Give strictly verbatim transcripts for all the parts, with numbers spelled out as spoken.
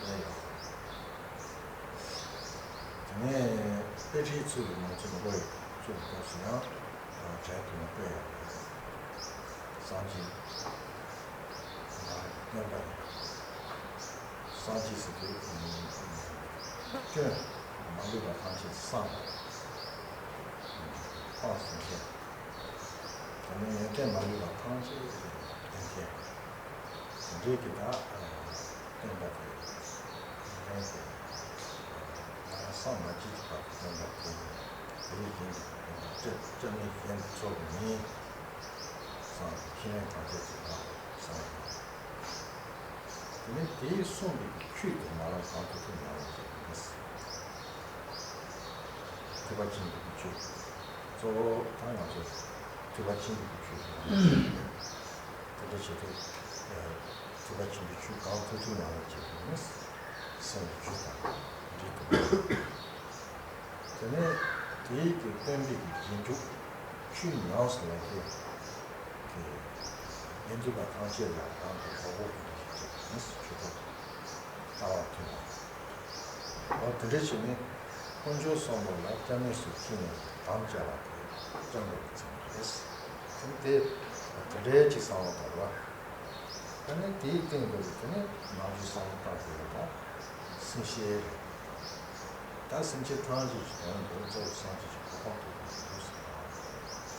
དེ་ནས་དཔེ་ཁྲིད་ཚུལ་གྱི་ནང་ཚུལ་མགོ་ཡི་བཅུ་པའི་སྐབས་སུ་ཡང་གྲལ་དུ་ནི་དཔེ་ཡོད་པས་སངས་རྒྱས་སྟོན་པ་ཡིན། སངས་རྒྱས་ཟེར་དུས་སྐྱོན་མ་ལུས་པ་ཐམས་ཅད་སངས་པ། སྤངས་ཟིན་མཁན། དེ་ནས་ཡོན་ཏན་མ་ལུས་པ་ཐམས་ཅད་ལྡན་མཁན། འདྲེས་ཀྱི་བདག་སྟོན་པ་དེ་ཡིན་ཏེ། ང་སངས་མ་རྒྱས་ཀྱི་བར་དུ་སྟོན་པ་དེ་དེ་ཡི་རྒྱན་གྱི་སྟོན་པ་སྐྱབས་སྐྱབས་གནས་གཞན་དུ་འཚོལ་བ་མིན། སངས་ཁས་ལེན་གང་བྱས་ཀྱི་བདག་སངས་ཡིན། དེ་ནས་དེས་གསུངས་པའི་ཆོས་དེ་མ་ལམ་གང་ཐུབ་ཐུབ་ཉམས་ལེན་བྱེད་དགོས། ཐེག་པ་ཆེན་པོའི་ཆོས། གཙོ་བོ་ད་ང་ཚོས་ཐེག་པ་ཆེན་པོའི་ཆོས་ཉམས་ལེན་བྱེད་དགོས། དེ་འདྲ་བྱེད་དུས་ཐེག་པ་ཆེན་པོའི་ཆོས་གང་ཐུབ་ཐུབ་ཉམས་ལེན་བྱེད་དགོས་ནས་སེམས་ཀྱི་ཆོས་དང་འདྲེས་ཐུབ་པ། དེ་ནས་དེའི་གི་སྟོན་པའི་གི་རྗེས་འཇུག་ཆོས་ཉམས་སུ་ལེན་མཁན་གྱི་དགེ་འདུན་པ་ཐམས་ཅད་ལ་རང་གི་གོ་འཕང་ཐོབ་པ་ཞིག་བྱེད་དགོས་ནས་ཆོས་ཐོབ་ལྟ་བ་མཐུན་པ། འོ་དེ་འདྲ་བྱས་ནས་དཀོན་མཆོག་གསུམ་པོ་ལ་སྐྱབས་གནས་སུ་ཁས་ལེན་དམ་བཅའ་བ་དེ་སྐྱབས་འགྲོ་གི་མཚན་ཉིད་རེད། དེ་དེ་དེ་འདྲའི་ཅིག་བསམ་བློ་བཏང་བ། ཨ་ནི་དེའི་སྟེང་དུ་དེ་ནས་ནང་བཞིན་བསམ་བློ་བཏང་དགོས་པ་དང་། སེམས་ཤེས་རེད། ད་སེམས་ཅན་ཐམས་ཅད་ཀྱི་དོན་དུ་གཙོ་བོ་སངས་རྒྱས་ཀྱི་གོ་འཕང་ཐོབ་པ་ཡིན་དུས་སུ།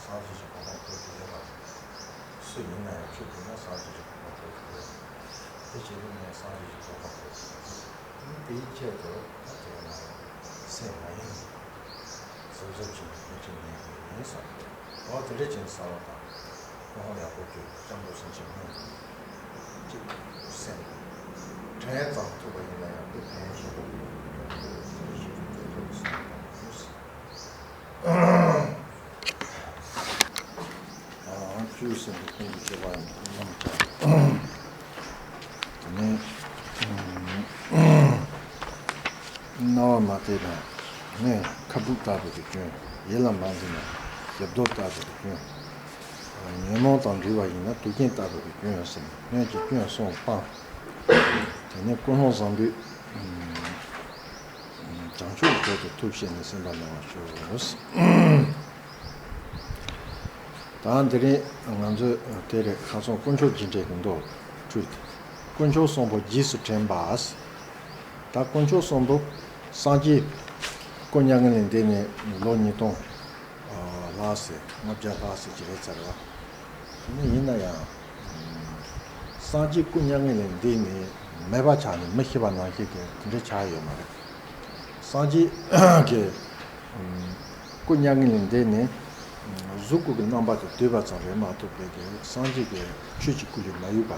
སངས་རྒྱས་ཀྱི་གོ་འཕང་ཐོབ་ཀྱི་ཡོད་པ་རེད། སུ་ཡིན་ན་ཡང་ཆོས་བསྒྲུབས་ན་སངས་རྒྱས་ཀྱི་གོ་འཕང་ཐོབ་ཀྱི་ཡོད། དེ་བྱས་ནས་ངས་སངས་རྒྱས་ཀྱི་གོ་འཕང་ཐོབ་ཀྱི་ཡོད། དེའི་ཆེད་དུ་ད་དེ་ང་སེམས་མ་ཡེངས་གཟབ་གཟབ་བྱས་ནས་ཐུགས་རྗེ་ཉན་དགོས་ཡིན་བསམ། འོ་དེ་འདྲ་བྱས་ནས་བསམ་བློ་བཏང་། ཁོ་ཧོ་ཡག་པོ་བསྐྱོད། སྐྱབས་འགྲོ་སེམས་ཅན་སྔོན་དུ་གཅིག་སེམས་དྲན་ཙམ་ཐུབ་པ་ཡིན་ན་ཡང་དེ་ཕན་ཆེན་པོ་ཡོད། དེ་ཞིག་དེ་ཐུབ་པའི་སེམས་དང་ཡོད། ཨང་བཅུ་ཟིན་པའི་ཁུངས་ཀྱི་སྤྱོད་པ་རྣམས་ཀྱང་། དེ་ནས་རྣ་བ་མ་གཏད་པ་ནས་ཁ་སྦུབ་ལྟ་བུ་གི་སྐྱོན། ཡིད་ལ་མ་འཛིན་ན་ཞབས་རྡོལ་ལྟ་བུ་གི་སྐྱོན། ཉོན་མོངས་དང་འདྲིས་པ་ཡིན་ན་དུག་རྐྱེན་ལྟ་བུ་གི་སྐྱོན་ཟེར་ནས་སྔོན་གྱི་སྐྱོན་གསུམ་སྤངས། དེ་ནས་ཀུན་སློང་བཟང་པོས་བྱང་ཆུབ་ཀྱི་གྲོགས་དེ་ཐུགས་བསྐྱེད་ནས་སེམས་པ་སྣང་བར་ཞུ། ད་འདི་རིང་ང་ཚོས་དེ་རེད། ཁ་སང་དཀོན་མཆོག་སྦྱིན་འབྲས་ཀྱི་མདོ་ཁྲུས་ཏེ། དཀོན་མཆོག་གསུམ་པོ་རྗེས་སུ་དྲན་པ། ད་དཀོན་མཆོག་གསུམ་པོ་སངས་རྒྱས་སྐུ་མྱ་ངན་ལས་འདས་ནས་ལོ་ཉིས་སྟོང་ལྷག་ཙམ་ལྔ་བརྒྱ་ལྷག་ཙམ་ཅིག་རེད་ཚར་བ། དེ་ནས་ཡིན་ན་ཡང་སངས་རྒྱས་སྐུ་མྱ་ངན་ལས་འདས་ནས་མེད་པ་ཆགས་ནས་མི་ཤི་བ་ནང་བཞིན་གྱི་དེ་འདྲ་ཆགས་ཡོད་མ་རེད། སངས་རྒྱས་ཀྱི་སྐུ་མྱ་ངན་ལས་འདས་ནས་གཟུགས་སྐུ་གི་རྣམ་པ་དེ་སྡུད་པ་ཙམ་རེད་མ་གཏོགས་པའི་གི་སངས་རྒྱས་ཀྱི་ཆོས་ཀྱི་སྐུ་ལས་མ་གཡོས་པ་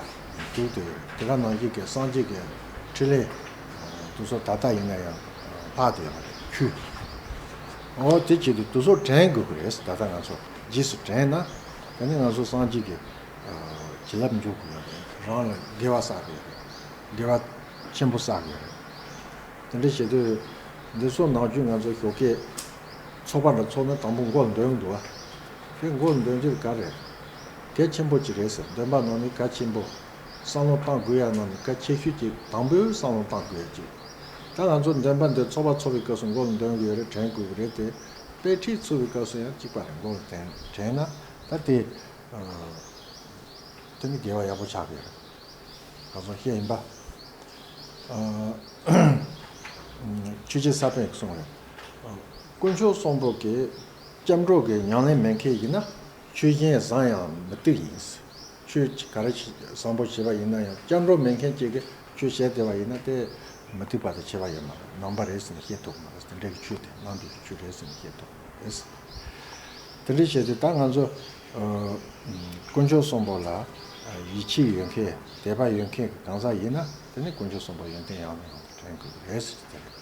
འདུག་སྟེ། དེ་ག་ནང་བཞིན་གྱི་སངས་རྒྱས་ཀྱི་ཕྲིན་ལས་དེ་ཚོ་ད་ལྟ་ཡིན་ན་ཡང་ལྷག་བསྡད་ཡོད་པ་རེད། ཆོས། འོ་དེ་བྱེད་དུས་དེ་ཚོ་དྲན་དགོས་ཀྱི་རེད། ད་ལྟ་ང་ཚོ་རྗེས་སུ་དྲན་ན་དེ་ནི་ང་ཚོ་སངས་རྒྱས་ཀྱི་བྱིན་རླབས་འཇུག་དགོས་ཡོད་རེད། རང་ལ་དགེ་བ་བསགས་དགོས་ཡོད་རེད། དགེ་བ་ཆེན་པོ་བསགས་དགོས་ཡོད་རེད། དེ་འདྲ་བྱེད་དུས་འདི་ཚོ་ནང་བཞིན་ང་ཚོ་ཞོགས་ཀས་ཚོགས་པ་འདྲ་ཚོགས་ན་དང་པོ་མགོ་ལ་འདོན་གྱི་འདུག་བ། དེ་མགོ་ལ་འདོན་རྒྱུ་ག་རེ་རེད། གལ་ཆེན་པོ་ཅིག་རེད་ཟེར། འདོན་པ་ནང་ནས་གལ་ཆེན་པོ། བསམ་བློ་བཏང་དགོས་ཡ་ནང་ནས་གལ་ཆེ་ཤོས་ཅིག་དང་པོའི་བསམ་བློ་བཏང་དགོས་ཡ་ཅིག་ད་ང་ཚོ་འདོན་པ་འདི་ཚོགས་པ་ཚོགས་པའི་སྐབས་སུ་མགོ་ལ་འདོན་དགོས་ཡ་རེད། དྲན་དགོས་ཀྱི་རེད་དེ། དཔེ་ཁྲིད་ཚུགས་པའི་སྐབས་སུ་ཡང་གཅིག་པ་རེད། མགོ་ལ་དྲན་དྲན་ན་ད་དེ་དེ་ནི་དགེ་བ་ཡག་པོ་ཆགས་ཀྱི་རེད། ག་ཚོད་བཤད་ཡིན་པ། ཆོས་རྗེ་ས་པཎ་གྱིས་གསུངས་རེད། དཀོན་མཆོག་གསུམ་པོ་གི་སྐྱབས་འགྲོ་གི་ཉམས་ལེན་མེད་མཁན་ཡིན་ན་ཆོས་གཞན་བཟང་ཡང་མི་སྡུག་ཡིན། ཆོས་ག་རེ་བཟང་པོ་བྱས་པ་ཡིན་ན་ཡང་སྐྱབས་འགྲོ་མེད་མཁན་གཅིག་གིས་ཆོས་བྱས་བསྡད་པ་ཡིན་ན་དེ་མི་སྡུག་པ་དང་ཁྱད་པར་ཡོད་མ་རེད། ནང་པ་རེད་ཟེར་ནས་བཤད་ཐུབ་མ་རེད། དེ་འདྲའི་ཆོས་དེ་ནང་པའི་ཆོས་རེད་ཟེར་ནས་བཤད་ཐུབ་མ་རེད། དེ་འདྲ་བྱས་ཏེ་ད་ང་ཚོ་དཀོན་མཆོག་གསུམ་པོ་ལ་ཡིད་ཆེས་ཡོད་མཁན་དད་པ་ཡོད་མཁན་གྱི་གང་ཟག་ཡིན་ན་དེ་ནི་དཀོན་མཆོག་གསུམ་པོ་ཡོན་ཏན་ཡང་ནས་ཡང་དུ་དྲན་དགོས་ཀྱི་རེད་ཟེར་གྱི་རེད།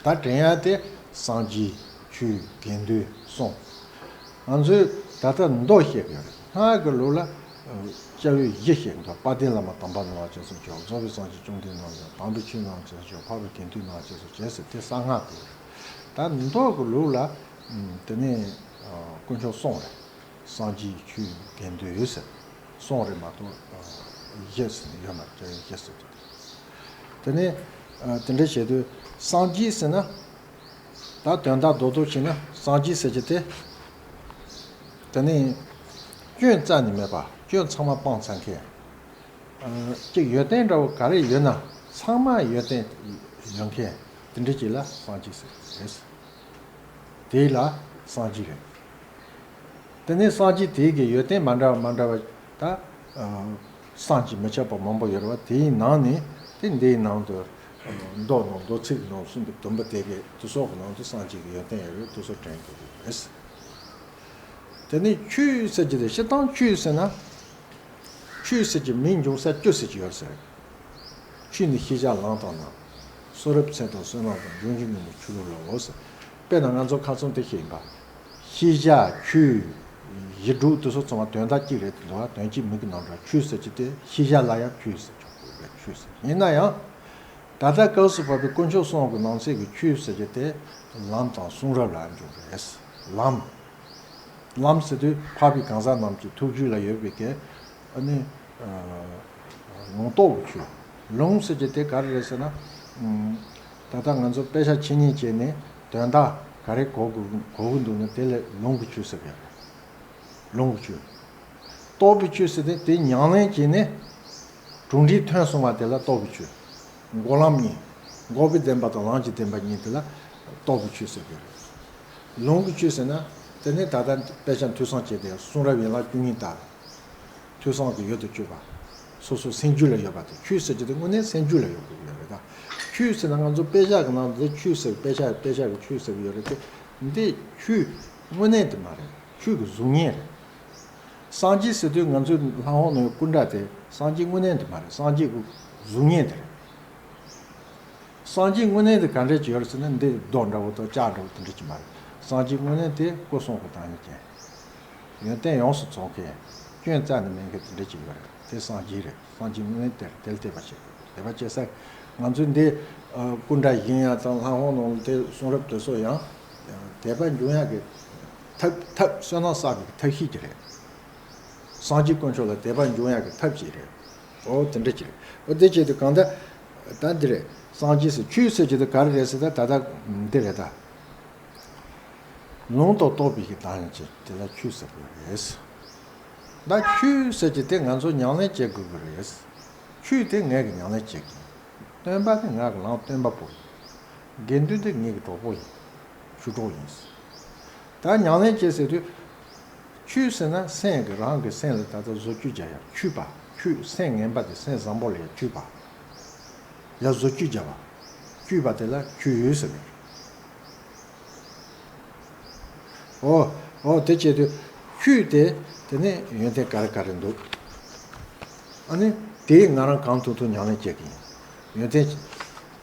ད་དྲན་ཡ་དེ་སངས་རྒྱས་ཆོས་དགེ་འདུན་གསུམ། ང་ཚོས་ད་ལྟ་མདོ་བཤད་ཀྱི་ཡོད་རེད། སྔགས་ཀྱི་ལུགས་ལ་སྐྱབས་ཡུལ་བཞི་བཤད་ཀྱི་འདུག་དཔལ་ལྡན་བླ་མ་དམ་པ་ནོར་བ་ཅན་སོགས་ཀྱིས། རྫོགས་པའི་སངས་རྒྱས་བཅོམ་ལྡན་འདས་ནོར་བ་ཅན། དམ་པའི་ཆོས་ནོར་བ་ཅན་སོགས་ཀྱིས། འཕགས་པའི་དགེ་འདུན་ནོར་བ་ཅན་སོགས་བྱས་ཟེར་དེ་གསང་སྔགས་ཀྱི་ལུགས་རེད། ད་མདོ་གི་ལུགས་ལ་དེ་ནས་དཀོན་མཆོག་གསུམ་རེད། སངས་རྒྱས་ཆོས་དགེ་འདུན་ཟེར་གསུམ་རེད་མ་གཏོགས་བཞི་ཟེར་ཡོད་མ་རེད། སྐྱབས་ཡུལ་བཞི་ཟེར་དེ། དེ་ནས་ དེ་འདྲ་བྱེད་དུས་སངས་རྒྱས་ཟེར་ན། ད་དོན་དག་རྡོག་རྡོག་བྱས་ན་སངས་རྒྱས་ཟེར་གྱི་དེ། དེ་ནི་སྐྱོན་རྩ་ནས་མེད་པ། སྐྱོན་ཚང་མ་སྤངས་ཚར་མཁན། གཅིག་ཡོན་ཏན་འདྲ་བོ་ག་རེ་ཡོད་ན་ཚང་མ་ཡོན་ཏན་ཡོད་མཁན་དེ་འདྲ་ཅིག་ལ་སངས་རྒྱས་ཟེར་གྱི་རེད། དེ་ལ་སངས་རྒྱས་རེད། དེ་ནས་སངས་རྒྱས་དེ་གི་ཡོན་ཏན་མ་འདྲ་བ་མ་འདྲ་བ་ད། བསམ་གྱིས་མི་ཁྱབ་པ་མང་པོ་ཡོད་རེད་བ། དེའི་ནང་ནས་དེ་འདིའི་ནང་དུ་མདོ་ནང་མདོ་ཚིག་ནང་གསུངས་པའི་དུམ་བུ་དེ་གའི་དེ་སོགས་ཀྱི་ནང་དུ་སངས་རྒྱས་ཀྱི་ཡོན་ཏན་ཡོད་རེད། དེ་ཚོ་དྲན་དགོས་ཀྱི་རེད། དེ་ནས་ཆོས་ཟེར་གྱི་དེ་སྤྱིར་བཏང་ཆོས་ཟེར་ན། ཆོས་ཟེར་གྱི་མིང་འབྱུང་ས་བཅུ་ཟེར་གྱི་ཡོད་ཟེར། ཆོས་ནི་ཤེས་བྱ་ལམ་དང་རྣམ། གསུང་རབ་ཚད་དང་བསོད་ནམས་དང་། འབྱུང་བཞི་དངོས་གནས་ཆོས་ལུགས་ལའོ་ཟེར། དཔེར་ན་ང་ཚོ་ཁ་ཚོན་དེ་ཤེས་ཡིན་པ། ཤེས་བྱ་ཆོས། ཡིག་འབྲུ་དེ་ཚོ་ཚང་མ་དོན་དག་གཅིག་རེད་དེ་འདུག་བ། དོན་གཅིག་མིང་གི་ནང་འདྲ། ཆོས་ཟེར་གྱི་དེ་ཤེས་བྱ་ལ་ཡང་ཆོས་ཟེར་ཆོག་གི་རེད། ཆོས་ཟེར་ཡིན་ན་ཡང་། ད་ལྟ་སྐབས་སུ་བབ་པའི་དཀོན་མཆོག་གསུམ་གྱི་ནང་གསེས་ཀྱི་ཆོས་ཟེར་གྱི་དེ་ལམ་དང་གསུང་རབ་ལ་འཇུག་རེད། ལམ། ལམ་ཟེར་དུས་འཕགས་པའི་གང་ཟག་རྣམས་ཀྱི་ཐུགས་རྒྱུད་ལ་ཡོད་པའི་གི་ཨ་ནི་ལུང་རྟོགས་ཀྱི་ཆོས། ལུང་ཟེར་གྱི་དེ་ག་རེ་རེད་ཟེར་ན། ད་ལྟ་ང་ཚོ་དཔེ་ཆ་འཆད་ཉན་བྱས་ནས་དོན་དག་ག་རེ་གོ་དགོས་གོ་གི་འདུག་ན་དེ་ལ་ལུང་གི་ཆོས་ཟེར་གི་རེད། ལུང་གི་ཆོས། རྟོགས་པའི་ཆོས་ཟེར་ཏེ་དེ་ཉམས་ལེན་བྱས་ནས་གྲུབ་འབྲས་ཐོན་སོང་བ་དེ་ལ་རྟོགས་པའི་ཆོས། འགོག་ལམ་གཉིས། འགོག་པའི་བདེན་པ་དང་ལམ་གྱི་བདེན་པ་གཉིས་དེ་ལ་རྟོགས་པའི་ཆོས་ཟེར་གྱི་རེད། ལུང་གི་ཆོས་ཟེར་ན། དེ་ནི་ད་ལྟ་དཔེ་ཆ་ཐོས་བསམ་བྱས་ཏེ་གསུང་རབ་ཡན་ལག་བཅུ་གཉིས་ལྟར། ཐོས་བསམ་གྱི་ཡུལ་དུ་གྱུར་པ། སོ་སོའི་སེམས་རྒྱུད་ལ་ཡོད་པ་དེ། ཆོས་ཟེར་གྱི་དེ་དངོས་གནས་སེམས་རྒྱུད་ལ་ཡོད་དགོས་ཀྱི་ཡོད་རེད་ད། ཆོས་ཟེར་ན་ང་ཚོ་དཔེ་ཆ་གི་ནང་དུ་ཆོས་ཟེར། དཔེ་ཆ་དཔེ་ཆ་གི་ཆོས་ཟེར་གྱི་ཡོད་རེད་དེ། འདི་ཆོས་དངོས་གནས་དེ་མ་རེད། ཆོས་ཀྱི་གཟུགས་བརྙན་རེད། སངས་རྒྱས་ཟེར་དུས་ང་ཚོའི་ལྷ་ཁང་ནང་སྐུ་འདྲ་དེ་སངས་རྒྱས་དངོས་གནས་དེ་མ་རེད། སངས་རྒྱས་ཀྱི་གཟུགས་བརྙན་དེ་རེད། སངས་རྒྱས་དངོས་གནས་དེ་ག་འདྲས་ཅིག་ཡོད་རེད་ཟེར་ན། འདི་རྡོ་འདྲ་བོ་དང་ལྕགས་འདྲ་བོ་དེ་འདྲས་ཅིག་མ་རེད། སངས་རྒྱས་དངོས་གནས་དེ་སྐུ་གསུང་གི་བདག་ཉིད་ཅན། ཡོན་ཏན་ཡོངས་སུ་རྫོགས་མཁན། སྐྱོན་རྩ་ནས་མེད་མཁན་དེ་འདྲས་ཅིག་ཡོད་རེད། དེ་སངས་རྒྱས་རེད། སངས་རྒྱས་དངོས་གནས་དེ་རེད། དེ་ལ་དད་པ་བྱེད་དགོས། དད་པ་བྱེད་ས། ང་ཚོས་འདི་སྐུ་འདྲ་བཞེངས་ཡ་དང་ལྷ་ཁང་ནང་དེ་གསུང་རབ་དེ་ཚོ་ཡང་དད་པ་འབྱུང་ཡ་གི་ཐབས། ཐབས་བསོད་ནམས་བསགས་པའི་ཐབས་ཤེས་ཅིག་རེད། སངས་རྒྱས་དཀོན་མཆོག་ལ་དད་པ་འབྱུང་ཡག་གི་ཐབས་ཅིག་རེད། འོ་དེ་འདྲ་ཅིག་རེད། འོ་དེ་བྱེད་དུས་གང་ལྟར་ད་འདི་རེད། སངས་རྒྱས་ཟེར། ཆོས་ཟེར་གྱི་དེ་ག་རེ་རེད་ཟེར་ན། ད་ད་འདི་རེད་ད། ལུང་དང་རྟོགས་པའི་གི་བདག་ཉིད་ཅན་དེ་ལ་ཆོས་ཟེར་དགོས་རེད། ད་ཆོས་ཟེར་གྱི་དེ་ང་ཚོ་ཉམས་ལེན་བྱེད་དགོས་ཀྱི་རེད། ཆོས་དེ་ངས་གི་ཉམས་ལེན་བྱེད་ཀྱི་ཡིན། སྟོན་པ་དེ་ང་གི་ལམ་སྟོན་པ་པོ་ཡིན། དགེ་འདུན་དེ་ངེད་ཀྱི་གྲོགས་པོ་ཡིན། ཞུ་གྲོགས་ཡིན། ད་ཉམས་ལེན་བྱེད་ཟེར་དུས། ཆོས་ཟེར་ན་སེམས་ཀྱི། རང་གི་སེམས་ལ་ད་ལྟ་བཟོ་བཅོས་རྒྱག་ཡ། འཁྱུད་པ། འཁྱུད། སེམས་ངན་པ་དེ་སེམས་བཟང་པོ་ལ་ཡ་འཁྱུད་པ། ཡ་བཟོ་བཅོས་རྒྱག་པ། འཁྱུད་པ་དེ་ལ་འཁྱུད་ཡུལ་ཟེར་གི། འོ། འོ་དེ་བྱེད་དུས་འཁྱུད་དེ། དེ་ནས་ཡོན་ཏན་ག་རེ་ག་རེ་འདུག་ཨ་ནི་དེ་ང་རང་གང་ཐུབ་ཐུབ་ཉམས་ལེན་བྱེད་ཀྱི་ཡིན། ཡོན་ཏན་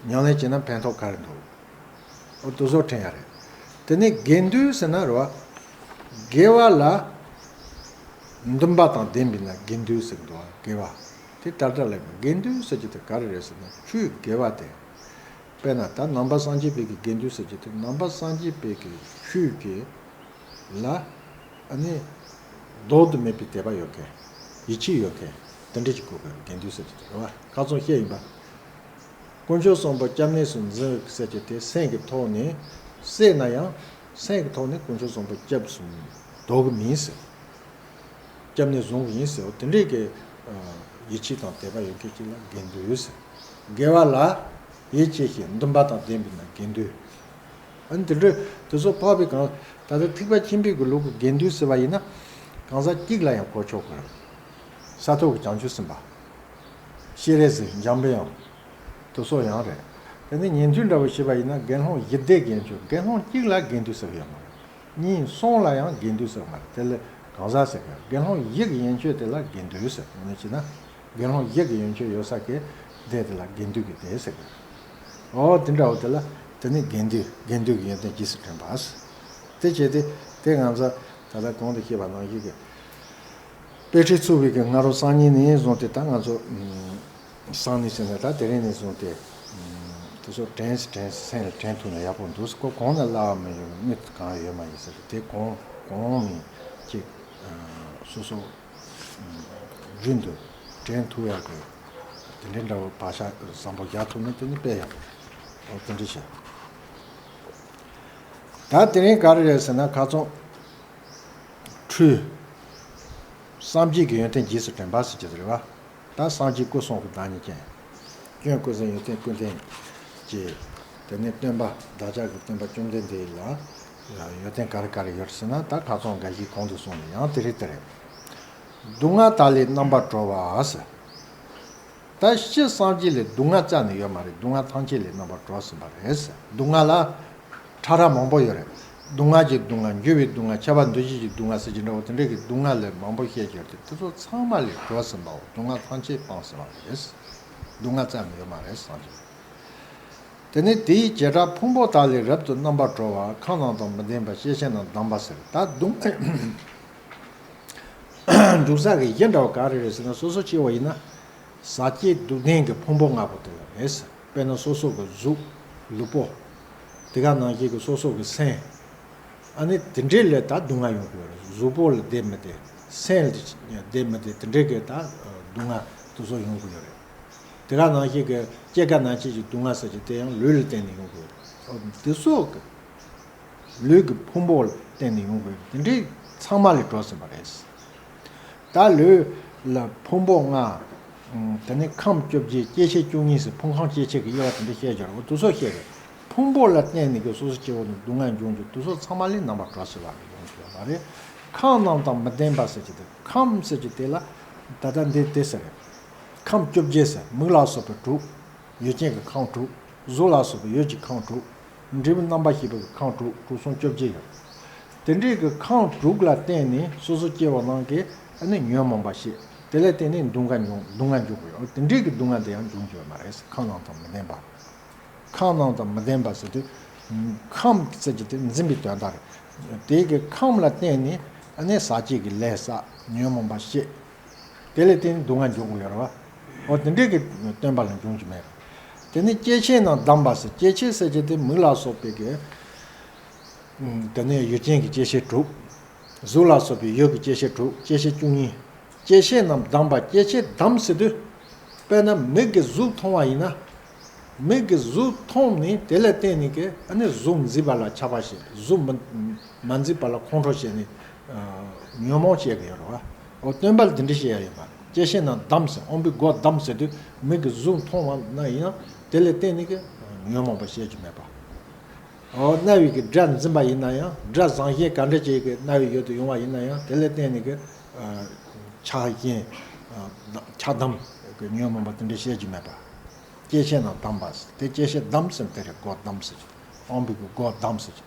ཉམས་ལེན་བྱས་ན་ཕན་ཐོགས་ག་རེ་འདུག་འོ་དེ་ཚོ་དྲན་ཡ་རེད། དེ་ནས་དགེ་འདུན་ཟེར་ན་རེད་བ། དགེ་བ་ལ་འདུན་པ་དང་ལྡན་པས་ན་དགེ་འདུན་ཟེར་གི་འདུག་བ། དགེ་བ་དེ་ལྟར་ལྟར་ལ་ཡིན་པ། དགེ་འདུན་ཟེར་གྱི་དེ་ག་རེ་རེད་ཟེར་ན། ཆོས་དགེ་བ་དེ། དཔེར་ན་ད་ནང་པ་སངས་རྒྱས་པའི་གི་དགེ་འདུན་ཟེར་གྱི་དེ་ནང་པ་སངས་རྒྱས་པའི་གི་ཆོས་ཀྱི་ལ་ཨ་ནི་ལྡོག་ཏུ་མེད་པའི་དད་པ་ཡོད་མཁན། ཡིད་ཆེས་ཡོད་མཁན། དེ་འདྲ་ཅིག་དགོས་པའི་དགེ་འདུན་ཟེར་གྱི་དེ་རེད་བ། ཁ་ཚོན་བཤད་ཡིན་པ། དཀོན་མཆོག་གསུམ་པོ་སྐྱབས་གནས་སུ་འཛིན་ཟེར་གྱི་དེ་སེམས་ཀྱི་ཐོག་ནས་བསྲེས་ན་ཡང་། སེམས་ཀྱི་ཐོག་ནས་དཀོན་མཆོག་གསུམ་པོ་སྐྱབས་སུ་འགྲོ་གི་མིན་ཟེར། སྐྱབས་གནས་བཟུང་གི་ཡིན་ཟེར། དེ་འདྲའི་གི་ཡིད་ཆེས་དང་དད་པ་ཡོད་མཁན་ཅིག་ལ་དགེ་འདུན་ཟེར། དགེ་བ་ལ་ཡིད་ཆེས་ཤིང་འདུན་པ་དང་ལྡན་པས་ན་དགེ་འདུན། ཨ་ནི་དེ་འདྲ་དེ་ཚོ་འཕགས་པའི་གང་། ད་ལྟ་ཐེག་པ་ཆེན་པོའི་གི་ལུགས་ཀྱི་དགེ་འདུན་ཟེར་བ་ཡིན་ན། གང་ཟག་གཅིག་ལ་ཡང་གོ་ཆོག་གི་རེད། ས་ཐོབ་ཀྱི་བྱང་ཆུབ་སེམས་དཔའ། སྤྱན་རས་གཟིགས། འཇམ་དཔལ་དབྱངས། དེ་ཚོ་ཡང་རེད། དེ་ནས་ཉན་ཐོས་འདྲ་བོ་བྱས་པ་ཡིན་ན་དགེ་སློང་བཞི་སྡེ་དགེ་ཆོས། དགེ་སློང་གཅིག་ལ་དགེ་འདུན་ཟེར་བ་ཡོད་མ་རེད། གཉིས་གསུམ་ལ་ཡང་དགེ་འདུན་ཟེར་བ་མ་རེད། དེ་ལ་གང་ཟག་ཟེར་གི། དགེ་སློང་བཞི་གི་ཡན་ཆོད་དེ་ལ་དགེ་འདུན་ཟེར། དངོས་གནས་བྱས་ན། དགེ་སློང་བཞི་གི་ཡན་ཆོད་ཡོད་ས་གི་སྡེ་དེ་ལ་དགེ་འདུན་གྱི་སྡེ་ཟེར་གི། འོ་དེ་འདྲ་བོ་དེ་ལ་དེ་ནི་དགེ་འདུན། དགེ་འདུན་གྱི་ཡོན་ཏན་རྗེས་སུ་དྲན་པ། དེ་བྱས་ཏེ་དེ་ང་ཚོ་ད་ལྟ་གོང་དུ་བཤད་པ་ནང་བཞིན་གྱི། དཔེ་ཁྲིད་ཚུགས་པའི་གི་སྔ་དྲོ་སང་ཉིན་ནས་བཟུང་སྟེ་ད་ང་ཚོ་སང་ཉིན་ཟེར་ན་ད་དེ་རིང་ནས་བཟུང་སྟེ་དེ་ཚོ་དྲན་དྲན་སེམས་ལ་དྲན་ཐུབ་ན་ཡག་པོ་འདུག། ཁོ་གོང་ནས་བསླབ་པ་མི་ཡོང་དངུལ་གང་ཡོད་མ་ཡིན་ཟེར། དེ་གོང་གོང་ནས་ཅིག་སོ་སོ་རྒྱུན་དུ་དྲན་ཐུབ་ཡག་གི་ དེ་འདྲའི་འདྲ་བོ་བག་ཆགས་བཟང་པོ་བཞག་ཐུབ་ན་དེ་ནི་དཔེ་ཡག་པོ་དེ་འདྲ་བྱས། ད་དེ་རིང་ག་རེ་རེད་ཟེར་ན། ཁ་སང་འཕྲོས་སངས་རྒྱས་ཀྱི་ཡོན་ཏན་རྗེས་སུ་དྲན་པ་ཟེར་གྱི་རེད་བ། ད་སངས་རྒྱས་སྐུ་གསུང་གི་བདག་ཉིད་ཅན། སྐྱོན་ཀུན་ཟད་ཡོན་ཏན་ཀུན་ལྡན་གྱི། དེ་ནས་སྟོན་པ་བདག་ཅག་གི་སྟོན་པ་བཅོམ་ལྡན་འདས་ལ་ཡོན་ཏན་ག་རེ་ག་རེ་ཡོད་ཟེར་ན། ད་ཁ་སང་འགའ་ཞིག་གོང་དུ་སོང་ནས་ཡང་དེ་རེད་དེ་རེད། སྡུག་བསྔལ་དག་ལས་རྣམ་པར་གྲོལ་བ་ཟེར། ད་སྤྱིར་སངས་རྒྱས་ལ་སྡུག་བསྔལ་རྩ་ནས་ཡོད་མ་རེད། སྡུག་བསྔལ་ཐམས་ཅད་ལས་རྣམ་པར་གྲོལ་ཟིན་པ་རེད། སྡུག་བསྔལ་ལ་ཕྲ་རགས་མང་པོ་ཡོད་རེད། སྡུག་བསྔལ་གྱི་སྡུག་བསྔལ། འགྱུར་བའི་སྡུག་བསྔལ། ཁྱབ་པ་འདུ་བྱེད་ཀྱི་སྡུག་བསྔལ་ཟེར་གྱི་འདྲ་བོ་དེ་འདྲའི་གི་སྡུག་བསྔལ་ལས་མང་པོ་བཤད་ཀྱི་ཡོད་དེ། དེ་ཚོ་ཚང་མ་ལས་གྲོལ་ཟིན་པའོ། སྡུག་བསྔལ་ཐམས་ཅད་སྤངས་ཟིན་པ་རེད། སྡུག་བསྔལ་རྩ་ནས་ཡོད་མ་རེད་སངས་རྒྱས། དེ་ནས་དེའི་བྱེ་བྲག་ཕུང་པོ་དག་ལས་རབ་ཏུ་རྣམ་པར་གྲོལ་བ། ཁམས་རྣམས་དང་མི་ལྡན་པ། སྐྱེ་མཆེད་རྣམས་བསྡམས་པ་ཟེར། ད་སྡུག་བསྔལ་འཇུག་ས་གི་གཞི་འདྲ་བོ་ག་རེ་རེད་ཟེར་ན། སོ་སོ་སྐྱེ་བོ་ཡིན་ན་ཟག་བཅས་སྡུག་བདེན་གྱི་ཕུང་པོ་ལྔ་པོ་དེ་ལ་རེད། དཔེར་ན་སོ་སོ་གི་གཟུགས། ལུས་པོ། དེ་ག་ནང་བཞིན་གྱི་སོ་སོ་གི་སེམས། ཨ་ནི་དེ་འདྲའི་ལས་ད་སྡུག་བསྔལ་ཡོང་གི་ཡོད་རེད། གཟུགས་པོ་ལ་བདེ་མི་བདེ། སེམས་ལ་བདེ་མི་བདེ། དེ་འདྲའི་གི་ད་སྡུག་བསྔལ་དེ་ཚོ་ཡོང་གི་ཡོད་རེད། དེ་ག་ནང་བཞིན་གྱི་སྐྱེ་རྒ་ན་འཆི་གི་སྡུག་བསྔལ་ཟེར་གྱི་དེ་ཡང་ལུས་ལ་བརྟེན་ནས་ཡོང་གི་ཡོད་རེད། དེ་སོགས་ཀྱི་ལུས་ཀྱི་ཕུང་པོ་ལ་བརྟེན་ནས་ཡོང་གི་ཡོད་རེད། དེ་འདྲའི་ཚང་མ་ལས་གྲོལ་ཟིན་པ་རེད། ད་ལུས་ལ་ཕུང་པོ་ལྔ། ཨུམ། དེ་ནས་ཁམས་བཅོ་བརྒྱད། སྐྱེ་མཆེད་བཅུ་གཉིས་སུ་ཕུང་ཁམས་སྐྱེ་མཆེད་ཀྱི་དབྱེ་བ་དེ་འདྲ་བཤད་ཀྱི་ཡོད་རེད། འོ་དེ་ཚོ་བཤད་རེད། ཕུང་པོ་ལ་བརྟེན་ནས་ཀྱི་སོ་སོ་སྐྱེ་བོ་ནི་སྡུག་བསྔལ་འབྱུང་རྒྱུ་དེ་ཚོ་ཚང་མ་ལས་རྣམ་པར་གྲོལ་ཟིན་པ་ཡོང་གི་ཡོད་མ་རེད། ཁམས་རྣམས་དང་མི་ལྡན་པ་ཟེར་གྱི་དེ། ཁམས་ཟེར་གྱི་དེ་ལ་ད་ལྟ་འདི་དེ་ཟེར་རེད། ཁམས་བཅོ་བརྒྱད་ཟེར། མིག་ལ་སོགས་པའི་དྲུག། ཡུལ་ཅན་གྱི་ཁམས་དྲུག། གཟུགས་ལ་སོགས་པའི་ཡུལ་གྱི་ཁམས་དྲུག། འབྲས་བུ་རྣམ་པར་ཤེས་པའི་ཁམས་དྲུག། དྲུག་གསུམ་བཅོ་བརྒྱད་ཡོད། དེ་འདྲའི་གི་ཁམས་དྲུག་ལ་བརྟེན་ནས་སོ་སོ་སྐྱེ་བོ་རྣམས་ཀྱིས་ཨ་ནི་ཉོན་མོངས་པ་སྐྱེས། དེ་ལ་བརྟེན་ནས་སྡུག་བསྔལ་མྱོང་། སྡུག་བསྔལ་འབྱུང་གི་ཡོད། དེ་འདྲའི་གི་སྡུག་བསྔལ་དེ་ཡང་འབྱུང་གི་ཡོད་མ་རེད། ཁམས་རྣམས་དང་མི་ལྡན་པ། ཁམས་རྣམས་དང་མི་ལྡན་པ་ཟེར་དུས། ཁམས་ཟེར་གྱི་དེ་འཛིན་པའི་དོན་དག་རེད། དེ་གི་ཁམས་ལ་བརྟེན་ནས་ཨ་ནི་ཟག་བཅས་ཀྱི་ལས་བསགས། ཉོན་མོངས་པ་སྐྱེས། དེ་ལས་བརྟེན་ནས་སྡུག་བསྔལ་འབྱུང་གི་ཡོད་རེད་བ། འོ་དེ་འདྲའི་གི་སྟོན་པ་ལ་འབྱུང་གི་མེད། དེ་ནི་སྐྱེ་མཆེད་རྣམས་བསྡམས་པ་ཟེར། སྐྱེ་མཆེད་ཟེར་གྱི་དེ་མིག་ལ་སོགས་པའི་གི། དེ་ནས་ཡུལ་ཅན་གྱི་སྐྱེ་མཆེད་དྲུག། གཟུགས་ལ་སོགས་པའི་ཡུལ་གྱི་སྐྱེ་མཆེད་དྲུག། སྐྱེ་མཆེད་བཅུ་གཉིས། སྐྱེ་མཆེད་རྣམས་བསྡམས་པ། སྐྱེ་མཆེད་བསྡམས་ཟེར་དུས། དཔེར་ན་མིག་གིས་གཟུགས་མཐོང་བ་ཡིན་ན། མིག་གིས་གཟུགས་མཐོང་ནས་དེ་ལ་བརྟེན་ནས་ཀྱི་ཨ་ནི་གཟུགས་མཛེས་པ་ལ་ཆགས་པ་བྱས། གཟུགས་མི་མ་མཛེས་པ་ལ་ཁོང་ཁྲོ་བྱས་ནས་ཉོན་མོངས་སྐྱེ་གི་ཡོད་རེད་བ། འོ་སྟོན་པ་ལ་དེ་འདྲ་བཤད་ཡ་ཡོད་མ་རེད། སྐྱེ་མཆེད་རྣམས་བསྡམས་ཟེར། དབང་པོའི་སྒོ་བསྡམས་ཟེར་དུས་མིག་གིས་གཟུགས་མཐོང་བ་ན་ཡིན་ན་དེ་ལ་བརྟེན་ནས་ཀྱི་ཉོན་མོངས་པ་སྐྱེ་རྒྱུ་མེད་པ། འོ་རྣ་བའི་གི་སྒྲ་འཛིན་པ་ཡིན་ན་ཡང་། སྒྲ་བཟང་ཞན་ག་འདྲ་ཅིག་གི་རྣ་བའི་ཡུལ་དུ་ཡོང་བ་ཡིན་ན་ཡང་། དེ་ལ་བརྟེན་ནས་གི་ཆགས་ཞེན་ཆགས་སྡང་གི་ཉོན་མོངས་པ་དེ་འདྲ་སྐྱེ་རྒྱུ་མེད་པ། སྐྱེ་མཆེད་རྣམས་བསྡམས་པ་ཟེར། དེ་སྐྱེ་མཆེད་བསྡམས་ཟེར་དེ་རེད། སྒོ་བསྡམས་ཟེར་གྱི། དབང་པོའི་གི་སྒོ་བསྡམས་ཟེར་གྱི།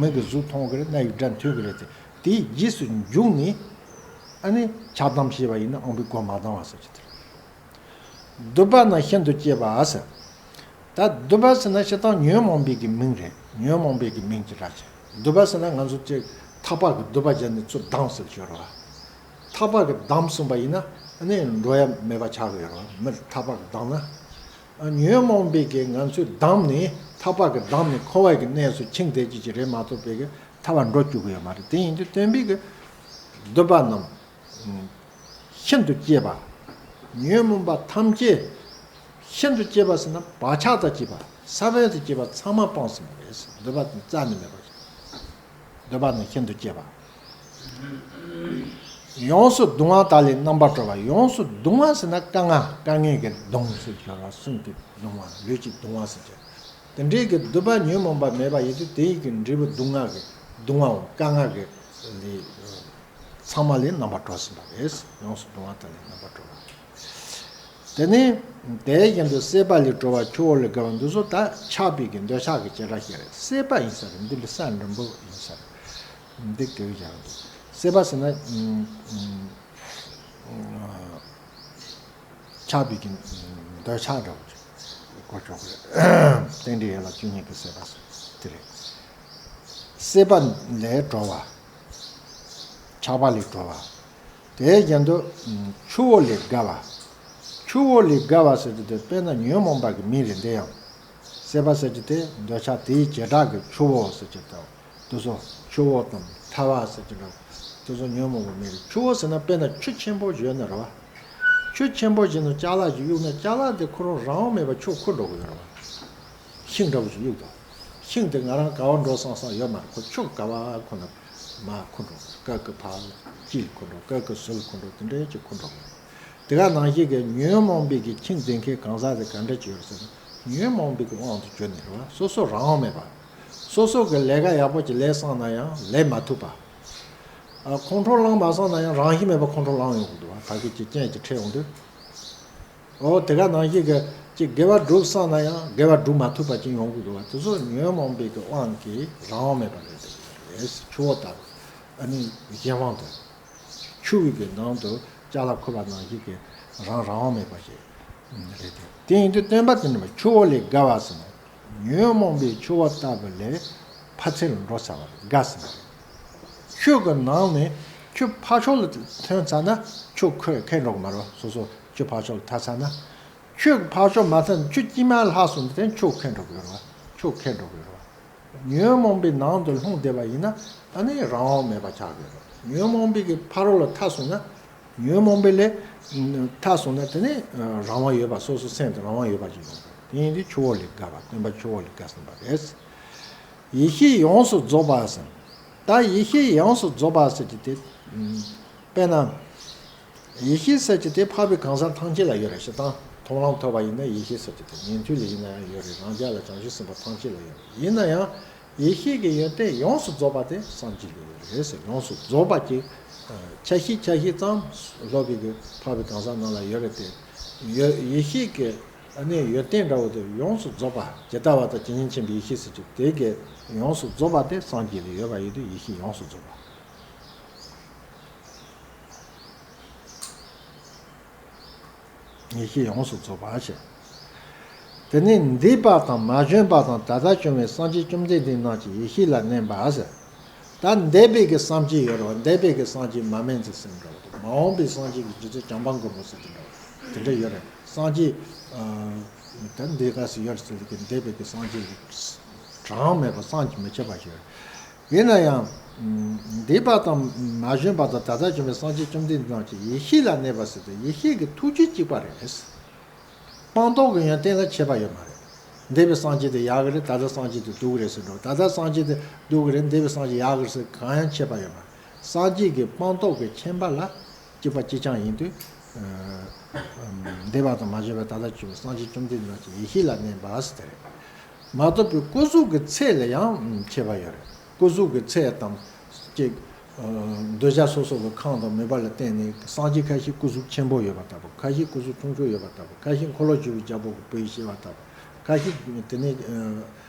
མིག་གིས་གཟུགས་མཐོང་གི་རེད། རྣ་བའི་སྒྲ་ཐོས་གི་རེད་དེ། དེའི་རྗེས་སུ་འཇུག་ནས་ཨ་ནི་ཆགས་སྡང་བྱས་པ་ཡིན་ན་དབང་པོའི་སྒོ་མ་བསྡམས་པ་ཟེར་གྱི་དེ་རེད། སྡུག་པ་རྣམས་ཤིན་ཏུ་སྐྱེས་པ་ཟེར། ད་སྡུག་པ་ཟེར་ན་སྤྱིར་བཏང་ཉོན་མོངས་པའི་གི་མིང་རེད། ཉོན་མོངས་པའི་གི་མིང་ཅིག་ར་ཆེ། སྡུག་པ་ཟེར་ན་ང་ཚོ་ཅིག་ཐག་པ་གི་སྡུག་པ་བརྒྱབ་ནས་ཚུར་བསྡམས་ཟེར་གྱི་ཡོད་རེད་བ། ཐག་པ་གི་བསྡམས་སོང་པ་ཡིན་ན་ཨ་ནི་འགྲོ་ཡ་མེད་པ་ཆགས་གི་ཡོད་རེད་བ། མི་ཐག་པ་གི་བསྡམས་ན། ཨ་ཉོན་མོངས་པའི་གི་ང་ཚོས་བསྡམས་ནས། ཐག་པ་གི་བསྡམས་ནས་འཁོར་བ་གི་གནས་སུ་ཁྱིམ་བསྡད་ཀྱི་ཅིག་རེད་མ་གཏོགས་པའི་གི་ཐར་བར་འགྲོ་བཅུག་གི་ཡོད་མ་རེད། དེ་ཡིན་དུས་སྟོན་པའི་གི་སྡུག་པ་རྣམས་ཤིན་ཏུ་སྐྱེས་པ། ཉོན་མོངས་པ་ཐམས་ཅད་ཤིན་ཏུ་སྐྱེས་པ་ཟེར་ན་བག་ཆགས་དང་བཅས་པ། ས་བོན་དང་བཅས་པ་ཚང་མ་སྤངས་ཟིན་པ་རེད། སྡུག་པ་དང་རྩ་ནས་མེད་པ། སྡུག་པ་ནི་ཤིན་ཏུ་སྐྱེས་པ། ཡོངས་སུ་གདུང་བ་དག་ལས་རྣམ་པར་གྲོལ་བ། ཡོངས་སུ་གདུང་བ་ཟེར་ན་དཀའ་ངལ། དཀའ་ངལ་གྱིས་གདུང་ཟེར་གྱི་ཡོད་རེད་བ། གསུམ་གྱིས་གདུང་བ། ལུས་ཀྱིས་གདུང་བ་ཟེར་གྱི། དེ་འདྲའི་གི་སྡུག་པ་ཉོན་མོངས་པ་མེད་པ་ཡིན་དུས་དེ་ཡི་གི་འབྲས་བུ་སྡུག་བསྔལ་གྱི་གདུང་བའམ་དཀའ་ངལ་གྱི་ལས་ཚང་མ་ལས་རྣམ་པར་གྲོལ་ཟིན་པ་རེད། ཡོངས་སུ་གདུང་བ་དག་ལས་རྣམ་པར་གྲོལ་བ། དེ་ནས་དེ་བཞིན་དུ་སྲེད་པ་ལས་གྲོལ་བ། ཆུ་བོ་ལས་བརྒལ་བ། འདི་ཚོ་ད་ཆགས་པའི་གི་འདོད་ཆགས་ཀྱི་བྱེ་བྲག་བཤད་རེད། སྲེད་པ་ཡིན་ས་རེད། འདི་ལ་ས་འགྲེང་བུ་ཡིན་ས་རེད། འདི་སྐད་བཞག་འདུག་སྲེད་པ་ཟེར་ན་ཆགས་པའི་གི་འདོད་ཆགས་འདྲ་བོ་ཅིག་གོ་ཆོག་གི་རེད། རྟེན་འབྲེལ་ཡན་ལག་བཅུ་གཉིས་ཀྱི་སྲེད་པ་ཟེར་དེ་རེད། སྲེད་པ་ལས་གྲོལ་བ། ཆགས་པ་ལས་གྲོལ་བ། དེའི་རྒྱན་དུ་ཆུ་བོ་ལས་བརྒལ་བ། ཆུ་བོ་ལས་བརྒལ་བ་ཟེར་དུས་དེ་དཔེར་ན་ཉོན་མོངས་པ་གི་མིང་རེད། འདི་ཡང་སྲེད་པ་ཟེར་གྱི་དེ་འདོད་ཆགས་དེའི་བྱེ་བྲག་གི་ཆུ་བོ་ཟེར་གྱི་དང་། དེ་ཚོ་ཆུ་བོ་དང་ཐལ་བ་ཟེར་གྱི་འདྲ། དེ་ཚོ་ཉོན་མོངས་པའི་མིང་རེད། ཆུ་བོ་ཟེར་ན་དཔེར་ན་ཆུ་ཆེན་པོ་ཡོད་ན་རེད་བ། ཆུ་ཆེན་པོ་ཞིག་ནང་ཅ་ལག་ཅིག་གཡུགས་ན་ཅ་ལག་དེ་ཁོ་རང་རང་དབང་མེད་པར་ཆུ་འཁོར་འགྲོ་གི་ཡོད་རེད་བ། ཤིང་འདྲ་བོ་ཞིག་གཡུགས་དང་། ཤིང་དེ་ང་རང་ག་བ་འགྲོ་བསམ་བསམ་ཡོད་མ་རེད། ཁོ་ཆུ་ག་བ་ཁོ་ན་མར་འཁོར་འགྲོ། སྐབས་ཀྱི་ཕར་དཀྱིལ་འཁོར་འགྲོ། སྐབས་ཀྱི་ཟུར་འཁོར་འགྲོ། དེ་འདྲའི་ཅིག་འཁོར་འགྲོ་གི་ཡོད་རེད། དེ་ག་ནང་བཞིན་གྱི་ཉོན་མོངས་པའི་གི་ཁྱིམ་འཛིན་མཁན་གང་ཟག་དེ་ག་འདྲ་ཅིག་ཡོད་རེད་ཟེར་ན། ཉོན་མོངས་པའི་གི་དབང་དུ་གྱུར་ནས་རེད་བ། སོ་སོ་རང་དབང་མེད་པ། སོ་སོ་གི་ལས་ཀ་ཡག་པོ་ཅིག་ལས་བསམ་ན་ཡང་ལས་མ་ཐུབ་པ། ཨ། ཁོང་ཁྲོ་ལངས་མ་སོང་ན་ཡང་རང་བཞིན་མེད་པར་ཁོང་ཁྲོ་ལངས་ཡོང་གི་འདུག་བ། ད་གི་ཅིག་རྐྱེན་ཅིག་འཕྲད་ཡོང་དུས། འོ་དེ་ག་ནང་བཞིན་གྱི་ཅིག་དགེ་བ་སྒྲུབ་བསམ་ན་ཡང་དགེ་བ་སྒྲུབ་མ་ཐུབ་པ་ཅིག་ཡོང་གི་འདུག་བ། དེ་ཚོ་ཉོན་མོངས་པའི་གི་དབང་གིས་རང་དབང་མེད་པ་རེད་ཟེར་གྱི་རེད། ཆུ་བོ་ལྟ་བུ། ཨ་ནི་གཞན་དབང་དུ། ཆུ་བོའི་གི་ནང་དུ་ཅ་ལག་འཁོར་བ་ནང་བཞིན་གྱི་རང་རང་དབང་མེད་པ་ཞིག་རེད་དེ། དེ་ཡིན་དུས་སྟོན་པ་དེ་ནི་ཆུ་བོ་ལས་བརྒལ་བ་ཟེར་ན། ཉོན་མོངས་པའི་ཆུ་བོ་ལྟ་བུ་ལས་ཕར་ཚུར་ལ་འགྲོ་ཚར་བ་རེད། བརྒལ་ཟེར་ན། ཆུ་གི་ནང་ནས་ཆུ་ཕར་ཕྱོགས་ལ་ཐོན་ཚར་ན་ཆུ་ཁོལ་ཁེལ་འགྲོ་གི་མ་རེད་བ། སོ་སོ་ཆུ་ཕར་ཕྱོགས་ལ་ཐར་ཚར་ན། ཆུ་ཕར་ཕྱོགས་མ་ཐོན། ཆུ་དཀྱིལ་མ་ལྷག་སོང་དུས་ཆུ་ཁེལ་འགྲོ་གི་རེད་བ། ཆུ་ཁེལ་འགྲོ་གི་རེད་བ། ཉོན་མོངས་པའི་ནང་དུ་ལྷུང་བསྡད་པ་ཡིན་ན་ཨ་ནི་རང་དབང་མེད་པ་ཆགས་ཀྱི་རེད། ཉོན་མོངས་པའི་གི་ཕ་རོལ་ལ་ཐར་སོང་ན། ཉོན་མོངས་པའི་ལས་ཐར་སོང་ན་དེ་ནི་རང་དབང་ཡོད་པ། སོ་སོ་སེམས་དེ་རང་དབང་ཡོད་པ་ཅིག་ཡོང་གི་རེད། དེ་ཡིན་དུས་ཆུ་བོ་ལས་བརྒལ་བ། སྟོན་པ་ཆུ་བོ་ལས་བརྒལ་ཟིན་པ་རེད། ཡེ་ཤེས་ཡོངས་སུ་རྫོགས་པ་ཟེར། ད་ཡེ་ཤེས་ཡོངས་སུ་རྫོགས་པ་ཟེར་གྱི་དེ། དཔེར་ན། ཡེ་ཤེས་ཟེར་གྱི་དེ་འཕགས་པའི་གང་ཟག་ཐམས་ཅད་ལ་ཡོད་རེད། སྤྱིར་བཏང་མཐོང་ལམ་ཐོབ་པ་ཡིན་ན་ཡེ་ཤེས་ཟེར་གྱི་དེ་ཉན་ཐོས་ལ་ཡིན་ན་ཡང་ཡོད་རེད། རང་རྒྱལ་ལ་བྱང་ཆུབ་སེམས་དཔའ་ཐམས་ཅད་ལ་ཡོད་རེད། ཡིན་ན་ཡང་ཡེ་ཤེས་ཀྱི་ཡོན་ཏན་ཡོངས་སུ་རྫོགས་པ་དེ་སངས་རྒྱས་ལ་ཡོད་རེད་ཟེར། ཡོངས་སུ་རྫོགས་པ་གྱི་ཆ་ཤས་ཆ་ཤས་ཙམ་སློབ་དཔོན་གྱི་འཕགས་པའི་གང་ཟག་རྣམས་ལ་ཡོད་རེད་དེ། ཡོད། ཡེ་ཤེས་ཀྱི་ཨ་ནི་ཡོན་ཏན་འདྲ་བོ་དེ་ཡོངས་སུ་རྫོགས་པ། ཇི་ལྟ་བ་དང་ཇི་སྙེད་མཁྱེན་པའི་ཡེ་ཤེས་ཟེར་གྱི་དེ་གི་ཡོངས་སུ་རྫོགས་པ་དེ་སངས་རྒྱས་ལ་ཡོད་པ་ཡིན་དུས་ཡེ་ཤེས་ཡོངས་སུ་རྫོགས་པ། ཡེ་ཤེས་ཡོངས་སུ་རྫོགས་པ་ཞེས། དེ་ནས་འདས་པ་དང་མ་བྱོན་པ་དང་ད་ལྟ་བྱུང་བའི་སངས་རྒྱས་བཅོམ་ལྡན་འདས་རྣམས་ཀྱི་ཡེ་ཤེས་ལ་གནས་པ་ཟེར། ད་འདས་པའི་གི་སངས་རྒྱས་ཡོད་རེད་བ། འདས་པའི་གི་སངས་རྒྱས་མ་སྨིན་ཅིང་སྲིད་འགྲོ་བ་དང་། མ་འོངས་པའི་སངས་རྒྱས་ཀྱི་རྗེ་བཙུན་བྱམས་པ་མགོན་པོ་ཟེར་གྱི་འདྲ་བ་དེ་འདྲ་ཡོད་རེད། སངས་རྒྱས་ད་འདས་ག་སེ་ཡོད་ཟེར་གི་འདས་པའི་གི་སངས་རྒྱས་གྲངས་མེད་པ་བསམ་གྱིས་མི་ཁྱབ་པ་ཞིག་ཡོད་རེད། ཡིན་ན་ཡང་། འདས་པ་དང་མ་བྱོན་པ་དང་ད་ལྟ་བྱུང་བའི་སངས་རྒྱས་བཅོམ་ལྡན་འདས་རྣམས་ཀྱི་ཡེ་ཤེས་ལ་གནས་པ་ཟེར་ཏེ། ཡེ་ཤེས་ཀྱི་ཐུགས་རྒྱུད་གཅིག་པ་རེད། སྤངས་རྟོགས་ཀྱི་ཡོན་ཏན་ལ་ཁྱད་པར་ཡོད་མ་རེད། འདས་པའི་སངས་རྒྱས་དེ་ཡག་གི་རེད། ད་ལྟ་སངས་རྒྱས་དེ་སྡུག་གི་རེད་ཟེར་འགྲོ། ད་ལྟ་སངས་རྒྱས་དེ་སྡུག་གི་རེད། འདས་པའི་སངས་རྒྱས་ཡག་གི་རེད་ཟེར་གང་ཡང་ཁྱད་པར་ཡོད་མ་རེད། སངས་རྒྱས་ཀྱི་སྤངས་རྟོགས་ཀྱི་ཁྱད་པར་ལ། གཅིག་པ་གཅིག་རྐྱང་ཡིན་དུས། འདས་པ་དང་མ་བྱོན་པའི་ད་ལྟ་བྱུང་བའི་སངས་རྒྱས་བཅོམ་ལྡན་འདས་རྣམས་ཀྱི་ཡེ་ཤེས་ལ་གནས་པ་ཟེར་དེ་རེད། མ་གཏོགས་པའི་སྐུ་གཟུགས་ཀྱི་ཚད་ལ་ཡང་ཁྱད་པར་ཡོད་རེད། སྐུ་གཟུགས་ཀྱི་ཚད་དང་གཅིག་འདོད་ཆགས་སོ་སོ་གི་ཁམས་དང་མོས་པ་ལ་བརྟེན་ནས་སངས་རྒྱས་ཁ་ཤས་སྐུ་གཟུགས་ཆེན་པོ་ཡོད་པ་ལྟ་བུ། ཁ་ཤས་སྐུ་གཟུགས་ཆུང་ཆུང་ཡོད་པ་ལྟ་བུ། ཁ་ཤས་འཁོར་ལོ་བསྒྱུར་བའི་རྒྱལ་པོ་གི་བུ་ཡི་བྱེད་པ་ལྟ་བུ། ཁ་ཤས་དེ་ནས།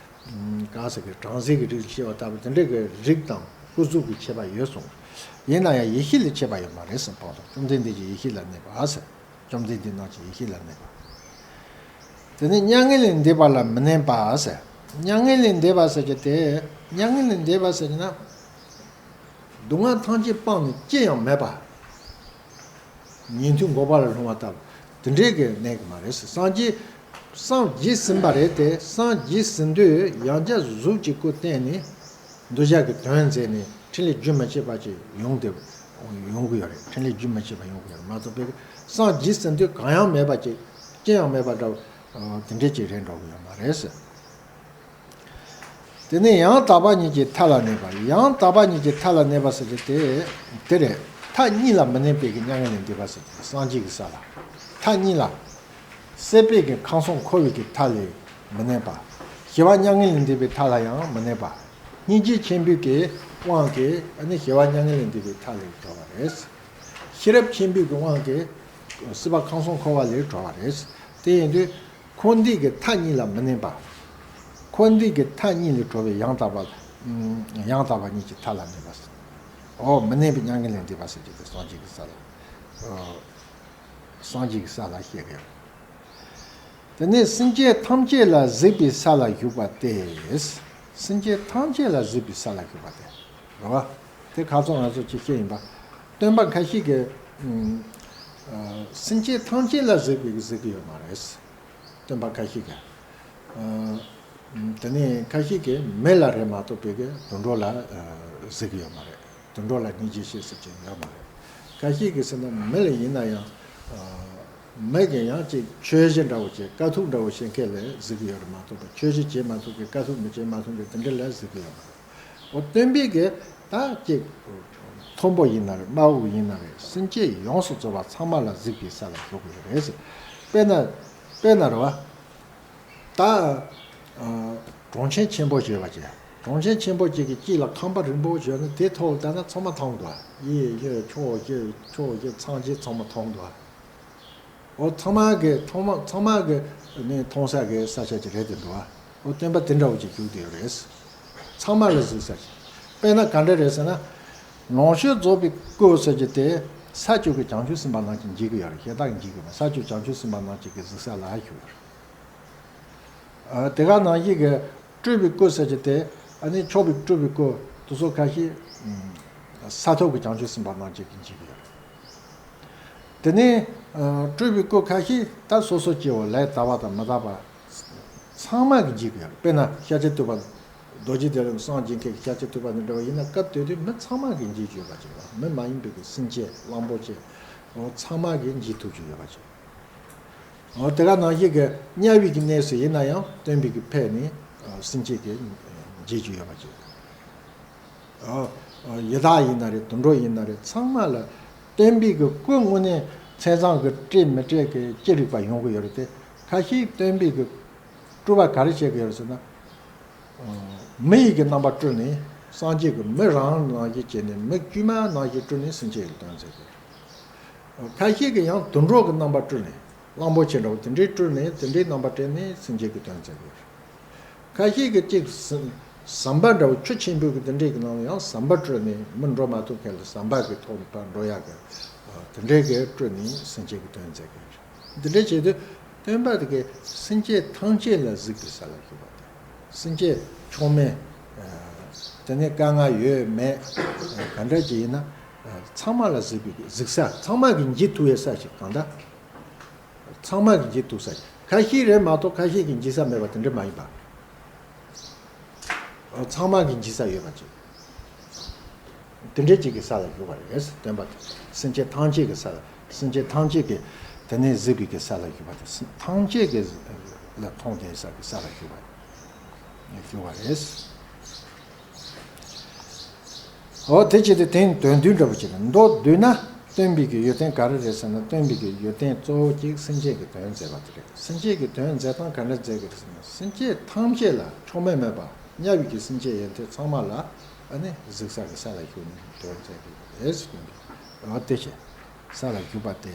གང་ཟག་གི་བྲམ་ཟེ་གི་རིགས་བྱེད་པ་ལྟ་བུ་དེ་འདྲ་གི་རིགས་དང་སྐུ་གཟུགས་ཀྱི་ཁྱད་པར་ཡོད་གསུངས། ཡིན་ན་ཡང་ཡེ་ཤེས་ལ་ཁྱད་པར་ཡོད་མ་རེད་ཟེར། སྤངས་རྟོགས་བཅོམ་ལྡན་འདས་ཀྱི་ཡེ་ཤེས་ལ་གནས་པ་ཟེར། བཅོམ་ལྡན་འདས་རྣམས་ཀྱི་ཡེ་ཤེས་ལ་གནས་པ། དེ་ནས་མྱ་ངན་ལས་འདས་པ་ལ་མི་གནས་པ་ཟེར། མྱ་ངན་ལས་འདས་པ་ཟེར་གྱི་དེ། མྱ་ངན་ལས་འདས་པ་ཟེར་གྱི་ན། སྡུག་བསྔལ་ཐམས་ཅད་སྤངས་ནས་ཅི་ཡང་མེད་པ། ཉན་ཐོས་འགོག་པ་ལ་ལྷུང་བ་ལྟ་བུ་དེ་འདྲའི་གི་གནས་ཀྱི་མ་རེད་ཟེར། སངས་རྒྱས། སངས་རྒྱས་ཟིན་པ་རེད་དེ། སངས་རྒྱས་ཟིན་དུས་ཡང་བསྐྱར་གཟུགས་ཀྱི་སྐུ་བསྟན་ནས་འདོད་ཆགས་ཀྱི་དོན་མཛད་ནས་འཕྲིན་ལས་རྒྱུན་མི་ཆད་པ་ཅིག་ཡོང་དེ། ཡོང་གི་ཡོད་རེད། འཕྲིན་ལས་རྒྱུན་མི་ཆད་པ་ཡོང་གི་ཡོད་རེད། མ་གཏོགས་པའི་སངས་རྒྱས་ཟིན་དུས་གང་ཡང་མེད་པ་ཅིག་ཅི་ཡང་མེད་པ་འདྲ་བོ་དེ་འདྲའི་ཅིག་རེད་འགྲོ་གི་ཡོད་མ་རེད་ཟེར། དེ་ནས་ཡང་དག་པ་ཉིད་ཀྱི་མཐའ་ལ་གནས་པ། ཡང་དག་པ་ཉིད་ཀྱི་མཐའ་ལ་གནས་པ་ཟེར་གྱི་དེ། དེ་རེད། མཐའ་གཉིས་ལ་མི་གནས་པའི་གི་མྱ་ངན་ལས་འདས་པ་ཟེར་གྱི་སངས་རྒྱས་ཀྱི་ས་ལ། མཐའ་གཉིས་ལ། སྲིད་པའི་གི་ཁམས་གསུམ་འཁོར་བའི་གི་མཐའ་ལས་མི་གནས་པ། ཞི་བ་མྱ་ངན་ལས་འདས་པའི་མཐའ་ལ་ཡང་མི་གནས་པ། སྙིང་རྗེ་ཆེན་པོའི་གི་དབང་གིས་ཨ་ནི་ཞི་བ་མྱ་ངན་ལས་འདས་པའི་མཐའ་ལས་གྲོལ་བ་རེད། ཤེས་རབ་ཆེན་པོའི་གི་དབང་གིས་སྲིད་པ་ཁམས་གསུམ་འཁོར་བ་ལས་གྲོལ་བ་རེད། དེ་ཡིན་དུས། འཁོར་འདས་ཀྱི་མཐའ་གཉིས་ལ་མི་གནས་པ། འཁོར་འདས་ཀྱི་མཐའ་གཉིས་ལས་གྲོལ་བའི་ཡང་དག་པ། ཡང་དག་པ་ཉིད་ཀྱི་མཐའ་ལ་གནས་པ་ཟེར། འོ་མི་གནས་པའི་མྱ་ངན་ལས་འདས་པ་ཟེར་གྱི་དེ་སངས་རྒྱས་ཀྱི་ས་ལ། སངས་རྒྱས་ཀྱི་ས་ལ་བཤད་ཀྱི་ཡོད། དེ་ནས་སེམས་ཅན་ཐམས་ཅད་ལ་གཟིགས་པའི་ས་ལ་བཞུགས་པ་སྟེ། སེམས་ཅན་ཐམས་ཅད་ལ་གཟིགས་པའི་ས་ལ་བཞུགས་པ་སྟེ། རེད་བ། དེ་ཁ་སང་ང་ཚོ་ཅིག་བཤད་ཡིན་པ། སྟོན་པ་ཁ་ཤས་ཀྱིས། སེམས་ཅན་ཐམས་ཅད་ལ་གཟིགས་པའི་གཟིགས་ཀྱི་ཡོད་མ་རེད། སྟོན་པ་ཁ་ཤས་ཀྱིས། དེ་ནས་ཁ་ཤས་ཀྱིས་མི་ལ་རེད་མ་གཏོགས་པའི་གི་དུད་འགྲོ་ལ་གཟིགས་ཀྱི་ཡོད་མ་རེད། དུད་འགྲོ་ལ་སྙིང་རྗེ་ཤེས་ཟེར་གྱི་ཡོད་མ་རེད། ཁ་ཤས་ཀྱིས་ཟེར་ན་མི་ལ་ཡིན་ན་ཡང་། མི་གི་ཡང་ཅིག་ཆོས་གཞི་འདྲ་བོ་བྱེད། དཀའ་ཐུབ་འདྲ་བོ་བྱེད་མཁན་ལ་གཟིགས་ཀྱི་ཡོད་རེད་མ་གཏོགས་པ། ཆོས་གཞི་བྱེད་མ་ཐུབ་པའི། དཀའ་ཐུབ་མི་བྱེད་མ་ཐུབ་པའི་དེ་འདྲ་ལ་གཟིགས་ཀྱི་ཡོད་མ་རེད། འོ་སྟོན་པའི་གི་ད་ཅིག་མཐོན་པོ་ཡིན་ན་རེད། དམའ་བོ་ཡིན་ན་རེད། སེམས་བསྐྱེད་ཡོངས་སུ་རྫོགས་པ་ཚང་མ་ལ་གཟིགས་པའི་ས་ལ་བཞུགས་ཀྱི་ཡོད་རེད་ཟེར། དཔེར་ན་དཔེར་ན་རེད་བ། ད་ཨ་གྲོང་ཁྱེར་ཆེན་པོ་ཞེས་པ་ཅིག་གྲོང་ཁྱེར་ཆེན་པོ་ཅིག་གི་དཀྱིལ་ལ་ཁང་པ་རིང་པོ་བྱས་ན། དེའི་ཐོག་ལ་བལྟས་ན་ཚང་མ་མཐོང་འདུག་གཡས་གཡོན་ཕྱོགས་བཞི་ཕྱོགས་བཞི་ཚང་གི་ཚང་མ་མཐོང་འདུག་འོ་ཚང་མ་གི་ཚང་མ་ཚང་མ་གི་ནི་མཐོང་ས་གི་ས་ཆ་ཅིག་རེད་དེ་འདུག་འོ་སྟོན་པ་དེ་འདྲ་བོ་ཅིག་བཞུགས་བསྡད་ཡོད་རེད། ཚང་མ་ལ་གཟིགས་ས་ཅིག་དཔེར་ན་ག་འདྲ་རེད་ཟེར་ན། ལོངས་སྤྱོད་རྫོགས་པའི་སྐུ་ཟེར་གྱི་དེ་ས་བཅུ་གི་བྱང་ཆུབ་སེམས་དཔའ་རྣམས་ཀྱིས་མཇལ་གྱི་ཡོད་རེད། ཞེ་དྲག་མཇལ་གྱི་མེད། ས་བཅུ་བྱང་ཆུབ་སེམས་དཔའ་རྣམས་ཀྱི་གི་གཟིགས་ས་ལ་བཞུགས་ཡོད་རེད། ཨ་དེ་ག་ནང་བཞིན་གྱི་སྤྲུལ་པའི་སྐུ་ཟེར་གྱི་དེ། ཨ་ནི་མཆོག་པའི་སྤྲུལ་པའི་སྐུ་དེ་ཚོ་ཁ་ཤས་ཨ་ས་ཐོབ་ཀྱི་བྱང་ཆུབ་སེམས་དཔའ་རྣམས་ཀྱིས་མཇལ་གྱི་ཡོད་རེད། དེ་ནས་ཨ་སྤྲུལ་པའི་སྐུ་ཁ་ཤས་ད་སོ་སོ་སྐྱེ་བོ་ལས་དག་པ་དང་མི་དག་པ་ཚང་མ་གིས་མཇལ་གྱི་ཡོད་རེད། དཔེར་ན་ཤཱཀྱ་ཐུབ་པ། རྡོ་རྗེ་གདན་ལ་སངས་རྒྱས་མཁན་གྱི་ཤཱཀྱ་ཐུབ་པ་དང་འདྲ་བ་ཡིན་ན། སྐབས་དེ་དུས་མི་ཚང་མ་གིས་མཇལ་རྒྱུ་ཡོད་པ་ཅིག་རེད། མི་མ་ཡིན་པའི་གི་སེམས་ཅན་གླང་པོ་ཆེ་འོ་ཚང་མ་གིས་མཇལ་ཐུབ་རྒྱུ་ཡོད་པ་ཅིག་འོ་དེ་ག་ནང་བཞིན་གྱི་དམྱལ་བའི་གི་གནས་སུ་ཡིན་ན་ཡང་སྟོན་པའི་གི་ཕས་ནི་ཨ་སེམས་ཅན་གྱིས་མཇལ་རྒྱུ་ཡོད་པ་ཅིག་ཨ་ཨ་ཡི་དྭགས་ཡིན་ན་རེད། དུད་འགྲོ་ཡིན་ན་རེད། ཚང་མ་ལ་སྟོན་པའི་གི་སྐུ་དངོས་གནས་མཚན་བཟང་གི་སྤྲས་མི་སྤྲས་གི་ཅི་རིགས་པ་ཡོང་གི་ཡོད་རེད་དེ། ཁ་ཤས་སྟོན་པའི་གི་སྤྲུལ་པ་ག་རེ་བྱེད་ཀྱི་ཡོད་རེད་ཟེར་ན། མི་ཡི་གི་རྣམ་པ་སྤྲུལ་ནས་སངས་རྒྱས་ཀྱི་མི་རང་ནང་བཞིན་བྱས་ནས། མི་དཀྱུས་མ་ནང་བཞིན་སྤྲུལ་ནས་སེམས་ཅན་གྱི་དོན་མཛད་དགོས། ཁ་ཤས་ཀྱིས་ཡང་དུད་འགྲོ་གི་རྣམ་པ་སྤྲུལ་ནས། གླང་པོ་ཆེ་འདྲ་བོ་དེ་འདྲའི་སྤྲུལ་ནས་དེ་འདྲའི་རྣམ་པ་སྤྲས་ནས་སེམས་ཅན་གྱི་དོན་མཛད་དགོས། ཁ་ཤས་ཀྱིས་ཅིག་ཟ་ཟམ་པ་འདྲ་བོ། ཆུ་ཆེན་པོའི་གི་དེ་འདྲའི་གི་ནང་ལ་ཡང་ཟམ་པ་སྤྲུལ་ནས། མི་འགྲོ་མ་ཐུབ་མཁན་ལ་ཟམ་པ་གི་ཐོག་ནས་ཕར་འགྲོ་ཡག་གི་དེ་འདྲའི་གི་སྤྲུལ་ནས་སེམས་ཅན་གྱི་དོན་མཛད་དགོས། འདི་འདྲ་བྱེད་དུས་སྟོན་པ་དེ་གའི་སེམས་ཅན་ཐམས་ཅད་ལ་གཟིགས་པའི་ས་ལ་བཞུགས་པ་དང་། སེམས་ཅན་མཆོག་དམན། ཨ་དེ་ནས་དཀའ་ངལ་ཡོད་མེད། ཨ་ག་འདྲ་ཅིག་ཡིན་ན། ཨ་ཚང་མ་ལ་གཟིགས་པའི་གཟིགས་ས། ཚང་མ་གིས་མཇལ་ཐུབ་པའི་ས་ཞིག་གང་ལྟར། ཚང་མ་གིས་མཇལ་ཐུབ་ས་ཞིག་ཁ་ཤས་རེད་མ་གཏོགས་ཁ་ཤས་ཀྱིས་མཇལ་ས་མེད་པ་དེ་འདྲ་མ་ཡིན་པ། ཚང་མ་གིས་མཇལ་ས་ཡོད་པ་ཅིག་དེ་འདྲའི་ཅིག་གི་ས་ལ་བཞུགས་པ་རེད། སྟོན་པ་དེ་སེམས་ཅན་ཐམས་ཅད་ཀྱི་ས་ལ། སེམས་ཅན་ཐམས་ཅད་ཀྱི་དེ་ནས་གཟིགས་པའི་གི་ས་ལ་བཞུགས་པ་དེ། སེམས་ཐམས་ཅད་ཀྱི་ལ་མཐོང་བསྡད་ས་གི་ས་ལ་བཞུགས་པ་བཞུགས་པ་རེད། འོ་དེ་བྱས་ཏེ་དེ་ནི་དོན་བསྡུས་འདྲ་པོ་ཅིག་རེད། མདོར་བསྡུས་ན་སྟོན་པའི་གི་ཡོན་ཏན་ག་རེ་རེད་ཟེར་ན། སྟོན་པའི་གི་ཡོན་ཏན་གཙོ་བོ་གཅིག་སེམས་ཅན་གྱི་དོན་མཛད་པ་དེ་རེད། སེམས་ཅན་གྱི་དོན་མཛད་སྟངས་ག་འདྲ་མཛད་ཀྱི་རེད་ཟེར་ན། སེམས་ཅན་ཐམས་ཅད་ལ་མཆོག་དམན་མེད་པ། དམྱལ་བའི་གི་སེམས་ཅན་ཡོན་ཏན་ཚང་མ་ལ་ཨ་ནི་གཟིགས་ས་གི་ས་ལ་བཞུགས་ནས་དོན་མཛད་ཀྱི་རེད་ཟེར་གྱི་འདུག་འོ་དེ་བྱས། ས་ལ་བཞུགས་པ་སྟེ།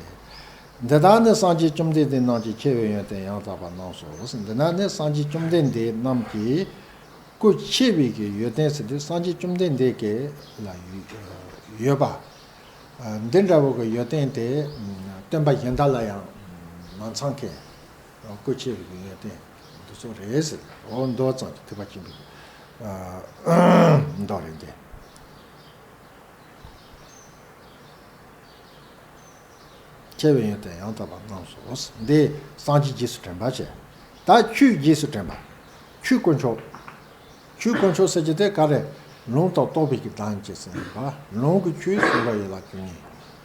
འདི་དག་ནི་སངས་རྒྱས་བཅོམ་ལྡན་འདས་རྣམས་ཀྱི་ཆེ་བའི་ཡོན་ཏན་ཡང་དག་པར་སྣང་སོ། འདི་ན་ནི་སངས་རྒྱས་བཅོམ་ལྡན་འདས་རྣམས་ཀྱི་སྐུ་ཆེ་བའི་གི་ཡོན་ཏན་ཟེར་དུས། སངས་རྒྱས་བཅོམ་ལྡན་འདས་ཀྱི་ལ་ཡོད་པ། འདི་འདྲ་བོ་གི་ཡོན་ཏན་དེ་སྟོན་པ་གཞན་དག་ལ་ཡང་མ་ཚང་མཁན། སྐུ་ཆེ་བའི་གི་ཡོན་ཏན་འདི་ཚོ་རེད་ཟེར། འོ་མདོ་ཙམ་གྱི་ཐེག་པ་ཆེན་པོའི་མདོ་རེད་འདི། ཆེ་བའི་ཡོན་ཏན་ཡང་དག་པར་སྣང་སོ། འདི་སངས་རྒྱས་རྗེས་སུ་དྲན་པ་བྱས། ད་ཆོས་རྗེས་སུ་དྲན་པ། ཆོས་དཀོན་མཆོག་ཆོས་དཀོན་མཆོག་ཟེར་གྱི་དེ་ག་རེ། ལུང་དང་རྟོགས་པའི་གི་བདག་ཉིད་ཅེས་ཟེར་བ། ལུང་གི་ཆོས་གསུང་རབ་ཡན་ལག་བཅུ་གཉིས།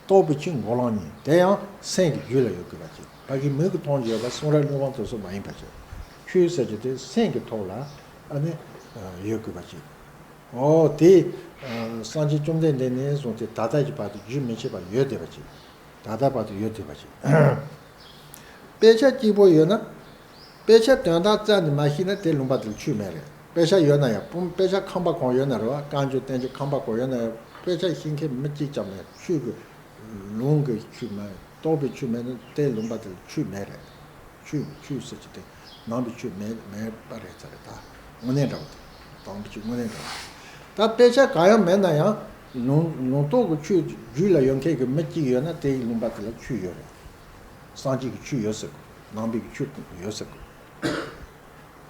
རྟོགས་པའི་ཆོས་འགོག་ལམ་གཉིས། དེ་ཡང་སེམས་ཀྱི་རྒྱུད་ལ་ཡོད་དགོས་པ་ཅིག་ཕ་གི་མིག་གིས་མཐོང་རྒྱུ་ཡོད་པ་གསུང་རབ་གླེགས་བམ་དེ་ཚོ་མ་ཡིན་པ་ཅིག་ཆོས་ཟེར་གྱི་དེ་སེམས་ཀྱི་ཐོག་ལ་ཨ་ནི་ཡོད་དགོས་པ་ཅིག་འོ་དེ། ཨ་སངས་རྒྱས་བཅོམ་ལྡན་འདས་ནས་བཟུང་སྟེ་ད་ལྟ་གི་བར་དུ་རྒྱུན་མི་ཆད་པར་ཡོད་བསྡད་པ་ཅིག་ད་ལྟ་བར་དུ་ཡོད་བསྡད་པ་ཅིག་དཔེ་ཆ་གཅིག་པོ་ཡོད་ན། དཔེ་ཆ་དོན་དག་རྩ་ནས་མ་ཤེས་ན་དེ་ལུང་པ་དེར་ཆོས་མེད་རེད། དཔེ་ཆ་ཡོད་ན་ཡང་། དཔེ་ཆ་ཁང་པ་གང་ཡོད་ན་རེད་བ། བཀའ་འགྱུར་བསྟན་འགྱུར་ཁང་པ་གང་ཡོད་ན་ཡང་། དཔེ་ཆ་ཤེས་མཁན་མི་གཅིག་ཀྱང་མེད། ཆོས་ཀྱི་ལུང་གི་ཆོས་མེད། རྟོགས་པའི་ཆོས་མེད་ན་དེ་ལུང་པ་དེར་ཆོས་མེད་རེད། ཆོས་ཆོས་ཟེར་གྱི་དེ་ནང་པའི་ཆོས་མེད་མེད་པ་རེད་ཚར་རེད། ད་དངོས་གནས་འདྲ་བོ་དེ། དང་པོ་ཆོས་དངོས་གནས་འདྲ་བོ། ད་དཔེ་ཆ་གང་ཡང་མེད་ན་ཡང་། ལུང་ལུང་རྟོགས་ཀྱི་ཆོས་རྒྱུད་ལ་ཡོད་མཁན་གྱི་མི་གཅིག་ཡོད་ན་དེའི་ལུང་པ་དེ་ལ་ཆོས་ཡོད་རེད། སངས་རྒྱས་ཀྱི་ཆོས་ཡོད་ཟེར་གོ། ནང་པའི་གི་ཆོས་ཡོད་ཟེར་གོ།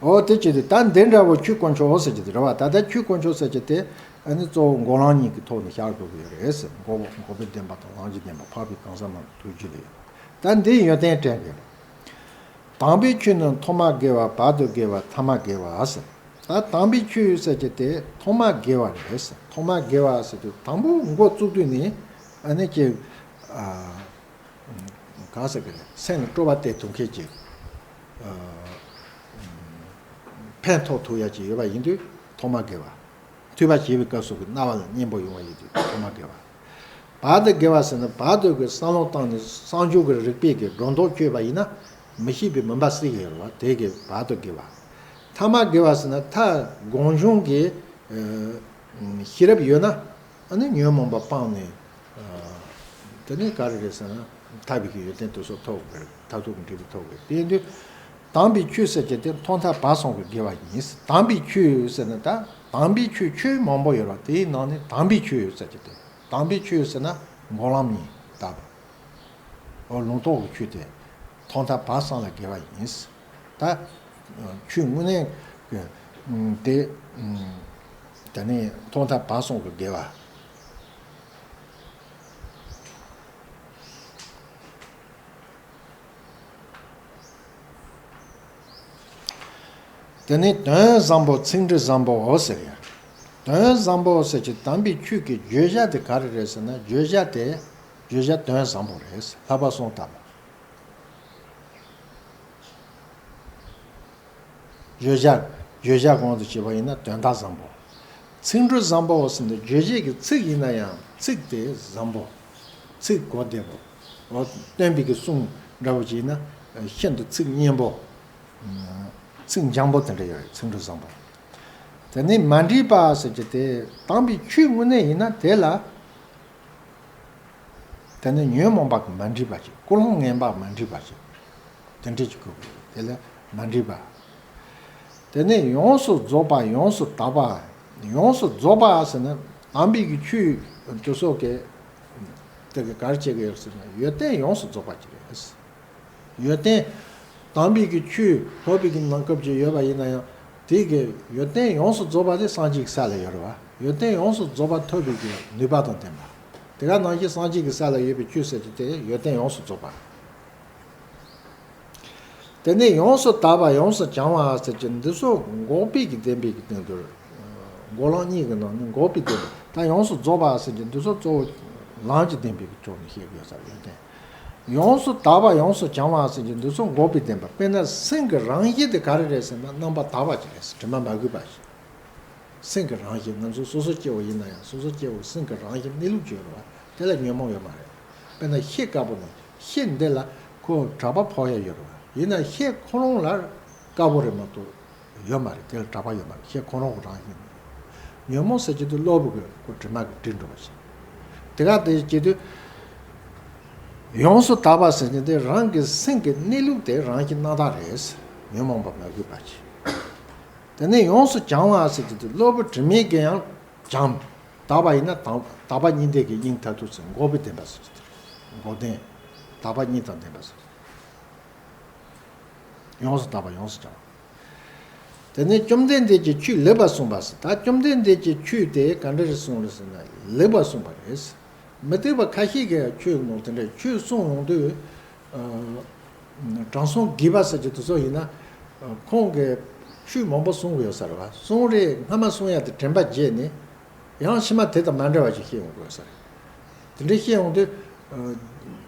འོ་དེ་བྱས་ཏེ་ད་འདི་འདྲ་བོ་ཆོས་དཀོན་མཆོག་ཟེར་གྱི་དེ་རེད་བ། ད་ལྟ་ཆོས་དཀོན་མཆོག་ཟེར་གྱི་དེ་ཨ་ནི་གཙོ་བོ་འགོག་ལམ་གཉིས་ཀྱི་ཐོག་ནས་བཞག་དགོས་ཀྱི་ཡོད་རེད་ཟེར། འགོག་པ་འགོག་པའི་བདེན་པ་དང་། ལམ་གྱི་བདེན་པ། འཕགས་པའི་གང་ཟག་རྣམས་ཐུགས་རྒྱུད་ལ་ཡོད། ད་འདིའི་ཡོན་ཏན་དྲན་དགོས། དང་པོའི་ཆོས་ནི་ཐོག་མ་དགེ་བ། བར་དུ་དགེ་བ། ཐ་མ་དགེ་བ་ཟེར། ད་དང་པོའི་ཆོས་ཟེར་གྱི་དེ་ཐོག་མ་དགེ་བ་རེད་ཟེར། ཐོག་མ་དགེ་བ་ཟེར་དུས་དང་པོ་འགོ་བཙུགས་དུས་ནས་ཨ་ནི་ཀྱི་ཨ་ གང་ཟེར་གི་རེད། སེམས་ལ་སྤྲོ་བ་སྟེར་ཐུབ་མཁན་གྱི་ཨ་ཕན་ཐོགས་ཐུབ་ཡ་ཅིག་ཡོད་པ་ཡིན་དུས་ཐོག་མ་དགེ་བ། ཐོས་པ་བྱེད་པའི་སྐབས་སུ་གི་རྣ་བ་ལ་སྙན་པོ་ཡོང་བ་ཡིན་དུས་ཐོག་མ་དགེ་བ། བར་དུ་དགེ་བ་ཟེར་ན་བར་དུ་གི་བསམ་བློ་བཏང་ནས་བསམ་སྦྱོར་གྱི་རིག་པའི་གི་སྒྲོ་འདོགས་གཅོད་པ་ཡིན་ན་མི་ཤེས་པའི་མུན་པ་སེལ་གི་ཡོད་རེད་བ། དེ་གི་བར་དུ་དགེ་བ། ཐ་མ་དགེ་བ་ཟེར་ན་མཐའ་སྒོམ་བྱུང་གི་ཤེས་རབ་ཡོད་ན། ཨ་ནི་ཉོན་མོངས་པ་སྤངས་ནས། དེ་ནས་ག་རེ་རེད་ཟེར་ན། ཐར་པའི་གི་ཡོན་ཏན་དེ་ཚོ་ཐོབ་དགོས། མཐར་ཐུག་གི་འབྲས་བུ་ཐོབ་དགོས། དེ་ཡིན་དུས། དམ་པའི་ཆོས་ཟེར་གྱི་དེ་ཐོག་མཐའ་བར་གསུམ་གྱི་དགེ་བ་ཡིན། དམ་པའི་ཆོས་ཟེར་ན་ད་དམ་པའི་ཆོས་ཆོས་མང་པོ་ཡོད་རེད་བ། དེའི་ནང་ནས་དམ་པའི་ཆོས་ཟེར་གྱི་དེ། དམ་པའི་ཆོས་ཟེར་ན་འགོག་ལམ་གཉིས་ལྟ་བུ། འོ་ལུང་རྟོགས་ཀྱི་ཆོས་དེ་ཐོག་མཐའ་བར་གསུམ་ལ་དགེ་བ་ཡིན། ད་ཆོས་དངོས་གནས་ཀྱི་དེ་དེ་ནས་ཐོག་མཐའ་བར་གསུམ་གྱི་དགེ་བ། དེ་ནས་དོན་བཟང་པོ་ཚིག་འབྲུ་བཟང་པོའོ་ཟེར་ཡ། དོན་བཟང་པོ་ཟེར་གྱི་དམ་པའི་ཆོས་ཀྱི་བརྗོད་བྱ་དེ་ག་རེ་རེད་ཟེར་ན། བརྗོད་བྱ་དེ་བརྗོད་བྱ་དོན་བཟང་པོ་རེད། ལྷག་པ་གསུམ་ལྟ་བུ། བརྗོད་བྱ། བརྗོད་བྱ་གོང་དུ་བྱས་པ་ཡིན་ན་དོན་དག་བཟང་པོ། ཚིག་འབྲུ་བཟང་པོ་ཟེར་ན་བརྗོད་བྱེད་ཀྱི་ཚིག་ཡིན་ན་ཡང་ཚིག་དེ་བཟང་པོ། ཚིག་གོ་བདེ་པོ། འོ་སྟོན་པའི་གི་གསུང་འདྲ་བོ་ཅིག་ཡིན་ན་ཤིན་ཏུ་ཚིག་སྙན་པོ། ཚིག་འཇམ་པོ་དེ་འདྲ་ཡོད་རེད། ཚིག་འབྲུ་བཟང་པོ། དེ་ནས་མ་འདྲིས་པ་ཟེར་གྱི་དེ་དམ་པའི་ཆོས་དངོས་གནས་ཡིན་ན་དེ་ལ། དེ་ནི་ཉོན་མོངས་པ་གི་མ་འདྲིས་པ་ཅིག་ཀུན་སློང་ངན་པ་མ་འདྲིས་པ་ཅིག་དེ་འདྲས་ཅིག་དགོས་དགོས། དེ་ལ་མ་འདྲིས་པ། དེ་ནས་ཡོངས་སུ་རྫོགས་པ་ཡོངས་སུ་དག་པ། ཡོངས་སུ་རྫོགས་པ་ཟེར་ན་དམ་པའི་གི་ཆོས་དེ་ཚོ་གི་དེ་གི་ག་རེ་བྱེད་ཀྱི་ཡོད་ཟེར་ན་ཡོན་ཏན་ཡོངས་སུ་རྫོགས་པ་ཅིག་རེད། ཡོན་ཏན། དམ་པའི་གི་ཆོས་ཐོབ་པའི་གི་ནང་སྐབས་ཅིག་ཡོད་པ་ཡིན་ན་ཡང་དེ་གི་ཡོན་ཏན་ཡོངས་སུ་རྫོགས་པ་དེ་སངས་རྒྱས་ཀྱི་ས་ལ་ཡོད་རེད་བ། ཡོན་ཏན་ཡོངས་སུ་རྫོགས་པ་ཐོབ་པའི་གི་ནུས་པ་དང་ལྡན་པ། དེ་ག་ནང་བཞིན་སངས་རྒྱས་ཀྱི་ས་ལ་ཡོད་པའི་ཆོས་ཟེར་གྱི་དེ་ཡོན་ཏན་ཡོངས་སུ་རྫོགས་པ། དེ་ནས་ཡོངས་སུ་དག་པ་ཡོངས་སུ་བྱང་བ་ཟེར་གྱི་འདི་ཚོ་འགོག་པའི་གི་བདེན་པའི་གི་སྟེང་དུ། འགོག་ལམ་གཉིས་ཀྱི་ནང་ནས་འགོག་པའི་བདེན་པ་དང་ཡོངས་སུ་རྫོགས་པ་ཟེར་གྱི་འདི་ཚོ་གཙོ་བོ་ལམ་གྱི་བདེན་པའི་གི་ཕྱོགས་ནས་བཤད་དགོས་ས་རེད་དེ། ཡོངས་སུ་དག་པ་ཡོངས་སུ་བྱང་བ་ཟེར་གྱི་འདི་ཚོ་འགོག་པའི་བདེན་པ། དཔེར་ན་སེམས་ཀྱི་རང་བཞིན་དེ་ག་རེ་རེད་ཟེར་ན་རྣམ་པར་དག་པ་ཅིག་རེད། དྲི་མ་མ་གོས་པ་ཞིག་སེམས་ཀྱི་རང་བཞིན་ང་ཚོ་སོ་སོ་སྐྱེ་བོ་ཡིན་ན་ཡང་སོ་སོ་སྐྱེ་བོ་སེམས་ཀྱི་རང་བཞིན་གནས་ལུགས་ཅིག་ཡོད་རེད་བ། དེ་ལ་ཉོན་མོངས་ཡོད་མ་རེད། དཔེར་ན་ཤེལ་དཀར་པོ་ནང་ཤེལ་འདི་ལ་ཁོ་གྲགས་པ་ཕོག་ཡ་ཡོད་རེད་བ། ཡིན་ན་ཤེལ་ཁོ་རང་ལ་དཀར་པོ་རེད་མ་གཏོགས་ཡོད་མ་རེད། དེ་ལ་གྲགས་པ་ཡོད་མ་རེད། ཤེལ་ཁོ་རང་གི་རང་བཞིན། ཉོན་མོངས་ཟེར་གྱི་དེ་གློ་བུར་གྱི་ཁོ་དྲི་མ་གིས་བསྒྲིབས་འགྲོ་བ་ཞིག་དེ་ག་དེ་བྱེད་དུས་ཡོངས་སུ་དག་པ་ཟེར་གྱི་དེ་རང་གི་སེམས་ཀྱི་གནས་ལུགས་དེ་རང་བཞིན་རྣམ་དག་རེད། ཉོན་མོངས་པ་མ་གོས་པ་ཞིག་དེ་ནས་ཡོངས་སུ་བྱང་བ་ཟེར་གྱི་དེ་གློ་བུར་དྲི་མས་ཀྱང་ཡང་བྱང་། དག་པ་ཡིན་ན་དང་དག་པ་གཉིས་ལྡན་གྱི་དབྱིངས་མཐར་ཐུག་ཟེར། འགོག་པའི་བདེན་པ་ཟེར་གྱི་དེ་འགོག་བདེན། དག་པ་གཉིས་དང་ལྡན་པ་ཟེར། ཡོངས་སུ་དག་པ་ཡོངས་སུ་བྱང་བ། དེ་ནས་བཅོམ་ལྡན་འདས་ཀྱིས་ཆོས་ལེགས་པར་གསུངས་པ་ཟེར། ད་བཅོམ་ལྡན་འདས་ཀྱིས་ཆོས་དེ་ག་འདྲ་རེ་གསུངས་རེད་ཟེར་ན་ལེགས་པར་གསུངས་པ་རེད། མུ་སྟེགས་པ་ཁ་ཤས་ཀྱིས་ཆོས་ནང་དེ་འདྲ་ཆོས་གསུངས་ཡོང་དུས། ཨ། དྲང་སྲོང་རྒས་པ་ཟེར་གྱི་དེ་ཚོ་ཡིན་ན། ཨ། ཁོང་གིས་ཆོས་མང་པོ་གསུངས་ཡོད་ས་རེད་བ། གསུང་རེས་སྔ་མ་གསུང་ཡ་དེ་དྲན་པ་བརྗེད་ནས། ཡང་ཕྱི་མ་དེ་དང་མ་འདྲ་བ་ཞིག་བཤད་ཡོང་དགོས་ས་རེད། དེ་འདྲ་བཤད་ཡོང་དུས། ཨ།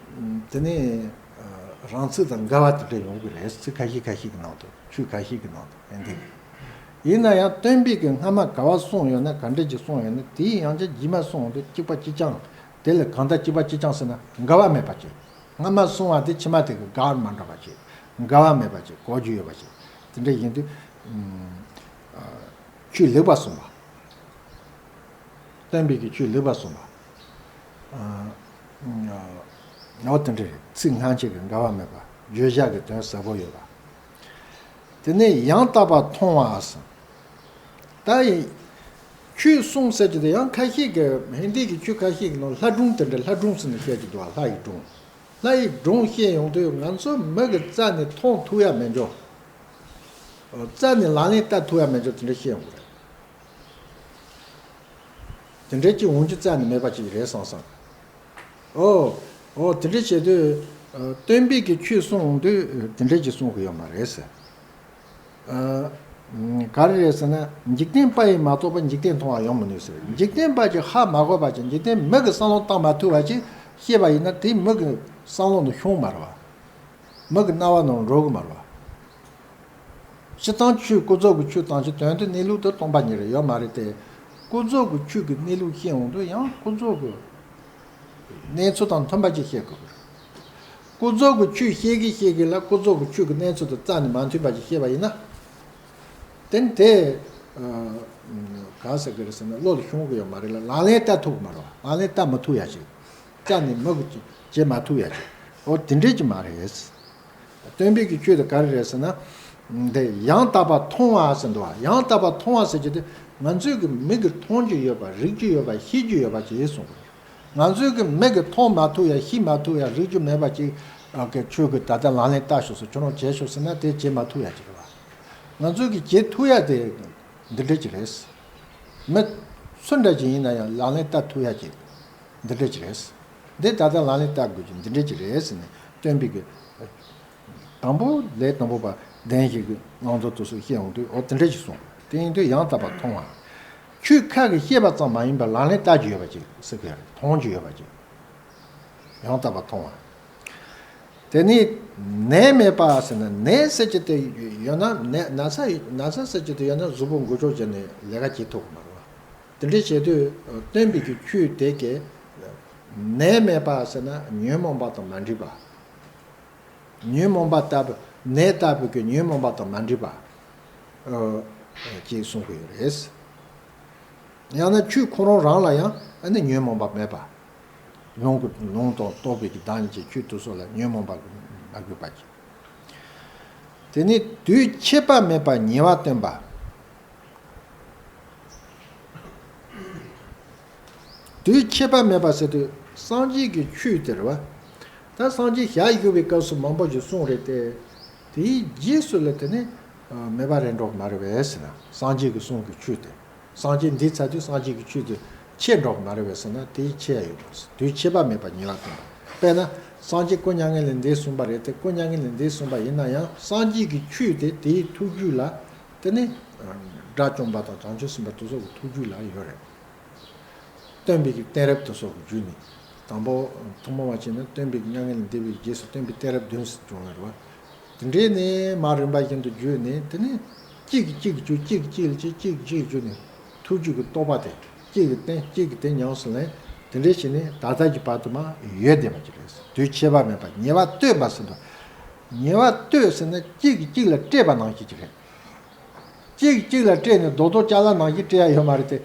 དེ་ནས། ཨ། རང་ཚིག་དང་འགལ་བ་དེ་འདྲ་ཡོང་གི་རེད། ཚིག་ཁ་ཤས་ཁ་ཤས་ཀྱི་ནང་དུ་ཆོས་ཁ་ཤས་ཀྱི་ནང་དུ་ཨེ་འདི། ཡིན་ན་ཡང་སྟོན་པས་ཀྱི་སྔ་མ་ག་བ་གསུངས་ཡོད་ན་ག་འདྲ་ཅིག་གསུངས་ཡོད་ན་དེའི་ཡང་བསྐྱར་རྗེས་མ་གསུངས་ཡོང་དུས་གཅིག་པ་གཅིག་རྐྱང་། དེ་ལ་གང་ལྟར་གཅིག་པ་གཅིག་རྐྱང་ཟེར་ན་འགལ་བ་མེད་པ་ཅིག་སྔ་མ་གསུང་བ་དེ་ཕྱི་མ་དེ་གི་འགལ་མ་འགྲོ་བ་ཅིག་འགལ་བ་མེད་པ་ཅིག་གོ་རྒྱུ་ཡོད་པ་ཅིག་དེ་འདྲ་ཡིན་དུས། ཨ། ཆོས་ལེགས་པར་གསུངས་པ། སྟོན་པའི་གི་ཆོས་ལེགས་པར་གསུངས་པ། ཨ། ཨ། འོ་དེ་འདྲ་རེད། ཚིག་སྔ་ཕྱི་གི་འགལ་བ་མེད་པ། བརྗོད་བྱ་གི་དོན་ཟབ་པོ་ཡོད་པ། དེ་ནས་ཡང་དག་པར་མཐོང་བ་ཟེར། ད་ཡིན། ཆོས་གསུངས་ཟེར་གྱི་དེ་ཡང་ཁ་ཤས་ཀྱི་ཧིན་དི་གི་ཆོས་ཁ་ཤས་ཀྱི་ནང་ལྷ་སྒྲུང་དེ་འདྲ་ལྷ་སྒྲུང་ཟེར་ནས་བཤད་ཀྱི་འདུག་བ། ལྷ་ཡི་སྒྲུང་། ལྷ་ཡི་སྒྲུང་བཤད་ཡོང་དུས་ང་ཚོ་མི་གི་རྩ་ནས་མཐོང་ཐུབ་ཡ་མེད་འགྲོ། རྩ་ནས་ལག་ལེན་བསྟར་ཐུབ་ཡ་མེད་འགྲོ་དེ་འདྲ་བཤད་ཡོང་གི་རེད། དེ་འདྲའི་ཅིག་འོང་རྒྱུ་རྩ་ནས་མེད་པ་ཅིག་རེད་བསམ་བསམ། ཨོ། ཨོ་དེ་འདྲ་བྱེད་དུས། ཨ། སྟོན་པའི་གི་ཆོས་གསུང་འོང་དུས་དེ་འདྲ་ཅིག་གསུང་གི་ཡོད་མ་རེད་ཟེར། ཨ། ག་རེ་རེད་ཟེར་ན་འཇིག་རྟེན་པ་ཡིས་མ་རྟོགས་པར་འཇིག་རྟེན་མཐོང་བ་ཡོང་མི་ནུས་ཟེར། འཇིག་རྟེན་པ་ཅིག་ཧ་མ་གོ་བ་ཅིག་འཇིག་རྟེན་མི་གི་བསམ་བློ་བཏང་མ་ཐུབ་པ་ཅིག་ཤེས་པ་ཡིན་ན་དེ་མི་གི་བསམ་བློ་ནང་ཤོང་མ་རེད་བ། མི་གི་རྣ་བ་ནང་འགྲོ་གི་མ་རེད་བ། སྤྱིར་བཏང་ཆོས་ཀུན་རྫོབ་ཀྱི་ཆོས་དང་ཆོས་དོན་དམ་གནས་ལུགས་དེ་སྟོང་པ་ཉིད་རེད་ཡོད་མ་རེད་དེ། ཀུན་རྫོབ་ཀྱི་ཆོས་ཀྱི་གནས་ལུགས་ཤེས་འོང་དུས་ཡང་ཀུན་རྫོབ་ཀྱི་གནས་ཚུལ་དང་མཐུན་པ་ཅིག་ཤེས་དགོས་ཀྱི་རེད། ཀུན་རྫོབ་ཀྱི་ཆོས་ཤེས་ཀྱི་ཤེས་ཀྱི་ལ་ཀུན་རྫོབ་ཀྱི་ཆོས་ཀྱི་གནས་ཚུལ་དང་རྩ་ནས་མ་མཐུན་པ་ཅིག་ཤེས་པ་ཡིན་ན། དེ་ནི་དེ། ཨ། ག་ཟེར་གི་རེད་ཟེར་ན་བློ་ལ་ཤོང་གི་ཡོད་མ་རེད་ལ་ལག་ལེན་བསྟར་ཐུབ་ཀྱི་མ་རེད་བ། ལག་ལེན་བསྟར་མ་ཐུབ་ཡ་ཅིག་རྩ་ནས་མི་གི་བྱེད་མ་ཐུབ་ཡ་ཅིག་འོ་དེ་འདྲས་ཅིག་མ་རེད། སྟོན་པའི་གི་ཆོས་དེ་ག་རེ་རེད་ཟེར་ན། འདི་ཡང་དག་པར་མཐོང་བ་ཟེར་འདུག་བ། ཡང་དག་པར་མཐོང་བ་ཟེར་གྱི་དེ་ང་ཚོའི་གི་མིག་གིས་མཐོང་རྒྱུ་ཡོད་པ་རིག་རྒྱུ་ཡོད་པ་ཤེས་རྒྱུ་ཡོད་པ་ཅིག་གསུངས་པ་རེད། ང་ཚོའི་གི་མིག་གིས་མཐོང་མ་ཐུབ་ཡ་ཤེས་མ་ཐུབ་ཡ་རིག་རྒྱུ་མེད་པ་ཅིག་གི་ཆོས་གི་ད་ལྟ་ལག་ལེན་བསྟར་ཤོག་ཟེར་ཁྱོད་རང་བྱེད་ཤོག་ཟེར་ན་དེ་བྱེད་མ་ཐུབ་ཡ་ཅིག་རེད་བ། ང་ཚོའི་གི་བྱེད་ཐུབ་ཡ་དེ་འདི་འདྲ་ཅིག་རེད། མི་སུ་འདྲ་ཅིག་ཡིན་ན་ཡང་ལག་ལེན་བསྟར་ཐུབ་ཡ་ཅིག་འདི་འདྲ་ཅིག་རེད། འདི་ད་ལྟ་ལག་ལེན་བསྟར་དགོས་ཀྱི་འདི་འདྲ་ཅིག་རེད་ཟེར་ནས་སྟོན་པའི་གི་དང་པོ་ལས་དང་པོ་པ་བདེན་བཞི་གི་ངང་ཚུལ་དུ་སུ་ཤེས་འོང་དུས་འོ་དེ་འདྲ་ཞིག་གསུངས། དེ་ཡིན་དུས་ཡང་དག་པར་མཐོང་བ། ཆོས་ཁ་གིས་བཤད་པ་ཙམ་མ་ཡིན་པར་ལག་ལེན་བསྟར་རྒྱུ་ཡོད་པ་ཅིག་ཟེར་གི་ཡོད་རེད། མཐོང་རྒྱུ་ཡོད་པ་ཅིག་ཡང་དག་པར་མཐོང་བ། དེ་ནི་ནད་མེད་པ་ཟེར་ན་ནད་ཟེར་གྱི་དེ་ཡོད་ན་ནད་ན་ཚ་ན་ཚ་ཟེར་གྱི་དེ་ཡོད་ན་གཟུགས་པོ་འགུལ་སྐྱོད་བྱས་ནས་ལས་ཀ་བྱེད་ཐུབ་ཀྱི་མ་རེད་བ། དེ་འདྲ་བྱེད་དུས་སྟོན་པའི་གི་ཆོས་དེ་གས་ནད་མེད་པ་ཟེར་ན་ཉོན་མོངས་པ་དང་མ་འདྲེས་པ། ཉོན་མོངས་པ་ལྟ་བུ་ནད་ལྟ་བུ་གི་ཉོན་མོངས་པ་དང་མ་འདྲེས་པ། ཨ། ཅེས་གསུང་གི་ཡོད་རེད། ཡང་ན་ཆོས་ཁོ་རང་རང་ལ་ཡང་ཨ་ནི་ཉོན་མོངས་པ་མེད་པ། ལུང་གི་ལུང་དང་རྟོགས་པའི་གི་བདག་ཉིད་ཀྱི་ཆོས་དེ་ཚོ་ལ་ཉོན་མོངས་པ་མ་དགོས་པ་ཅིག་དེ་ནི་དུས་ཁྱད་པར་མེད་པར་ཉེ་བར་སྟོན་པ། དུས་ཁྱད་པར་མེད་པ་ཟེར་དུས་སངས་རྒྱས་ཀྱི་ཆོས་དེ་རེད་བ། ད་སངས་རྒྱས་ཞལ་བཞུགས་པའི་སྐབས་སུ་མང་པོ་ཞིག་གསུངས་རེད་དེ། དེའི་རྗེས་སུ་ལ་དེ་ནི་མེད་པ་རེད་འགྲོ་གི་མ་རེད་པས་ཟེར་ན་སངས་རྒྱས་ཀྱི་གསུང་གི་ཆོས་དེ། སངས་རྒྱས་འདས་ཚར་དུས་སངས་རྒྱས་ཀྱི་ཆོས་དེ་ཆད་འགྲོ་གི་མ་རེད་པས་ཟེར་ན་དེའི་ཆད་ཡ་ཡོད་མ་རེད། དུས་ཁྱད་པར་མེད་པར་ཉེ་བར་སྟོན་པ། དཔེར་ན་སངས་རྒྱས་སྐུ་མྱ་ངན་ལས་འདས་གསུངས་པ་རེད་དེ་སྐུ་མྱ་ངན་ལས་འདས་གསུངས་པ་ཡིན་ན་ཡང་སངས་རྒྱས་ཀྱི་ཆོས་དེ་དེའི་ཐུགས་རྒྱུད་ལ། དེ་ནི་དགྲ་བཅོམ་པ་དང་བྱང་ཆུབ་སེམས་དཔའ་དེ་ཚོ་གི་ཐུགས་རྒྱུད་ལ་ཡོད་རེད། སྟོན་པའི་གི་གཏད་རབས་དེ་ཚོ་གི་བརྒྱུད་ནས་དང་པོ་ཐུན་མོང་བ་བྱས་ན་སྟོན་པའི་གི་མྱ་ངན་ལས་འདས་པའི་རྗེས་སུ་སྟོན་པའི་གཏད་རབས་བདུན་ཙམ་བྱུང་ཡོད་རེད་བ། དེ་འདྲའི་ནས་མར་རིམ་པ་བཞིན་དུ་བརྒྱུད་ནས་དེ་ནི་གཅིག་གིས་གཅིག་བརྒྱུད་གཅིག་གིས་གཅིག་ལ་བྱས་གཅིག་གིས་གཅིག་བརྒྱུད་ནས་ཐུགས་རྒྱུད་ཀྱི་རྟོགས་པ་དེ་གཅིག་གིས་བསྟན་གཅིག་གིས་བསྟན་ཉམས་སུ་ལེན། དེ་འདྲའི་བྱས་ནས་ད་ལྟ་གི་བར་དུ་མར་ཡོད་བསྡད་པ་ཅིག་རེད། དུས་ཁྱད་པར་མེད་པ་ཉེ་བར་ལྟོས་པ་ཟེར་དུས། ཉེ་བར་ལྟོས་ཟེར་ན་གཅིག་གིས་གཅིག་ལ་སྤྲད་པ་ནང་བཞིན་ཅིག་རེད། གཅིག་གིས་གཅིག་ལ་སྤྲད་ནས་རྡོག་རྡོག་ཅ་ལག་ནང་བཞིན་སྤྲད་ཡ་ཡོད་མ་རེད་དེ།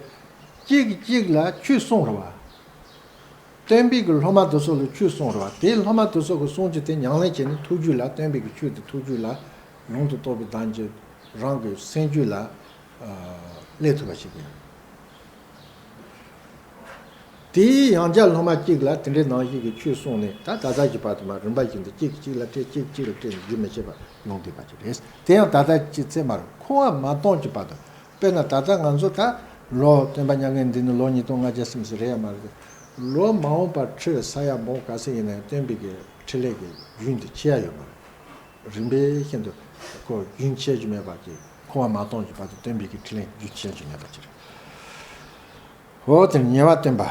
གཅིག་གིས་གཅིག་ལ་ཆོས་གསུངས་རེད་བ། སྟོན་པའི་གི་སློབ་མ་དེ་ཚོ་ལ་ཆོས་གསུངས་རེད་བ། དེའི་སློབ་མ་དེ་ཚོ་གི་གསུང་རྒྱུ་དེ་ཉམས་ལེན་བྱས་ནས་ཐུགས་རྒྱུད་ལ་སྟོན་པའི་གི་ཆོས་དེ་ཐུགས་རྒྱུད་ལ་ལུང་དུ་རྟོགས་པའི་གདངས་ཀྱིས་རང་གི་སེམས་རྒྱུད་ལ་སླེབས་ཐུབ་པ་ཞིག་ཡིན། དེའི་ཡང་བསྐྱར་སློབ་མ་གཅིག་ལ་དེ་འདྲའི་ནང་བཞིན་གྱི་ཆོས་གསུངས་ནས་ད་ད་ལྟ་གི་བར་དུ་མར་རིམ་པ་བཞིན་དུ་གཅིག་གིས་གཅིག་ལ་སྤྲད་གཅིག་གིས་གཅིག་ལ་སྤྲད་ནས་རྒྱུན་མི་ཆད་པར་ཡོང་བསྡད་པ་ཅིག་རེད། དེ་ཡང་ད་ལྟ་གཅིག་ཚད་མ་རེད། འཁོར་བ་མ་སྟོངས་ཀྱི་བར་དུ། དཔེར་ན་ད་ལྟ་ང་ཚོ་ད་ལོ་སྟོན་པ་མྱ་ངན་འདས་ནས་ལོ་ཉིས་སྟོང་ལྔ་བརྒྱ་ཟིན་ཟིན་རེད་ཡ་མ་རེད། ལོ་མ་འོངས་པར་ཁྲི་ས་ཡ་མོ་ག་ཚོད་ཡིན་ན་ཡང་སྟོན་པའི་གི་འཕྲིན་ལས་ཀྱི་རྒྱུན་དེ་ཆད་ཡ་ཡོད་མ་རེད། རིམ་པས་ཤིན་ཏུ་ཁོ་རྒྱུན་ཆད་རྒྱུ་མེད་པ་ཅིག་འཁོར་བ་མ་སྟོངས་ཀྱི་བར་དུ་སྟོན་པའི་གི་འཕྲིན་ལས་རྒྱུན་ཆད་རྒྱུ་མེད་པ་ཅིག་རེད། འོ་དེར་ཉེ་བར་སྟོན་པ།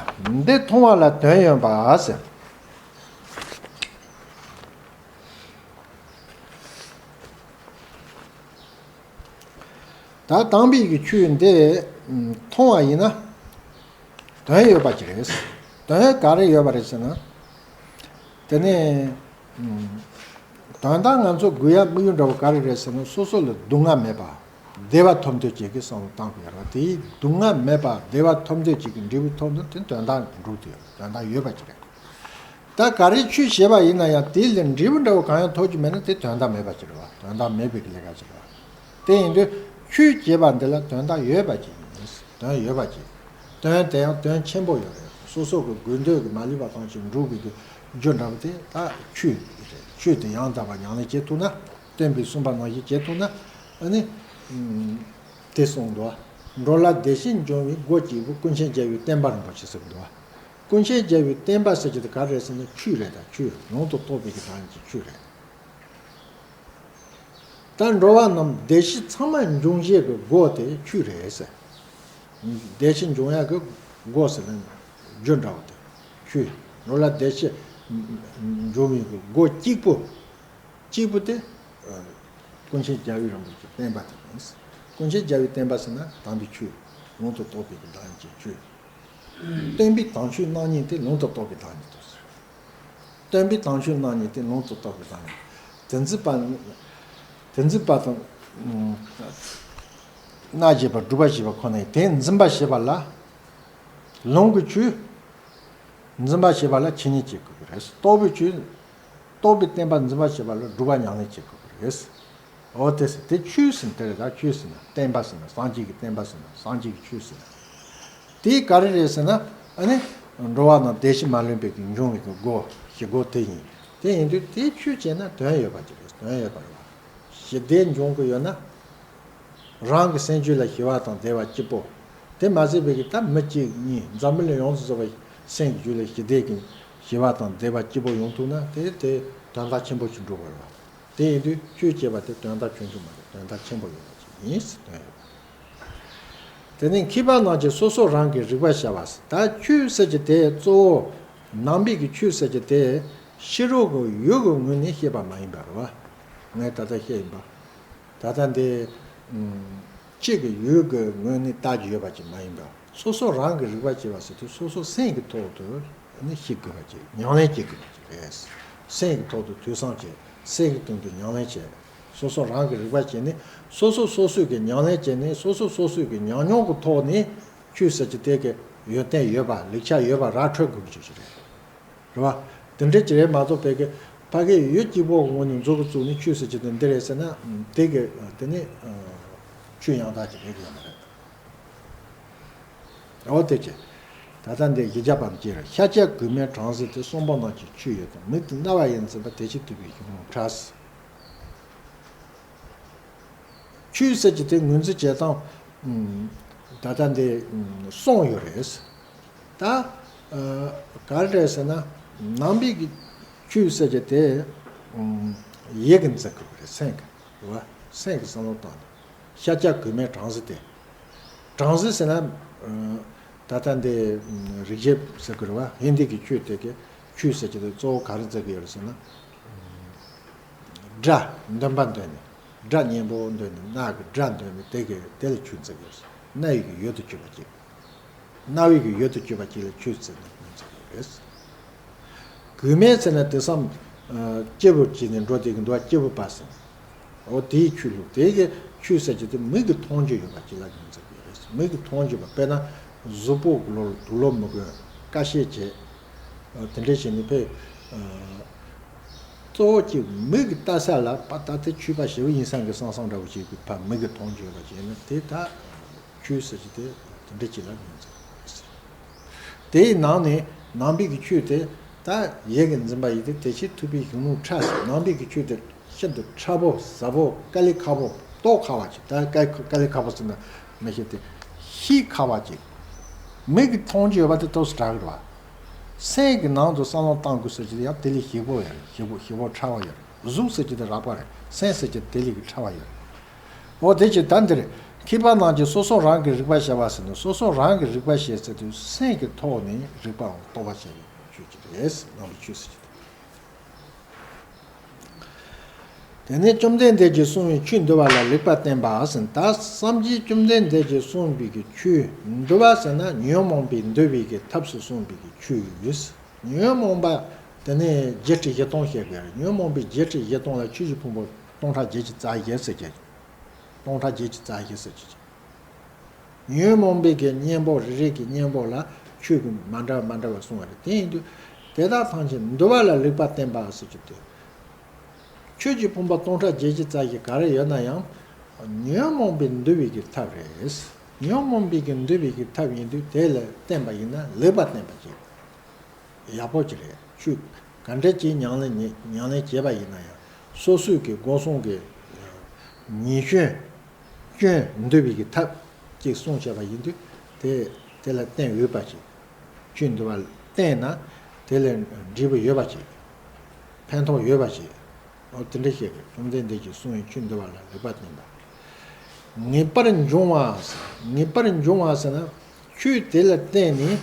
འདི་མཐོང་བ་ལ་དོན་ཡོད་པ་ཟེར། ད་དམ་པའི་གི་ཆོས་འདི་མཐོང་བ་ཡིན་ན། དོན་ཡོད་པ་ཅིག་རེད། དོན་ག་རེ་ཡོད་པ་རེད་ཟེར་ན། དེ་ནས་དོན་དག་ང་ཚོ་དགོས་ཡ་དམིགས་ཡུལ་འདྲ་བོ་ག་རེ་རེད་ཟེར་ན་སོ་སོ་ལ་སྡུག་བསྔལ་མེད་པ། བདེ་བ་ཐོབ་འདོད་ཅིག་གི་བསམ་བློ་བཏང་དགོས་ཡ་རེད་བ། དེའི་སྡུག་བསྔལ་མེད་པ་བདེ་བ་ཐོབ་འདོད་ཅིག་གི་འབྲས་བུ་ཐོབ་འདོད་དེ་དོན་དག་འགྲུབ་ཐུབ་ཡ་དོན་དག་ཡོད་པ་ཅིག་རེད། ད་ག་རེ་ཆོས་བྱས་པ་ཡིན་ན་ཡང་དེ་ལས་འབྲས་བུ་འདྲ་བོ་གང་ཡང་ཐོབ་ཀྱི་མེད་ན་དེ་དོན་དག་མེད་པ་ཅིག་རེད་བ། དོན་དག་མེད་པའི་ལས་ཀ་ཅིག་རེད་བ། དེ་ཡིན་དུས་ཆོས་བྱས་པ་འདི་ལ་དོན་དག་ཡོད་པ་ཅིག་ཡིན། དོན་ཡོད་པ་ཅིག་དོན་དེ་ཡང་དོན་ཆེན་པོ་ཡོད་རེད། སོ་སོ་གི་དགོས་འདོད་ཀྱི་མ་ལུས་པ་གང་ཞིག་འགྲུབ་དགོས་ཀྱི་རྒྱུ་འདྲ་བོ་དེ་ད་ཆོས་རེད། ཆོས་དེ་ཡང་དག་པར་ཉམས་ལེན་བྱེད་ཐུབ་ན་སྟོན་པས་གསུངས་པ་ནང་བཞིན་བྱེད་ཐུབ་ན་ཨ་ནི། དེ་གསུངས་འདུག་འགྲོ་ལ་བདེ་གཤེགས་འབྱུང་བའི་སྒོ་གཅིག་པུ་ཀུན་མཁྱེན་རྒྱལ་བའི་བསྟན་པ་རིན་པོ་ཆེ་ཟེར་གི་འདུག་ཀུན་མཁྱེན་རྒྱལ་བའི་བསྟན་པ་ཟེར་གྱི་དེ་ག་རེ་རེད་ཟེར་ན་ཆོས་རེད། ད་ཆོས་ལུང་དུ་རྟོགས་པའི་གི་དོན་གྱི་ཆོས་རེད། ད་འགྲོ་བ་རྣམས་བདེ་གཤེགས་ཚང་མ་འབྱུང་བྱེད་ཀྱི་སྒོ་དེ་ཆོས་རེད་ཟེར། བདེ་གཤེགས་འབྱུང་ཡག་གི་སྒོ་ཟེར་ན་རྒྱུ་འདྲ་བོ་དེ་ཆོས་ འགྲོ་ལ་བདེ་གཤེགས་འབྱུང་བའི་སྒོ་གཅིག་པུ། གཅིག་པུ་དེ། ཀུན་མཁྱེན་རྒྱལ་བའི་རིན་པོ་ཆེའི་བསྟན་པ་དེ་ཡིན། ཀུན་མཁྱེན་རྒྱལ་བའི་བསྟན་པ་ཟེར་ན་དམ་པའི་ཆོས། ལུང་དུ་བསྟན་པའི་བདག་ཉིད་ཀྱི་ཆོས། སྟོན་པའི་དམ་ཆོས་རྣམ་གཉིས་དེ་ལུང་དུ་བསྟན་པའི་བདག་ཉིད་དོ། སྟོན་པའི་དམ་ཆོས་རྣམ་གཉིས་དེ་ལུང་དུ་བསྟན་པའི་བདག་ཉིད། དེ་འཛིན་པ། དེ་འཛིན་པ་དང་། རྣམ་འབྱེད་པ་སྒྲུབ་པ་ཞེས་པ་ཁོ་ནས་དེ་འཛིན་པ་ཞེས་པ་ལ། ལུང་གི་ཆོས། འཛིན་པ་ཞེས་པ་ལ་ཆོས་ཉིད་ཅེས་བཀོད་པ་རེད། རྟོགས་པའི་ཆོས། རྟོགས་པའི་བསྟན་པ་འཛིན་པ་ཞེས་པ་ལ་སྒྲུབ་པ་ཉམས་ལེན་ཅེས་བཀོད་པ་རེད། འོ་དེ་ཟེར་དེ་ཆོས་ཟེར་དེ་རེད། ད་ཆོས་ཟེར་ན་བསྟན་པ་ཟེར་ན་སངས་རྒྱས་ཀྱི་བསྟན་པ་ཟེར་ན་སངས་རྒྱས་ཀྱི་ཆོས་ཟེར་ན། དེ་ག་རེ་རེད་ཟེར་ན། ཨ་ནི། འགྲོ་བ་རྣམས་བདེ་གཤེགས་མ་ལུས་པའི་གི་འབྱུང་བའི་གི་སྒོ་ཞིག་སྒོ་དེ་ཡིན། དེ་ཡིན་དུས་དེ་ཆོས་བྱས་ན་དོན་ཡོད་པ་ཅིག་རེད། དོན་ཡོད་པ་རེད་བ། ཞི་བདེ་འབྱུང་གི་ཡོད་ན། རང་གི་སེམས་རྒྱུད་ལ་ཞི་བ་དང་བདེ་བ་སྐྱིད་པོ། དེ་མ་ཟད་པའི་གི་ད་མི་གཅིག་གཉིས་འཛམ་བུ་གླིང་ཡོངས་སུ་རྫོགས་པའི་སེམས་ཀྱི་རྒྱུད་ལ་ཞི་བདེ་གི་ཞི་བ་དང་བདེ་བ་སྐྱིད་པོ་ཡོང་ཐུབ་ན་དེ་དེ་དོན་དག་ཆེན་པོ་ཞིག་འགྲུབ་པ་རེད་བ། དེ་ཡིན་དུས་ཆོས་བྱས་པ་དེ་དོན་དག་ཆུང་ཆུང་མ་རེད། དོན་དག་ཆེན་པོ་ཡོད་པ་ཅིག་ཡིན་ཟེར་དོན་ཡོད་པ། དེ་ནས་མཁས་པ་རྣམས་ཀྱིས་སོ་སོ་རང་གི་རིག་པར་བྱ་བ་ཟེར། ད་ཆོས་ཟེར་གྱི་དེ་གཙོ་བོ། ནང་པའི་གི་ཆོས་ཟེར་གྱི་དེ་ཕྱི་རོལ་གྱི་ཡུལ་གྱི་ངོས་ནས་བཤད་པ་མ་ཡིན་པ་རེད་བ། ངས་ད་ལྟ་བཤད་ཡིན་པ། ད་ལྟ་འདི། ཨུམ། གཅིག་གི་ཡུལ་གྱི་ངོས་ནས་བལྟ་རྒྱུ་ཡོད་པ་ཅིག་མ་ཡིན་པ། སོ་སོ་རང་གི་རིག་པ་བྱེད་པ་ཟེར་དུས་སོ་སོ་སེམས་ཀྱི་ཐོག་ཏུ་ནི་ཤེས་དགོས་པ་ཅིག་ཉམས་ལེན་བྱེད་དགོས་པ་ཅིག་རེད། སེམས་ཀྱི་ཐོག་ཏུ་ཐོས་བསམ་བྱེད། སེམས་ཀྱི་སྟེང་དུ་ཉམས་ལེན་བྱེད། སོ་སོ་རང་གི་རིག་པ་བྱས་ནས་སོ་སོ་སོ་སོའི་གི་ཉམས་ལེན་བྱས་ནས་སོ་སོ་སོ་སོའི་གི་ཉམས་མྱོང་གི་ཐོག་ནས་ཆོས་ཟེར་གྱི་དེ་གི་ཡོན་ཏན་ཡོད་པ་ལེགས་ཆ་ཡོད་པ་ར་འཕྲོད་དགོས་ཀྱི་ཅིག་རེད། རེད་བ། དེ་འདྲ་ཅིག་རེད་མ་གཏོགས་ཕ་གི་ཕ་གི་ཡུལ་གཅིག་པོ་གི་ངོས་ནས་མཛུབ་གུ་བཙུགས་ནས་ཆོས་ཟེར་གྱི་དེ་འདི་རེད་ཟེར་ན། དེ་གི་དེ་ནི་ཆོས་ཡང་དག་ཅིག་རེད་ཡོད་མ་རེད། འོ་དེ་ཅི། ད་ལྟ་འདི་བཞི་བརྒྱ་པ་ཅི་རེད། ཤཱཀྱ་གོས་མའི་གྲང་ཟིལ་དེ། གསུམ་པོ་རྣམས་ཀྱི་ཆོས་ཡོད་དོ། མིག་ཏུ་རྣ་བ་ཡིས་འཛིན་པ། དེ་ཕྱིར་ཐུབ་པའི་གཞུང་ལུགས་ཕྲ། ཆོས་ཟེར་གྱི་དེ་ངོས་འཛིན་བྱེད་སྟངས། ཨུམ། ད་ལྟ་འདི། ཨུམ། གསུམ་ཡོད་རེད། ད། ཨ། ག་རེ་རེད་ཟེར་ན། ནང་པའི་གི་ཆོས་ཟེར་གྱི་དེ། ཨུམ། ཡིད་ཀྱིས་འཛིན་དགོས་པ་རེད། སེམས་ཀྱིས། རེད་བ། སེམས་ཀྱིས་བསམ་བློ་བཏང་ནས། ཤཱཀྱ་གོས་མའི་གྲང་ཟིལ་དེ། གྲང་ཟིལ་ཟེར་ན། ཨ། ད་ལྟ་འདི། ཨུམ། རིག་བྱེད་ཟེར་གི་རེད་བ། ཧིན་དི་གི་ཆོས་དེ་གི་ཆོས་ཟེར་གྱི་དེ་གཙོ་བོ་ག་རེ་འཛིན་གི་ཡོད་རེད་ཟེར་ན། སྒྲ་འདོན་པ་འདོན་ནས། སྒྲ་སྙན་པོ་འདོན་ནས་རྣ་གི་སྒྲ་འདོན་ནས་དེ་གི་དེ་ལ་ཆོས་འཛིན་གི་ཡོད་རེད། རྣ་བའི་གི་ཡུལ་དུ་གྱུར་པ་ཅིག་རྣ་བའི་གི་ཡུལ་དུ་གྱུར་པ་ཅིག་ལ་ཆོས་འཛིན་ནས་ངོས་འཛིན་གི་ཡོད་རེད། གོས་མའི་ཟེར་ན་དེང་སང་། ཨ། སྐྱེས་བུ་བྱས་ནས་འགྲོ་བསྡད་ཀྱི་འདུག་སྐྱེས་བུ་པ་ཟེར། འོ་དེའི་ཆོས་ལུགས་དེ་གི་ཆོས་ཟེར་གྱི་དེ་མིག་གིས་མཐོང་རྒྱུ་ཡོད་པ་ཅིག་ལ་ངོས་འཛིན་གི་ཡོད་རེད། མིག་གིས་མཐོང་རྒྱུ་པ་དཔེར་ན་གཟུགས་པོ་གི་ལོ་ལ་དུག་ལོག་མི་དགོས། ཀ་ཤེད་བྱེད། ཨ། དེ་འདྲ་བྱས་ནས་ཕེ། ཨ། གཙོ་བོ་གཅིག་མིག་གིས་ལྟ་ས་ལ་ཕ་ད་དེ་ཆོས་པ་ཞེ་པོ་ཡིན་ས་གི་བསམ་བསམ་འདྲ་བོ་ཅིག་གི་ཕ་མིག་གིས་མཐོང་རྒྱུ་ཡོད་པ་ཅིག་ཡིན་ན་དེ་ད་ཆོས་ཟེར་གྱི་དེ་དེ་འདྲ་ཅིག་ལ་ངོས་འཛིན་དགོས་རེད། དེའི་ནང་ནས་ནང་པའི་གི་ཆོས་དེ་ད་ཡིད་ཀྱིས་འཛིན་པ་ཡིན་ཏེ། དེ་ཕྱིར་ཐུབ་པའི་གཞུང་ལུགས་ཕྲ་ཟེར། ནང་པའི་གི་ཆོས་དེ་ཤིན་ཏུ་ཕྲ་པོ་ཟབ་པོ་དཀའ་ལས་ཁག་པོ་རྟོགས་ཁག་པ་ཅིག་ད་དཀའ་དཀའ་ལས་ཁག་པོ་ཟེར་ན་མི་ཤེས་ཏེ། ཤེས་ཁག་པ་ཅིག་མིག་གིས་མཐོང་རྒྱུ་ཡོད་པ་དེ་ཏོག་ཙམ་དྲག་གི་རེད་བ། སེམས་ཀྱི་ནང་དུ་བསམ་བློ་གཏང་དགོས་ཟེར་གྱི་དེ་ཡང་དེ་ལས་ཞིབ་པོ་ཡོད་རེད། ཞིབ་པོ་ཞིབ་པོ་ཕྲ་བ་ཡོད་རེད། གཟུགས་ཟེར་གྱི་དེ་རགས་པ་རེད། སེམས་ཟེར་གྱི་དེ་ལས་ཀྱི་ཕྲ་བ་ཡོད་རེད། འོ་དེ་ཅི་ད་འདིར་མཁས་པ་རྣམས་ཀྱིས་སོ་སོ་རང་གི་རིག་པ་བྱ་བ་ཟེར་ནས། སོ་སོ་རང་གི་རིག་པ་བྱེད་ཟེར་དུས་སེམས་ཀྱི་ཐོག་ནས་རིག་པའང་རྟོགས་པར་བྱ་བའི་ཆོས་ཅིག་རེད། ནང་པའི་ཆོས་ཟེར་གྱི་དེ། དེ་ནས་བཅོམ་ལྡན་འདས་ཀྱིས་གསུངས་པའི་ཆོས་འདུལ་བ་ལ་ལེགས་པར་བརྟེན་པ་ཟེར། ད་སངས་རྒྱས་བཅོམ་ལྡན་འདས་ཀྱིས་གསུངས་པའི་གི་ཆོས་འདུལ་བ་ཟེར་ན་ཉོན་མོངས་པའི་འདུལ་བའི་གི་ཐབས་སུ་གསུངས་པའི་གི་ཆོས་ཡོད། ཉོན་མོངས་པ་དེ་ནས་བརྒྱད་ཁྲི་བཞི་སྟོང་བཤད་དགོས་རེད། ཉོན་མོངས་པའི་བརྒྱད་ཁྲི་བཞི་སྟོང་ལ་ཆོས་ཀྱི་ཕུང་པོ་སྟོང་ཕྲག་བརྒྱད་ཅུ་རྩ་བཞི་ཟེར་གྱི། སྟོང་ཕྲག་བརྒྱད་ཅུ་རྩ་བཞི་ཟེར་གྱི། ཉོན་མོངས་པའི་གི་གཉེན་པོ་རེ་རེ་གི་གཉེན་པོ་ལ་ཆོས་ཀྱི་མ་འདྲ་མ་འདྲ་བ་གསུངས་པ་རེད། དེ་ཡིན་དུས་དེ་དག་ཐམས་ཅད་འདུལ་བ་ལ་ལེགས་པར་བརྟེན་པ་ཟེར་གྱི་དེ། ཆོས་ཀྱི་ཕུང་པོ་སྟོང་ཕྲག་བརྒྱད་ཅུ་རྩ་བཞི་ག་རེ་ཡོད་ན་ཡང་། ཉོན་མོངས་པའི་འདུལ་བའི་གི་ཐབས་རེད། ཉོན་མོངས་པའི་གི་འདུལ་བའི་གི་ཐབས་ཡིན་དུས་དེ་ལ་བརྟེན་པ་ཡིན་ན་ལེགས་པར་བརྟེན་པ་ཅིག་ཡག་པོ་ཅིག་རེད། ཆོས་ག་འདྲ་ཅིག་ཉམས་ལེན་ཉམས་ལེན་བྱས་པ་ཡིན་ན་ཡང་། སོ་སོའི་གི་སྒོ་གསུམ་གི་ཉེས་སྐྱོན་སྐྱོན་འདུལ་བའི་གི་ཐབས་ཅིག་གསུངས་བྱས་པ་ཡིན་དུས་དེ་དེ་ལ་བརྟེན་འོས་པ་ཅིག་ཆོས་འདུལ་བ་ལ་བརྟེན་ན་དེ་ལ་འབྲས་བུ་ཡོད་པ་ཅིག་ཕན་ཐོགས་ཡོད་པ་ཅིག་འོ་དེ་འདྲ་བཤད་དགོས། བཅོམ་ལྡན་འདས་ཀྱིས་གསུངས་པའི་ཆོས་འདུལ་བ་ལ་ལེགས་པར་བརྟེན་པ། ངེས་པར་འབྱུང་བ་ཟེར། ངེས་པར་འབྱུང་བ་ཟེར་ན་ཆོས་དེ་ལ་བརྟེན་ནས་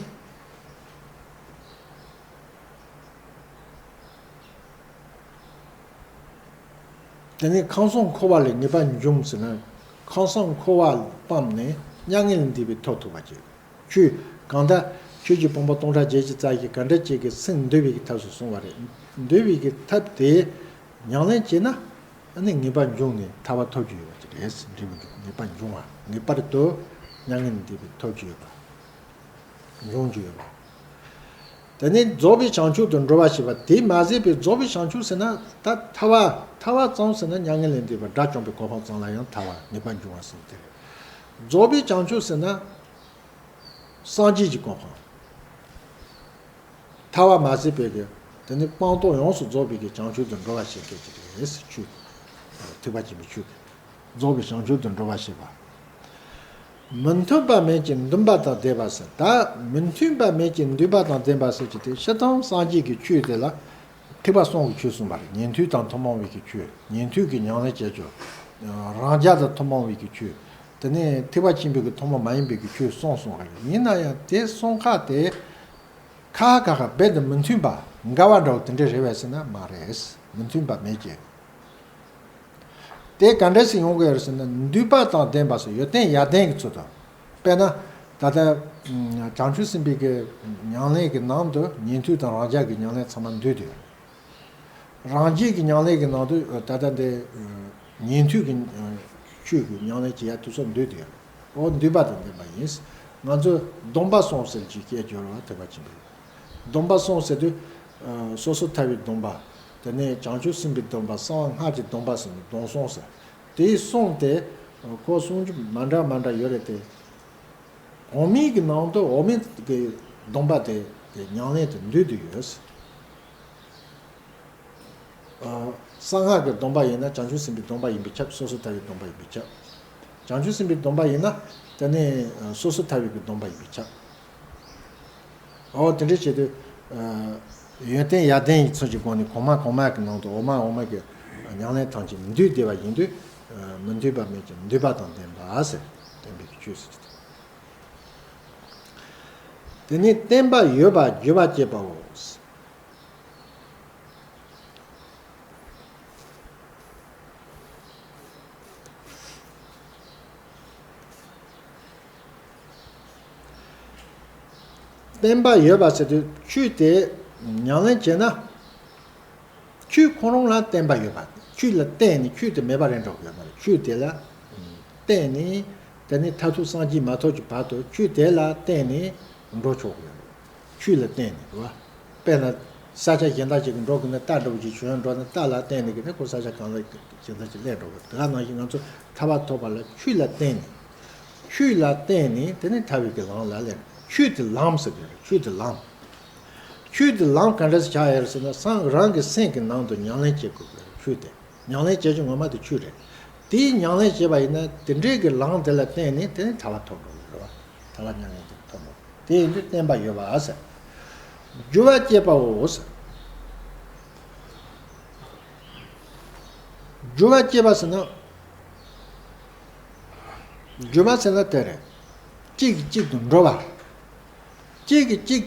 དེ་ནས་ཁམས་གསུམ་འཁོར་བ་ལས་ངེས་པར་འབྱུང་ཟེར་ན། ཁམས་གསུམ་འཁོར་བ་སྤངས་ནས་མྱ་ངན་ལས་འདས་པའི་ཐབས་ཐོབ་པ་བྱེད། ཆོས་གང་ལྟར་ཆོས་ཀྱི་ཕུང་པོ་སྟོང་ཕྲག་བརྒྱད་ཅུ་རྩ་བཞི་ག་འདྲ་ཅིག་གི་སེམས་འདུལ་བའི་གི་ཐབས་སུ་གསུངས་པ་རེད། འདུལ་བའི་གི་ཐབས་དེ་ཉམས་ལེན་བྱས་ན། ཨ་ནི་ངེས་པར་འབྱུང་ནས་ཐར་པ་ཐོབ་རྒྱུ་ཡོད་པ་ཅིག་རེད། འབྲས་བུ་འབྱུང་། ངེས་པར་འབྱུང་བ། ངེས་པར་དུ་མྱ་ངན་ལས་འདས་པའི་ཐོབ་རྒྱུ་ཡོད་པ། འབྱུང་རྒྱུ་ཡོད་པ། དེ་ནས་རྫོགས་པའི་བྱང་ཆུབ་ཏུ་འགྲོ་བ་ཞེས་པ་དེ་མ་ཟད་པའི་རྫོགས་པའི་བྱང་ཆུབ་ཟེར་ན། ད་ཐར་པ་ཐར་པ་ཙམ་ཟེར་ན་མྱ་ངན་ལས་འདས་པ་དགྲ་བཅོམ་པའི་གོ་འཕང་ཙམ་ལ་ཡང་ཐར་པ་ངེས་པར་འབྱུང་བ་ཟེར་ཏེ། རྫོགས་པའི་བྱང་ཆུབ་ཟེར་ན་སངས་རྒྱས་ཀྱི་གོ་འཕང་། ཐར་པ་མ་ཟད་པའི་གི་དེ་ནི་སྤངས་རྟོགས་ཡོངས་སུ་རྫོགས་པའི་གི་བྱང་ཆུབ་ཏུ་འགྲོ་བ་ཞེས་བྱ་གི་རེད། ཆོས། ཐེག་པ་ཆེན་པོའི་ཆོས། རྫོགས་པའི་བྱང་ཆུབ་ཏུ་འགྲོ་བ་ཞེས་པ། མི་མཐུན་པ་མེད་ཅིང་འདུན་པ་དང་ལྡན་པ་ཟེར། ད་མི་མཐུན་པ་མེད་ཅིང་འདུན་པ་དང་ལྡན་པ་ཟེར་གྱི་དེ་སྤྱིར་བཏང་སངས་རྒྱས་ཀྱི་ཆོས་དེ་ལ་ཐེག་པ་གསུམ་གྱི་ཆོས་གསུངས་པ་རེད། ཉན་ཐོས་དང་ཐུན་མོང་བའི་གི་ཆོས། ཉན་ཐོས་ཀྱི་ཉམས་ལེན་བྱེད་ཆོས། རང་རྒྱལ་དང་ཐུན་མོང་བའི་གི་ཆོས། དེ་ནས་ཐེག་པ་ཆེན་པོའི་གི་ཐུན་མོང་མ་ཡིན་པའི་གི་ཆོས་གསུམ་གསུངས་པ་རེད། ཡིན་ན་ཡང་དེ་གསུམ་ཁག་དེ་ཁ་ཁ་ཁ་རྦད་དེ་མི་མཐུན་པ་འགལ་བ་འདྲ་བོ་དེ་འདྲ་རེད་པས་ཟེར་ན་མ་རེད། མི་མཐུན་པ་མེད་ཀྱི། དེ་ག་འདྲ་ཞིག་ཡོང་གི་ཡོད་རེད་ཟེར་ན། འདུས་པ་དང་ལྡན་པ་སོགས་ཡོན་ཏན་ཡར་ལྡན་གྱི་ཚུལ་དུ། དཔེར་ན། ད་ལྟ་བྱང་ཆུབ་སེམས་དཔའི་གི་ཉམས་ལེན་གྱི་ནང་དུ་ཉན་ཐོས་དང་རང་རྒྱལ་གྱི་ཉམས་ལེན་ཚང་མ་འདུས་ཏེ་ཡོད། རང་རྒྱལ་གྱི་ཉམས་ལེན་གྱི་ནང་དུ་ད་ལྟ་འདི་ཉན་ཐོས་ཀྱི་ཆོས་ཀྱི་ཉམས་ལེན་བྱེད་ཡ་དེ་ཚོ་འདུས་ཏེ་ཡོད། འོ་འདུས་པ་དང་ལྡན་པ་ཡིན། ང་ཚོས་སྡོམ་པ་གསུམ་ཟེར་གྱི་སྐད་སྦྱོར་བ་ཐེག་པ་ཆེན་པོའི། སྡོམ་པ་གསུམ་ཟེར་དུས། སོ་སོར་ཐར་པའི་སྡོམ་པ། དེ་ནས་བྱང་ཆུབ་སེམས་དཔའི་སྡོམ་པ། གསང་བ་སྔགས་ཀྱི་སྡོམ་པ་ཟེར་ནས་སྡོམ་གསུམ་ཟེར། དེའི་གསུམ་དེ་ཁོ་གསུང་རྒྱུ་མ་འདྲ་མ་འདྲ་ཡོད་རེད་དེ། འོག་མིན་གྱི་ནང་དུ་འོག་མིན་གྱི་སྡོམ་པ་དེ་ཉམས་ལེན་དུ་འདུས་ཏེ་ཡོད། གསང་སྔགས་ཀྱི་སྡོམ་པ་ཡིན་ན་བྱང་ཆུབ་སེམས་དཔའི་སྡོམ་པ་ཡིན་པས་ཁྱབ། སོ་སོར་ཐར་པའི་སྡོམ་པ་ཡིན་པས་ཁྱབ། བྱང་ཆུབ་སེམས་དཔའི་སྡོམ་པ་ཡིན་ན་དེ་ནི་སོ་སོར་ཐར་པའི་གི་སྡོམ་པ་ཡིན་པས་ཁྱབ། འོ་དེ་འདྲ་བྱེད་དུས། ཡོན་ཏན་ཡར་ལྡན་གྱི་ཚུལ་གྱི་སྒོ་ནས་གོང་མ་གོང་མ་གི་ནང་དུ་འོག་མ་འོག་མ་གི་ཉམས་ལེན་ཐམས་ཅད་འདུས་བསྡད་པ་ཡིན་དུས། མི་མཐུན་པ་མེད་ཅིང་འདུས་པ་དང་ལྡན་པ་ཟེར། བསྟན་པའི་ཆོས་ཟེར་གྱི་འདུག་དེ་ནི་བརྟན་པ་ཡོད་པར་རྒྱུ་བ་བསྐྱེད་པའོ། བརྟན་པ་ཡོད་པ་ཟེར་དུས་ཆོས་དེ་ཉམས་ལེན་བྱས་ན། ཆོས་ཁོ་རང་ལ་བརྟན་པ་ཡོད་པ། ཆོས་ལ་བརྟེན་ནས་ཆོས་དེ་མེད་པ་རེད་འགྲོ་གི་ཡོད་མ་རེད། ཆོས་དེ་ལ་བརྟེན་ནས་དེ་ནི་མཐར་ཐུག་སངས་རྒྱས་མ་ཐོབ་ཀྱི་བར་དུ་ཆོས་དེ་ལ་བརྟེན་ནས་འགྲོ་ཆོག་གི་ཡོད་རེད། ཆོས་ལ་བརྟེན་ནས་རེད་བ། དཔེར་ན། ས་ཆ་གཞན་དག་ཅིག་གི་འགྲོ་དགོས་ན་རྟ་འདྲ་བོ་ཅིག་བྱོན་འགྲོ་ན་རྟ་ལ་བརྟེན་ནས་གི་ནི་ཁོ་ས་ཆ་གང་ལ་གཞན་དག་ཅིག་སླེབས་འགྲོ་གི། དེ་ག་ནང་བཞིན་ང་ཚོ་ཐར་པ་ཐོབ་པ་ལ་ཆོས་ལ་བརྟེན་ནས། ཆོས་ལ་བརྟེན་ནས་དེ་ནི་ཐར་པའི་གི་ལམ་ལ་སླེབས། ཆོས་དེ་ལམ་ཟེར་གི་རེད། ཆོས་དེ་ལམ། ཆོས་དེ་ལམ་ག་འདྲ་ཞིག་ཆགས་ཡོད་རེད་ཟེར་ན། སང་རང་གི་སེམས་ཀྱི་ནང་དུ་ཉམས་ལེན་བྱེད་དགོས་གི་རེད། ཆོས་དེ་ཉམས་ལེན་བྱེད་རྒྱུ་ངོ་མ་དེ་ཆོས་རེད། དེའི་ཉམས་ལེན་བྱས་པ་ཡིན་ན་དེ་འདྲའི་གི་ལམ་དེ་ལ་བརྟེན་ནས་དེ་ནི་ཐར་པ་ཐོབ་འགྲོ་གི་རེད་བ། ཐར་པ་མྱ་ངན་ལས་ཐོབ་འགྲོ། དེ་ཡིན་དུས་བརྟན་པ་ཡོད་པ་ཟེར། རྒྱུ་བ་བསྐྱེད་པའོ་ཟེར། རྒྱུ་བ་བསྐྱེད་པ་ཟེར་ན། རྒྱུ་བ་ཟེར་ན་དེ་རེད། གཅིག་གིས་གཅིག་ཏུ་འགྲོ་བ། གཅིག་གིས་གཅིག་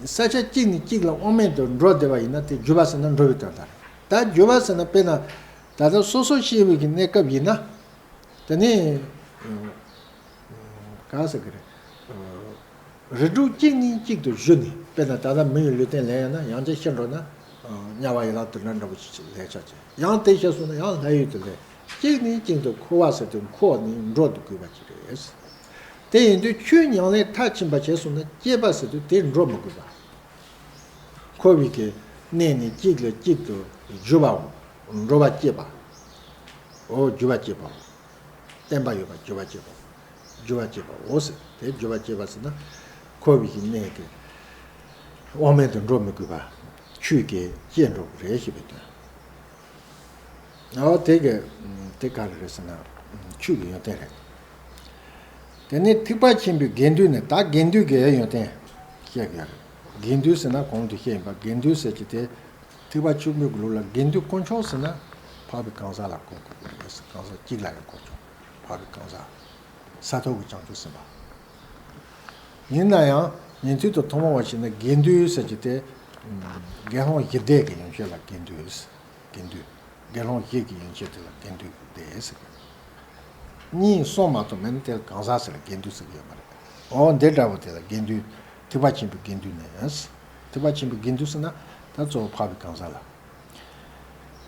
ས་ཆ་གཅིག་ནས་གཅིག་ལ་དབང་མེད་དུ་འགྲོ་བསྡད་པ་ཡིན་ན་དེ་རྒྱུ་བ་ཟེར་ན་འགྲོ་བའི་དོན་དག་རེད། ད་རྒྱུ་བ་ཟེར་ན་དཔེར་ན། ད་ལྟ་སོ་སོ་སྐྱེ་བོའི་གི་གནས་སྐབས་ཡིན་ན། དེ་ནས། ག་ཟེར་གི་རེད། རི་ཁྲོད་གཅིག་ནས་གཅིག་ཏུ་བཞུད་ནས། དཔེར་ན་ད་ལྟ་མི་ཡི་ལུས་རྟེན་ལེན་ཡ་ན་ཡང་ཅིག་ཤི་འགྲོ་ན། དམྱལ་བ་ཡི་ལ་དུ་འདྲ་འདྲ་བོ་ཅིག་ལས་ཆགས་ཀྱི། ཡང་དེ་ཤི་སོང་ན་ཡང་ལྷ་ཡུལ་དུ་ལེན། གཅིག་ནས་གཅིག་ཏུ་འཁོར་བ་ཟེར་དུས་འཁོར་ནས་འགྲོ་དགོས་པ་ཅིག་རེད། དེ་ཡིན་དུས་ཆོས་ཉམས་ལེན་མཐར་ཕྱིན་པ་བྱས་སོང་ན་བསྐྱེད་པ་ཟེར་དུས་དེ་འགྲོ་མི་དགོས་པ། འཁོར་བའི་གི་གནས་ནས་གཅིག་ལ་གཅིག་ཏུ་རྒྱུ་བའོ། འགྲོ་བ་བསྐྱེད་པ། འོ་རྒྱུ་བ་བསྐྱེད་པའོ། བརྟན་པ་ཡོད་པ་རྒྱུ་བ་བསྐྱེད་པའོ། རྒྱུ་བ་བསྐྱེད་པའོ་ཟེར། དེ་རྒྱུ་བ་བསྐྱེད་པ་ཟེར་ན། འཁོར་བའི་གི་གནས་དེ་དབང་མེད་དུ་འགྲོ་མི་དགོས་པ་ཆོས་ཀྱིས་བསྐྱེད་འགྲོ་གི་རེད་ཞེས་པའི་དོན། འོ་དེ་གི་དེ་ག་རེ་རེད་ཟེར་ན། ཆོས་ཀྱི་ཡོན་ཏན་རེད། དེ་ནས་ཐེག་པ་ཆེན་པོའི་དགེ་འདུན་ནི། ད་དགེ་འདུན་གྱི་ཡོན་ཏན་བཤད་ཀྱི་ཡོད་རེད། དགེ་འདུན་ཟེར་ན་གོང་དུ་བཤད་ཡིན་པ། དགེ་འདུན་ཟེར་གྱི་དེ། ཐེག་པ་ཆེན་པོའི་ལུགས་ལ་དགེ་འདུན་དཀོན་མཆོག་ཟེར་ན་འཕགས་པའི་གང་ཟག་ལ་གོ་དགོས་པ་རེད། གང་ཟག་གཅིག་ལ་ཡང་གོ་ཆོག་འཕགས་པའི་གང་ཟག་ས་ཐོབ་ཀྱི་བྱང་ཆུབ་སེམས་དཔའ། ཡིན་ན་ཡང་ཉན་ཐོས་དང་ཐུན་མོང་བ་བྱས་ན་དགེ་འདུན་ཟེར་གྱི་དེ། དགེ་སློང་བཞི་སྡེ་གི་ཡོན་ཆོས་ལ་དགེ་འདུན། དགེ་འདུན། དགེ་སློང་བཞི་གི་ཡན་ཆད་དེ་ལ་དགེ་འདུན་གྱི་སྡེ་ཟེར་གི། གཉིས་གསུམ་མ་གཏོགས་མེད་ན་དེ་ལ་གང་ཟག་ཟེར་ལ་དགེ་འདུན་ཟེར་གི་ཡོད་མ་རེད། འོ་འདི་འདྲ་བོ་དེ་ལ་དགེ་འདུན། ཐེག་པ་ཆེན་པོའི་དགེ་འདུན་ནས། ཐེག་པ་ཆེན་པོའི་དགེ་འདུན་ཟེར་ན་ད་གཙོ་བོ་འཕགས་པའི་གང་ཟག་ལ།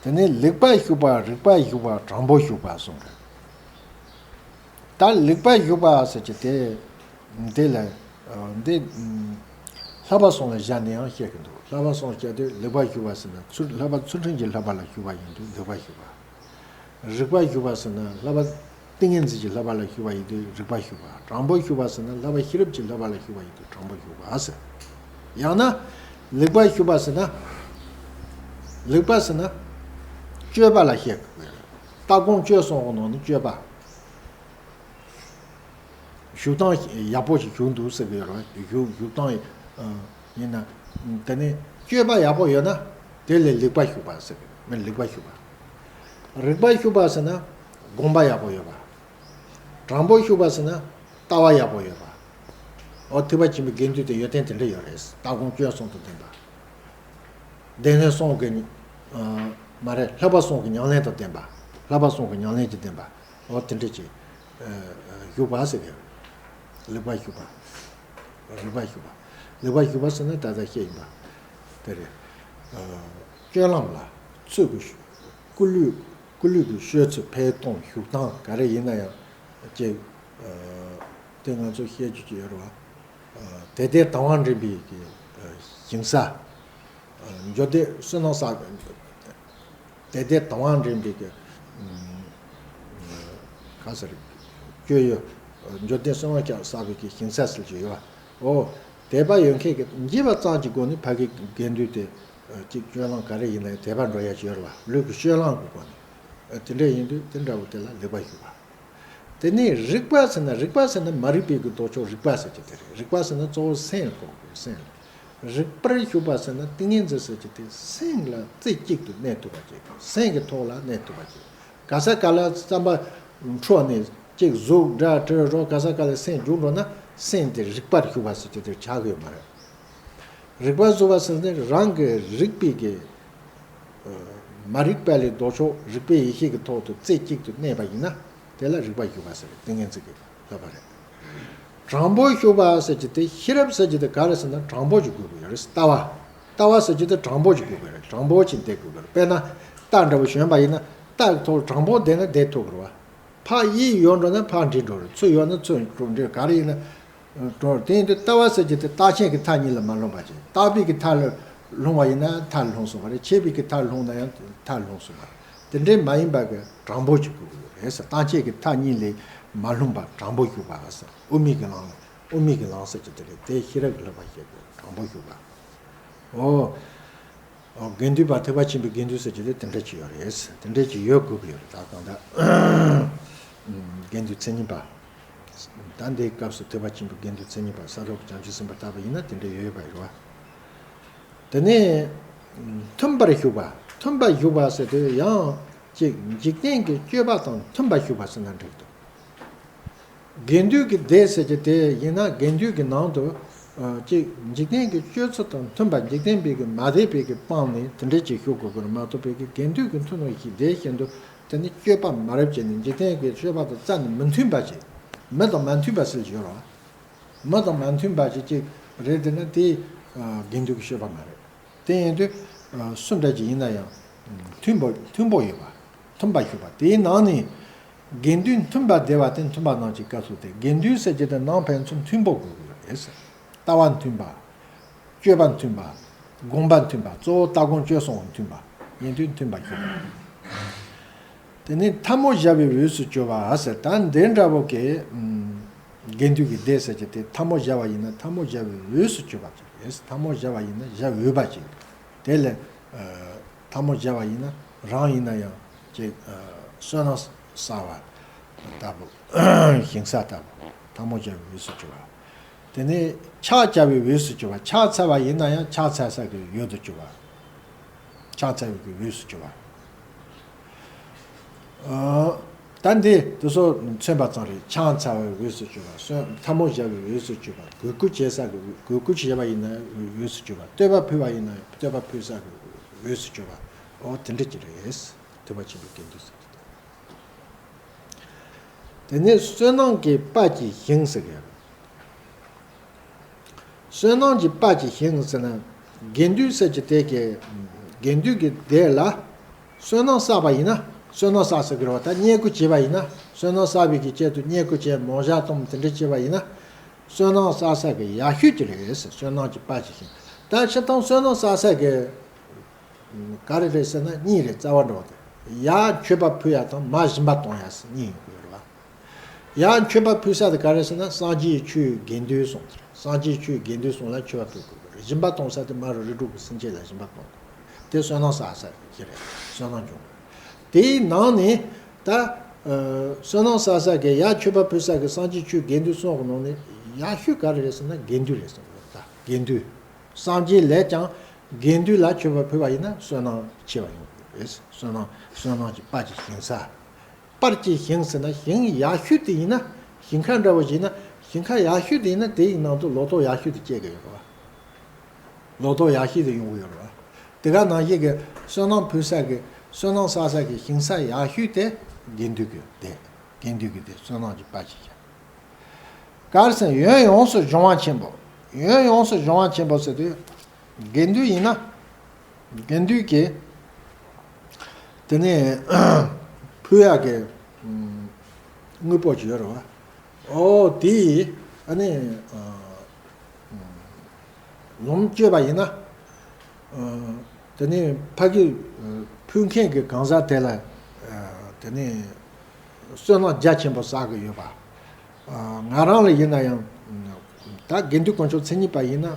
དེ་ནས་ལེགས་པར་ཞུགས་པ། རིགས་པར་ཞུགས་པ། དྲང་པོར་ཞུགས་པ་གསུམ་རེད། ད་ལེགས་པར་ཞུགས་པ་ཟེར་གྱི་དེ། འདི་ལ། འདི། བསླབ་པ་གསུམ་ལ་བཞག་ནས་ཡང་བཤད་ཀྱི་འདུག་བསླབ་པ་གསུམ་བཤད་དུས་ལེགས་པར་ཞུགས་པ་ཟེར་ན་ཚུལ་བསླབ་པ་ཚུལ་ཁྲིམས་ཀྱི་བསླབ་པ་ལ་ཞུགས་པ་ཡིན་དུས་ལེགས་པར་ཞུགས་པ། རིགས་པར་ཞུགས་པ་ཟེར་ན་བསླབ་པ་ཏིང་ངེ་འཛིན་གྱི་བསླབ་པ་ལ་ཞུགས་པ་ཡིན་དུས་རིགས་པར་ཞུགས་པ། དྲང་པོར་ཞུགས་པ་ཟེར་ན་བསླབ་པ་ཤེས་རབ་ཀྱི་བསླབ་པ་ལ་ཞུགས་པ་ཡིན་དུས་དྲང་པོར་ཞུགས་པ་ཟེར། ཡང་ན། ལེགས་པར་ཞུགས་པ་ཟེར་ན། ལེགས་པ་ཟེར་ན། སྤྱོད་པ་ལ་བཤད་དགོས། ལྟ་སྒོམ་སྤྱོད་གསུམ་གྱི་ནང་ནས་སྤྱོད་པ། བཞུགས་སྟངས་ཡག་པོ་ཞིག་བཞུགས་འདུག་ཟེར་གི་ཡོད་རེད། བཞུགས་བཞུགས་སྟངས་ཡིན་ན། དེ་ནས་སྤྱོད་པ་ཡག་པོ་ཡོད་ན། དེ་ལས་ལེགས་པར་ཞུགས་པ་ཟེར་གི་མིན། ལེགས་པར་ཞུགས་པ། རིགས་པར་ཞུགས་པ་ཟེར་ན། དགོངས་པ་ཡག་པོ་ཡོད་པ། དྲང་པོར་ཞུགས་པ་ཟེར་ན། ལྟ་བ་ཡག་པོ་ཡོད་པ། འོ་ཐེག་པ་ཆེན་པོའི་དགེ་འདུན་དེ་ཡོན་ཏན་དེ་འདྲ་ཡོད་རེད། ལྟ་སྒོམ་སྤྱོད་གསུམ་དང་ལྡན་པ། སྡེ་སྣོད་གསུམ་གྱི། མ་རེད། བསླབ་པ་གསུམ་གྱི་ཉམས་ལེན་དང་ལྡན་པ། བསླབ་པ་གསུམ་གྱི་ཉམས་ལེན་གྱིས་ལྡན་པ། འོ་དེ་འདྲ་ཅིག་ཞུགས་པ་ཟེར་གི། ལེགས་པར་ཞུགས་པ། རིགས་པར་ཞུགས་པ། ལེགས་པར་ཞུགས་པ་ཟེར་ན་ད་ལྟ་བཤད་ཡིན་པ། དེ་རེད། སྤྱོད་ལམ་ལ། ཚུལ་གྱི། སྐུ་ལུས། སྐུ་ལུས་ཀྱི་སྤྱོད་ཚུལ་འཕེལ་གཏོང་བཞུགས་སྟངས་ག་རེ་ཡིན་ན་ཡང་། ཅིག་དེ་ང་ཚོ་བཤད་རྒྱུ་ཅིག་ཡོད་རེད་བ། དད་ལྡན་དང་བ་འདྲེན་པའི་གི། ཞིང་ས། འབྱོར་ལྡན་བསོད་ནམས་བསགས། དད་ལྡན་དང་བ་འདྲེན་པའི་གི། ག་ཟེར། སྤྱོད་ཡུལ། འབྱོར་ལྡན་བསོད་ནམས་བསགས་པའི་གི་ཞིང་ས་ཟེར་གྱི་ཡོད་བ། འོ། དད་པ་ཡོད་མཁན་གྱི་འཇིགས་པ་ཙམ་གྱི་སྒོ་ནས་ཕ་གི་དགེ་འདུན་དེ། ཅིག་སྤྱོད་ལམ་ག་རེ་ཡིན་ན་ཡང་དད་པ་འགྲོ་ཡ་ཅིག་ཡོད་རེད་བ། ལུས་ཀྱི་སྤྱོད་ལམ་གྱི་སྒོ་ནས། དེ་འདྲ་ཡིན་དུས་དེ་འདྲ་བོ་དེ་ལ་ལེགས་པར་ཞུགས་པ། དེ་ནས་རིགས་པ་ཟེར་ན། རིགས་པ་ཟེར་ན་མ་རིག་པའི་གི་ལྡོག་ཕྱོགས་རིགས་པ་ཟེར་གྱི་དེ་རེད། རིགས་པ་ཟེར་ན་གཙོ་བོ་སེམས་ལ་གོ་དགོས། སེམས་ལ། རིགས་པར་ཞུགས་པ་ཟེར་ན་ཏིང་ངེ་འཛིན་ཟེར་གྱི་དེ་སེམས་ལ་རྩེ་གཅིག་ཏུ་གནས་ཐུབ་པ་ཅིག་སེམས་ཀྱི་ཐོག་ལ་གནས་ཐུབ་པ་ཅིག་ག་ས་ག་ལ་བསམ་པ་འཕྲོ་ནས་ཅིག་གཟུགས་སྒྲ་དྲི་རོ་ག་ས་ག་ལ་སེམས་འཇུག་འགྲོ་ན་སེམས་དེ་རིགས་པར་ཞུགས་པ་ཟེར་གྱི་དེ་ཆགས་ཀྱི་ཡོད་མ་རེད། རིགས་པ་ཟེར་བ་ཟེར་ནས་རང་གི་རིག་པའི་གི། མ་རིག་པ་ལས་ལྡོག་ཕྱོགས་རིག་པའི་ཡེ་ཤེས་ཀྱི་ཐོག་ཏུ་རྩེ་གཅིག་ཏུ་གནས་པ་ཡིན་ན། དེ་ལ་རིགས་པར་ཞུགས་པ་ཟེར་ཏིང་ངེ་འཛིན་གྱི་བསླབ་པ་རེད། དྲང་པོར་ཞུགས་པ་ཟེར་གྱི་དེ་ཤེས་རབ་ཟེར་གྱི་དེ་ག་རེ་ཟེར་ན་དྲང་པོ་ཞིག་དགོས་ཀྱི་ཡོད་རེད། ལྟ་བ། ལྟ་བ་ཟེར་གྱི་དེ་དྲང་པོ་ཞིག་དགོས་ཀྱི་རེད། དྲང་པོ་ཞིག་བསྡད་དགོས་ཀྱི་རེད། དཔེར་ན། རྟ་འདྲ་བོ་ཞོན་པ་ཡིན་ན་རྟ་གི་ཐོག་ལ་དྲང་པོ་བསྡད་ན་བསྡད་ཐུབ་ཀྱི་རེད་བ། ཕར་གཡས་ཡོད་འགྲོ་ན་ཕར་འགྲིལ་འགྲོ་རེད། ཚུར་ཡོད་ན་ཚུར་འགྲོ་འགྲིལ་ག་རེ་ཡིན་ན། འགྲོ་དེ་ཡིན་དུས་ལྟ་བ་ཟེར་གྱི་དེ་རྟག་ཆད་ཀྱི་མཐའ་གཉིས་ལ་མ་ལྷུང་བ་ཅིག་རྟག་པའི་གི་མཐའ་ལ་ལྷུང་བ་ཡིན་ན་མཐའ་ལ་ལྷུང་སོང་བ་རེད། ཆད་པའི་གི་མཐའ་ལ་ལྷུང་ན་ཡང་མཐའ་ལ་ལྷུང་སོང་བ་རེད། དེ་འདྲའི་མ་ཡིན་པ་གི་དྲང་པོ་ཅིག་དགོས་ཀྱི་ཡོད་རེད་ཟེར། རྟག་ཆད་ཀྱི་མཐའ་གཉིས་ལས་མ་ལྷུང་བ་དྲང་པོ་ཞུགས་པ་ཟེར། དབུ་མའི་གི་ལམ་ལ་དབུ་མའི་གི་ལམ་ཟེར་གྱི་དེ་རེད། དེ་ཤེས་རབ་ཀྱི་བསླབ་པ་བཤད་དགོས། དྲང་པོ་ཞུགས་པ། འོ། དགེ་འདུན་པ་ཐེག་པ་ཆེན་པོའི་དགེ་འདུན་ཟེར་གྱི་དེ་དེ་འདྲ་ཅིག་ཡོད་རེད། དེ་འདྲ་ཅིག་ཡོད་དགོས་ཀྱི་ཡོད་རེད། ད་གང་ལྟར་དགེ་འདུན་མཚན་ཉིད་པ། ད་འདིའི་སྐབས་སུ་ཐེག་པ་ཆེན་པོའི་དགེ་འདུན་མཚན་ཉིད་པ་ས་ཐོབ་བྱང་ཆུབ་སེམས་དཔའ་ལྟ་བུ་ཡིན་ན་དེ་འདྲ་ཡོད་ཡོད་པ་རེད་བ། དེ་ནས་མཐུན་པར་ཞུགས་པ། མཐུན་པར་ཞུགས་པ་ཟེར་དུས་ཡང་ཅིག་འཇིག་རྟེན་གྱི་སྤྱོད་པ་དང་མཐུན་པར་ཞུགས་པ་ཟེར་ན་འགྲིག་འདུག་དགེ་འདུན་གྱི་སྡེ་ཟེར་གྱི་དེ་ཡིན་ན་དགེ་འདུན་གྱི་ནང་དུ། ཅིག་འཇིག་རྟེན་གྱི་སྤྱོད་ཚུལ་དང་མཐུན་པ། འཇིག་རྟེན་པའི་གི་མ་བསྡད་པའི་གི་སྤངས་ནས་དེ་འདྲ་ཅིག་ཞུགས་དགོས་ཀྱི་རེད་མ་གཏོགས་པའི་གི་དགེ་འདུན་གྱི་མཐུན་ནོ་ཞིག་དེ་བཞིན་དུ་དེ་ནི་སྤྱོད་པ་མ་རབས་བྱས་ནས་འཇིག་རྟེན་གྱི་སྤྱོད་པ་དང་རྩ་ནས་མི་མཐུན་པ་ཅིག་མི་དང་མ་མཐུན་པ་ཟེར་གྱི་ཡོད་རེད་བ། མི་དང་མ་མཐུན་པ་ཅིག་ཅིག་རེད་དེ་ན་དེ་དགེ་འདུན་གྱི་སྤྱོད་པ་མ་རེད། དེ་ཡིན་དུས། སུ་འདྲ་ཅིག་ཡིན་ན་ཡང་། མཐུན་པོ་མཐུན་པོ་ཡོད་པ། མཐུན་པ་ཞུགས་པ་དེའི་ནང་ནས། དགེ་འདུན་མཐུན་པ་བསྡེབས་པ་དེ་མཐུན་པ་ནང་གི་སྐབས་སུ་སྟེ། དགེ་འདུན་ཟེར་གྱི་དེ་ནང་ཕན་ཚུན་མཐུན་པོ་དགོས་ཀྱི་ཡོད་རེད་ཟེར། ལྟ་བ་མཐུན་པ། སྤྱོད་པ་མཐུན་པ། དགོངས་པ་མཐུན་པ། གཙོ་བོ་ལྟ་སྒོམ་སྤྱོད་གསུམ་མཐུན་པ། ཡིན་དུས་མཐུན་པ་ཞུགས་པ། དེ་ནས་ཐལ་མོ་སྦྱར་བའི་འོས་སུ་གྱུར་པ་ཟེར། ད་འདི་འདྲ་བོ་གི། དགེ་འདུན་གྱི་སྡེ་ཟེར་གྱི་དེ་ཐལ་མོ་སྦྱར་བ་ཡིན་ན་ཐལ་མོ་སྦྱར་བའི་འོས་སུ་གྱུར་པ་ཅིག་རེད། ཐལ་མོ་སྦྱར་བ་ཡིན་ན་སྦྱར་འོས་པ་ཅིག་དེ་ལས། ཐལ་མོ་སྦྱར་བ་ཡིན་ན་རང་ཡིན་ན་ཡང་ཅིག་བསོད་ནམས་བསགས་པ་ལྟ་བུ། ཞིང་ས་ལྟ་བུ། ཐལ་མོ་སྦྱར་བའི་འོས་སུ་གྱུར་པ། དེ་ནས་ཕྱག་བྱ་བའི་འོས་སུ་གྱུར་པ། ཕྱག་འཚལ་བ་ཡིན་ན་ཡང་ཕྱག་འཚལ་ས་གི་འོས་སུ་གྱུར་པ། ཕྱག་འཚལ་བའི་འོས་སུ་གྱུར་པ། ཨ། ད་འདི་དེ་ཚོ་མཚོན་པ་ཙམ་རེད། ཕྱག་འཚལ་བའི་འོས་སུ་གྱུར་པ། སོ། ཐལ་མོ་སྦྱར་བའི་འོས་སུ་གྱུར་པ། གུས་བཀུར་བྱེད་ས་གི་གུས་བཀུར་བྱེད་པ་ཡིན་ན་འོས་སུ་གྱུར་པ། བསྟོད་པ་ཕུལ་བ་ཡིན་ན་བསྟོད་པ་ཕུལ་ས་གི་འོས་སུ་གྱུར་པ། འོ་དེ་འདྲ་ཅིག་རེད། ཐེག་པ་ཆེན་པོའི་དགེ་འདུན་ཟེར་གྱི་འདུག་དེ་ནས་བསོད་ནམས་ཀྱི་དཔལ་གྱི་ཞིང་ཟེར་གྱི་ཡོད། བསོད་ནམས་ཀྱི་དཔལ་གྱི་ཞིང་ཟེར་ན། དགེ་འདུན་ཟེར་གྱི་དེ་གི་དགེ་འདུན་གྱི་སྡེ་ལ་བསོད་ནམས་བསགས་པ་ཡིན་ན། བསོད་ནམས་བསགས་ཟེར་གྱི་རེད་བ། ད་བསྙེན་བཀུར་བྱས་པ་ཡིན་ན། བསོད་ནམས་བསགས་པའི་གི་ཆེད་དུ་བསྙེན་བཀུར་བྱས། མོ་ཞག་གཏོང་། དེ་འདྲ་བྱས་པ་ཡིན་ན། བསོད་ནམས་བསགས་ས་གི་ཡག་ཤོས་ཅིག་རེད་ཟེར། བསོད་ནམས་ཀྱི་དཔལ་གྱི་ཞིང་། ད་སྤྱིར་བཏང་བསོད་ནམས་བསགས་ས་གི་ག་རེ་རེད་ཟེར་ན། གཉིས་རེད། རྩ་བ་འགྲོ་བ་དེ། ཡར་མཆོད་པ་ཕུལ་ཡ་དང་མར་སྦྱིན་པ་གཏོང་ཡ་ཟེར་གཉིས་ཡོང་གི་ཡོད་རེད་བ། ཡར་མཆོད་པ་ཕུལ་ས་དེ་ག་རེ་ཟེར་ན། སངས་རྒྱས་ཆོས་དགེ་འདུན་གསུམ་དེ་རེད། སངས་རྒྱས་ཆོས་དགེ་འདུན་གསུམ་ལ་མཆོད་པ་ཕུལ་དགོས་ཀྱི་རེད། སྦྱིན་པ་གཏོང་ས་དེ་མ་རུ་རིགས་དྲུག་གི་སེམས་ཅན་ལ་སྦྱིན་པ་གཏོང་དགོས་ཀྱི་རེད། དེ་བསོད་ནམས་བསགས་ས་ཅིག་རེད། བསོད་ནམས་འབྱུང་དགོས། དེའི་ནང་ནས་ད་ཨ་བསོད་ནམས་བསགས་ས་གི་ཡར་མཆོད་པ་ཕུལ་ས་གི་སངས་རྒྱས་ཆོས་དགེ་འདུན་གསུམ་གི་ནང་ནས་ཡག་ཤོས་ག་རེ་རེད་ཟེར་ན། དགེ་འདུན་རེད་ཟེར་གྱི་ཡོད་རེད། ད་དགེ་འདུན། སངས་རྒྱས་ལས་ཀྱང་དགེ་འདུན་ལ་མཆོད་པ་ཕུལ་བ་ཡིན་ན་བསོད་ནམས་ཆེ་བ་ཡོང་གི་རེད། བསོད་ནམས་བསོད་ནམས་ཀྱི་དཔལ་གྱི་ཞིང་ས། དཔལ་གྱི་ཞིང་ཟེར་ན་ཞིང་ཡག་ཤོས་དེ་ཡིན་ན། ཞིང་ཁ་འདྲ་བོ་ཞིག་ཡིན་ན། ཞིང་ཁ་ཡག་ཤོས་དེ་ཡིན་ན་དེ་ཡི་ནང་དུ་ལོ་ཏོག་ཡག་ཤོས་དེ་སྐྱེ་གི་ཡོད་རེད་བ། ལོ་ཏོག་ཡག་ཤོས་དེ་ཡོང་གི་ཡོད་རེད་བ། དེ་ག་ནང་བཞིན་གྱི་བསོད་ནམས་ཕུལ་ས་གི་བསོད་ནམས་བསགས་ས་གི་ཞིང་ས་ཡག་ཤོས་དེ་དགེ་འདུན་གྱི་སྡེ། དགེ་འདུན་གྱི་སྡེ། བསོད་ནམས་ཀྱི་དཔལ་གྱི་ཞིང་། ག་རེ་ཟེར་ན། ཡོན་ཡོངས་སུ་སྦྱོང་བ་ཆེན་པོ། ཡོན་ཡོངས་སུ་སྦྱོང་བ་ཆེན་པོ་ཟེར་དུས། དགེ་འདུན་ཡིན་ན། དགེ་འདུན་གྱི་དེ་ནས་ཕུལ་ཡག་གི་དངོས་པོ་ཅིག་ཡོད་རེད་བ། ཨོ་དེ་ཨ་ནི་ཨ་ལོངས་སྤྱོད་པ་ཡིན་ན། ཨ་དེ་ནས་ཕ་གི་ཨ་ཕུལ་མཁན་གྱི་གང་ཟག་དེ་ལ་ཨ་དེ་ནས་བསོད་ནམས་རྒྱ་ཆེན་པོ་བསགས་ཀྱི་ཡོད་པ། ཨ་ང་རང་ལ་ཡིན་ན་ཡང་། ད་དགེ་འདུན་དཀོན་མཆོག་མཚན་ཉིད་པ་ཡིན་ན།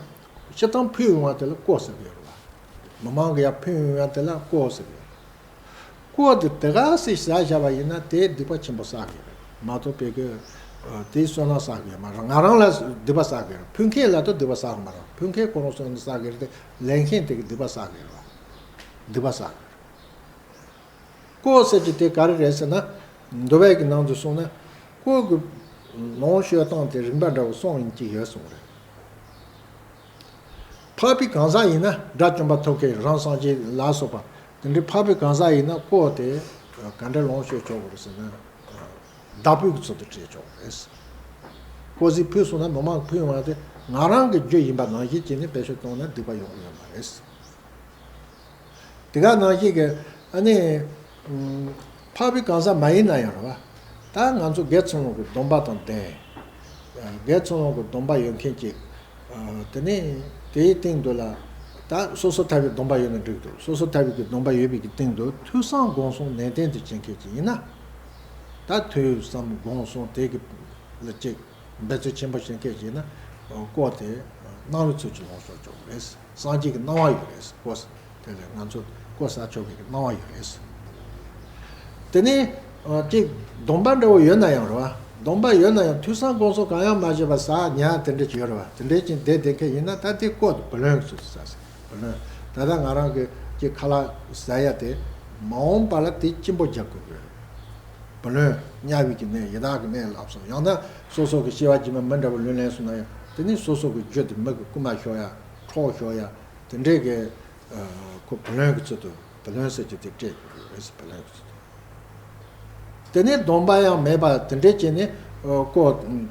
སྤྱིར་བཏང་ཕུལ་ཡོང་བ་དེ་ལ་བཀོ་ཟེར་གྱི་ཡོད་རེད་བ། མི་མང་གི་ཡར་ཕུལ་ཡོང་བ་དེ་ལ་བཀོ་ཟེར་གྱི་ཡོད་རེད། བཀོ་དེ་དེ་ག་སེ་ཟ་བཞག་པ་ཡིན་ན་དེ་སྡིག་པ་ཆེན་པོ་བསགས་ཀྱི་རེད་མ་གཏོགས། དཔེ་གི་དེ་བསོད་ནམས་བསགས་ཀྱི་ཡོད་མ་རེད། ང་རང་ལ་སྡིག་པ་བསགས་ཀྱི་རེད། ཕུལ་མཁན་ལ་ད་སྡིག་པ་བསགས་མ་རེད། ཕུལ་མཁན་ཁོ་རང་བསོད་ནམས་བསགས་ཀྱི་རེད་དེ། ལེན་མཁན་དེ་གི་སྡིག་པ་བསགས་ཀྱི་རེད་བ། སྡིག་པ་བསགས་ཀྱི་རེད། བཀོ་ཟེར་གྱི་དེ་ག་རེ་རེད་ཟེར་ན། འདུལ་བའི་གི་ནང་དུ་གསུངས་ན། བཀོ་གི་ལོངས་སྤྱོད་སྟངས་དེ་རིམ་པ་འདྲ་བོ་གསུམ་ཡིན་གྱི་ཡོད་གསུངས་རེད། འཕགས་པའི་གང་ཟག་ཡིན་ན། དགྲ་བཅོམ་པ་ཐོབ་མཁན་རང་སངས་རྒྱས་ལ་སོགས་པ། དེ་འདྲའི་འཕགས་པའི་གང་ཟག་ཡིན་ན་བཀོ་དེ་ག་འདྲ་ལོངས་སྤྱོད་ཆོག་གི་རེད་ཟེར་ན། བདག་པོའི་གི་ཚུལ་དུ་སྤྲད་ཆོག་གི་རེད། བཀོ་ཟས་ཕུལ་སོང་ན་མི་མང་ཕུལ་ཡོང་བ་དེ་ང་རང་གི་རྒྱུ་ཡིན་པ་ནང་བཞིན་བྱས་ནས་བེད་སྤྱོད་བཏང་ན་སྡིག་པ་ཡོང་གི་ཡོད་མ་རེད། དེ་ག་ནང་བཞིན་གྱི་ཨ་ནི་འཕགས་པའི་གང་ཟག་མ་ཡིན་ན་ཡང་རེད་བ། ད་ང་ཚོ་དགེ་ཚུལ་སློང་གི་སྡོམ་པ་དང་ལྡན། དགེ་ཚུལ་སློང་གི་སྡོམ་པ་ཡོད་མཁན་གཅིག་དེ་ནས་དེའི་སྟེང་དུ་ལ་ད་སོ་སོ་ཐར་པའི་སྡོམ་པ་ཡོད་ན་འགྲིག་འདུག་སོ་སོ་ཐར་པའི་གི་སྡོམ་པ་ཡོད་པའི་གི་སྟེང་དུ་ཐོས་བསམ་སྒོམ་གསུམ་ནན་ཏན་དུ་བྱེད་མཁན་གཅིག་ཡིན་ན། ད་ཐོས་བསམ་སྒོམ་གསུམ་དེ་གི་ལ་གཅིག་འབད་རྩོལ་ཆེན་པོ་བྱེད་མཁན་ཞིག་ན། བཀོ་དེ་གནང་བའི་ཚུལ་གྱིས་ལོངས་སྤྱོད་ཆོག་གི་རེད། སངས་རྒྱས་ཀྱི་གནང་བ་ཡོད་རེད། བཀོ་དེ་ལས་ང་ཚོ་བཀོ་ཟ་ཆོག་པའི་གནང་བ་ཡོད་རེད། དེ་ནས་ཅིག་སྡོམ་པ་འདྲ་བོ་ཡོད་ན་ཡང་རེད་བ། སྡོམ་པ་ཡོད་ན་ཡང་ཐོས་བསམ་སྒོམ་གསུམ་གང་ཡང་མ་བྱས་པ་ཟ་ཉལ་དེ་འདྲ་ཅིག་ཡོད་རེད་བ། དེ་འདྲ་ཅིག་བསྡད་བསྡད་མཁན་ཡིན་ན་ད་དེ་བཀོ་དེ་བུ་ལོན་གྱི་ཚུལ་དུ་ཟ་ཟེར། བུ་ལོན། ད་ལྟ་ང་རང་གི་ཅིག་ཁ་ལག་ཟ་ཡ་དེ་མ་འོངས་པ་ལ་དེ་གཅིན་པོ་རྒྱག་དགོས་ཀྱི་རེད། བུ་ལོན། དམྱལ་བའི་གི་གནས། ཡི་དྭགས་ཀྱི་གནས་ལ་སོགས། ཡང་ན་སོ་སོ་གི་སྐྱེ་བ་རྗེས་མ་མི་འདྲ་བ་ལོན་ལེན་སོང་ན་ཡང་། དེ་ནི་སོ་སོ་གི་རྒྱུ་དེ་མི་གི་རྐུ་མ་ཤོར་ཡ། འཕྲོག་ཤོར་ཡ། དེ་འདྲའི་གི་ཁོ་བུ་ལོན་གྱི་ཚུལ་དུ། བུ་ལོན་ཟེར་གྱི་དེ་སྤྲད་དགོས་རེད། བུ་ལོན་གྱི་ཚུལ་དུ། དེ་ནས་སྡོམ་པ་ཡང་མེད་པ་དེ་འདྲས་བྱས་ནས་བཀོ་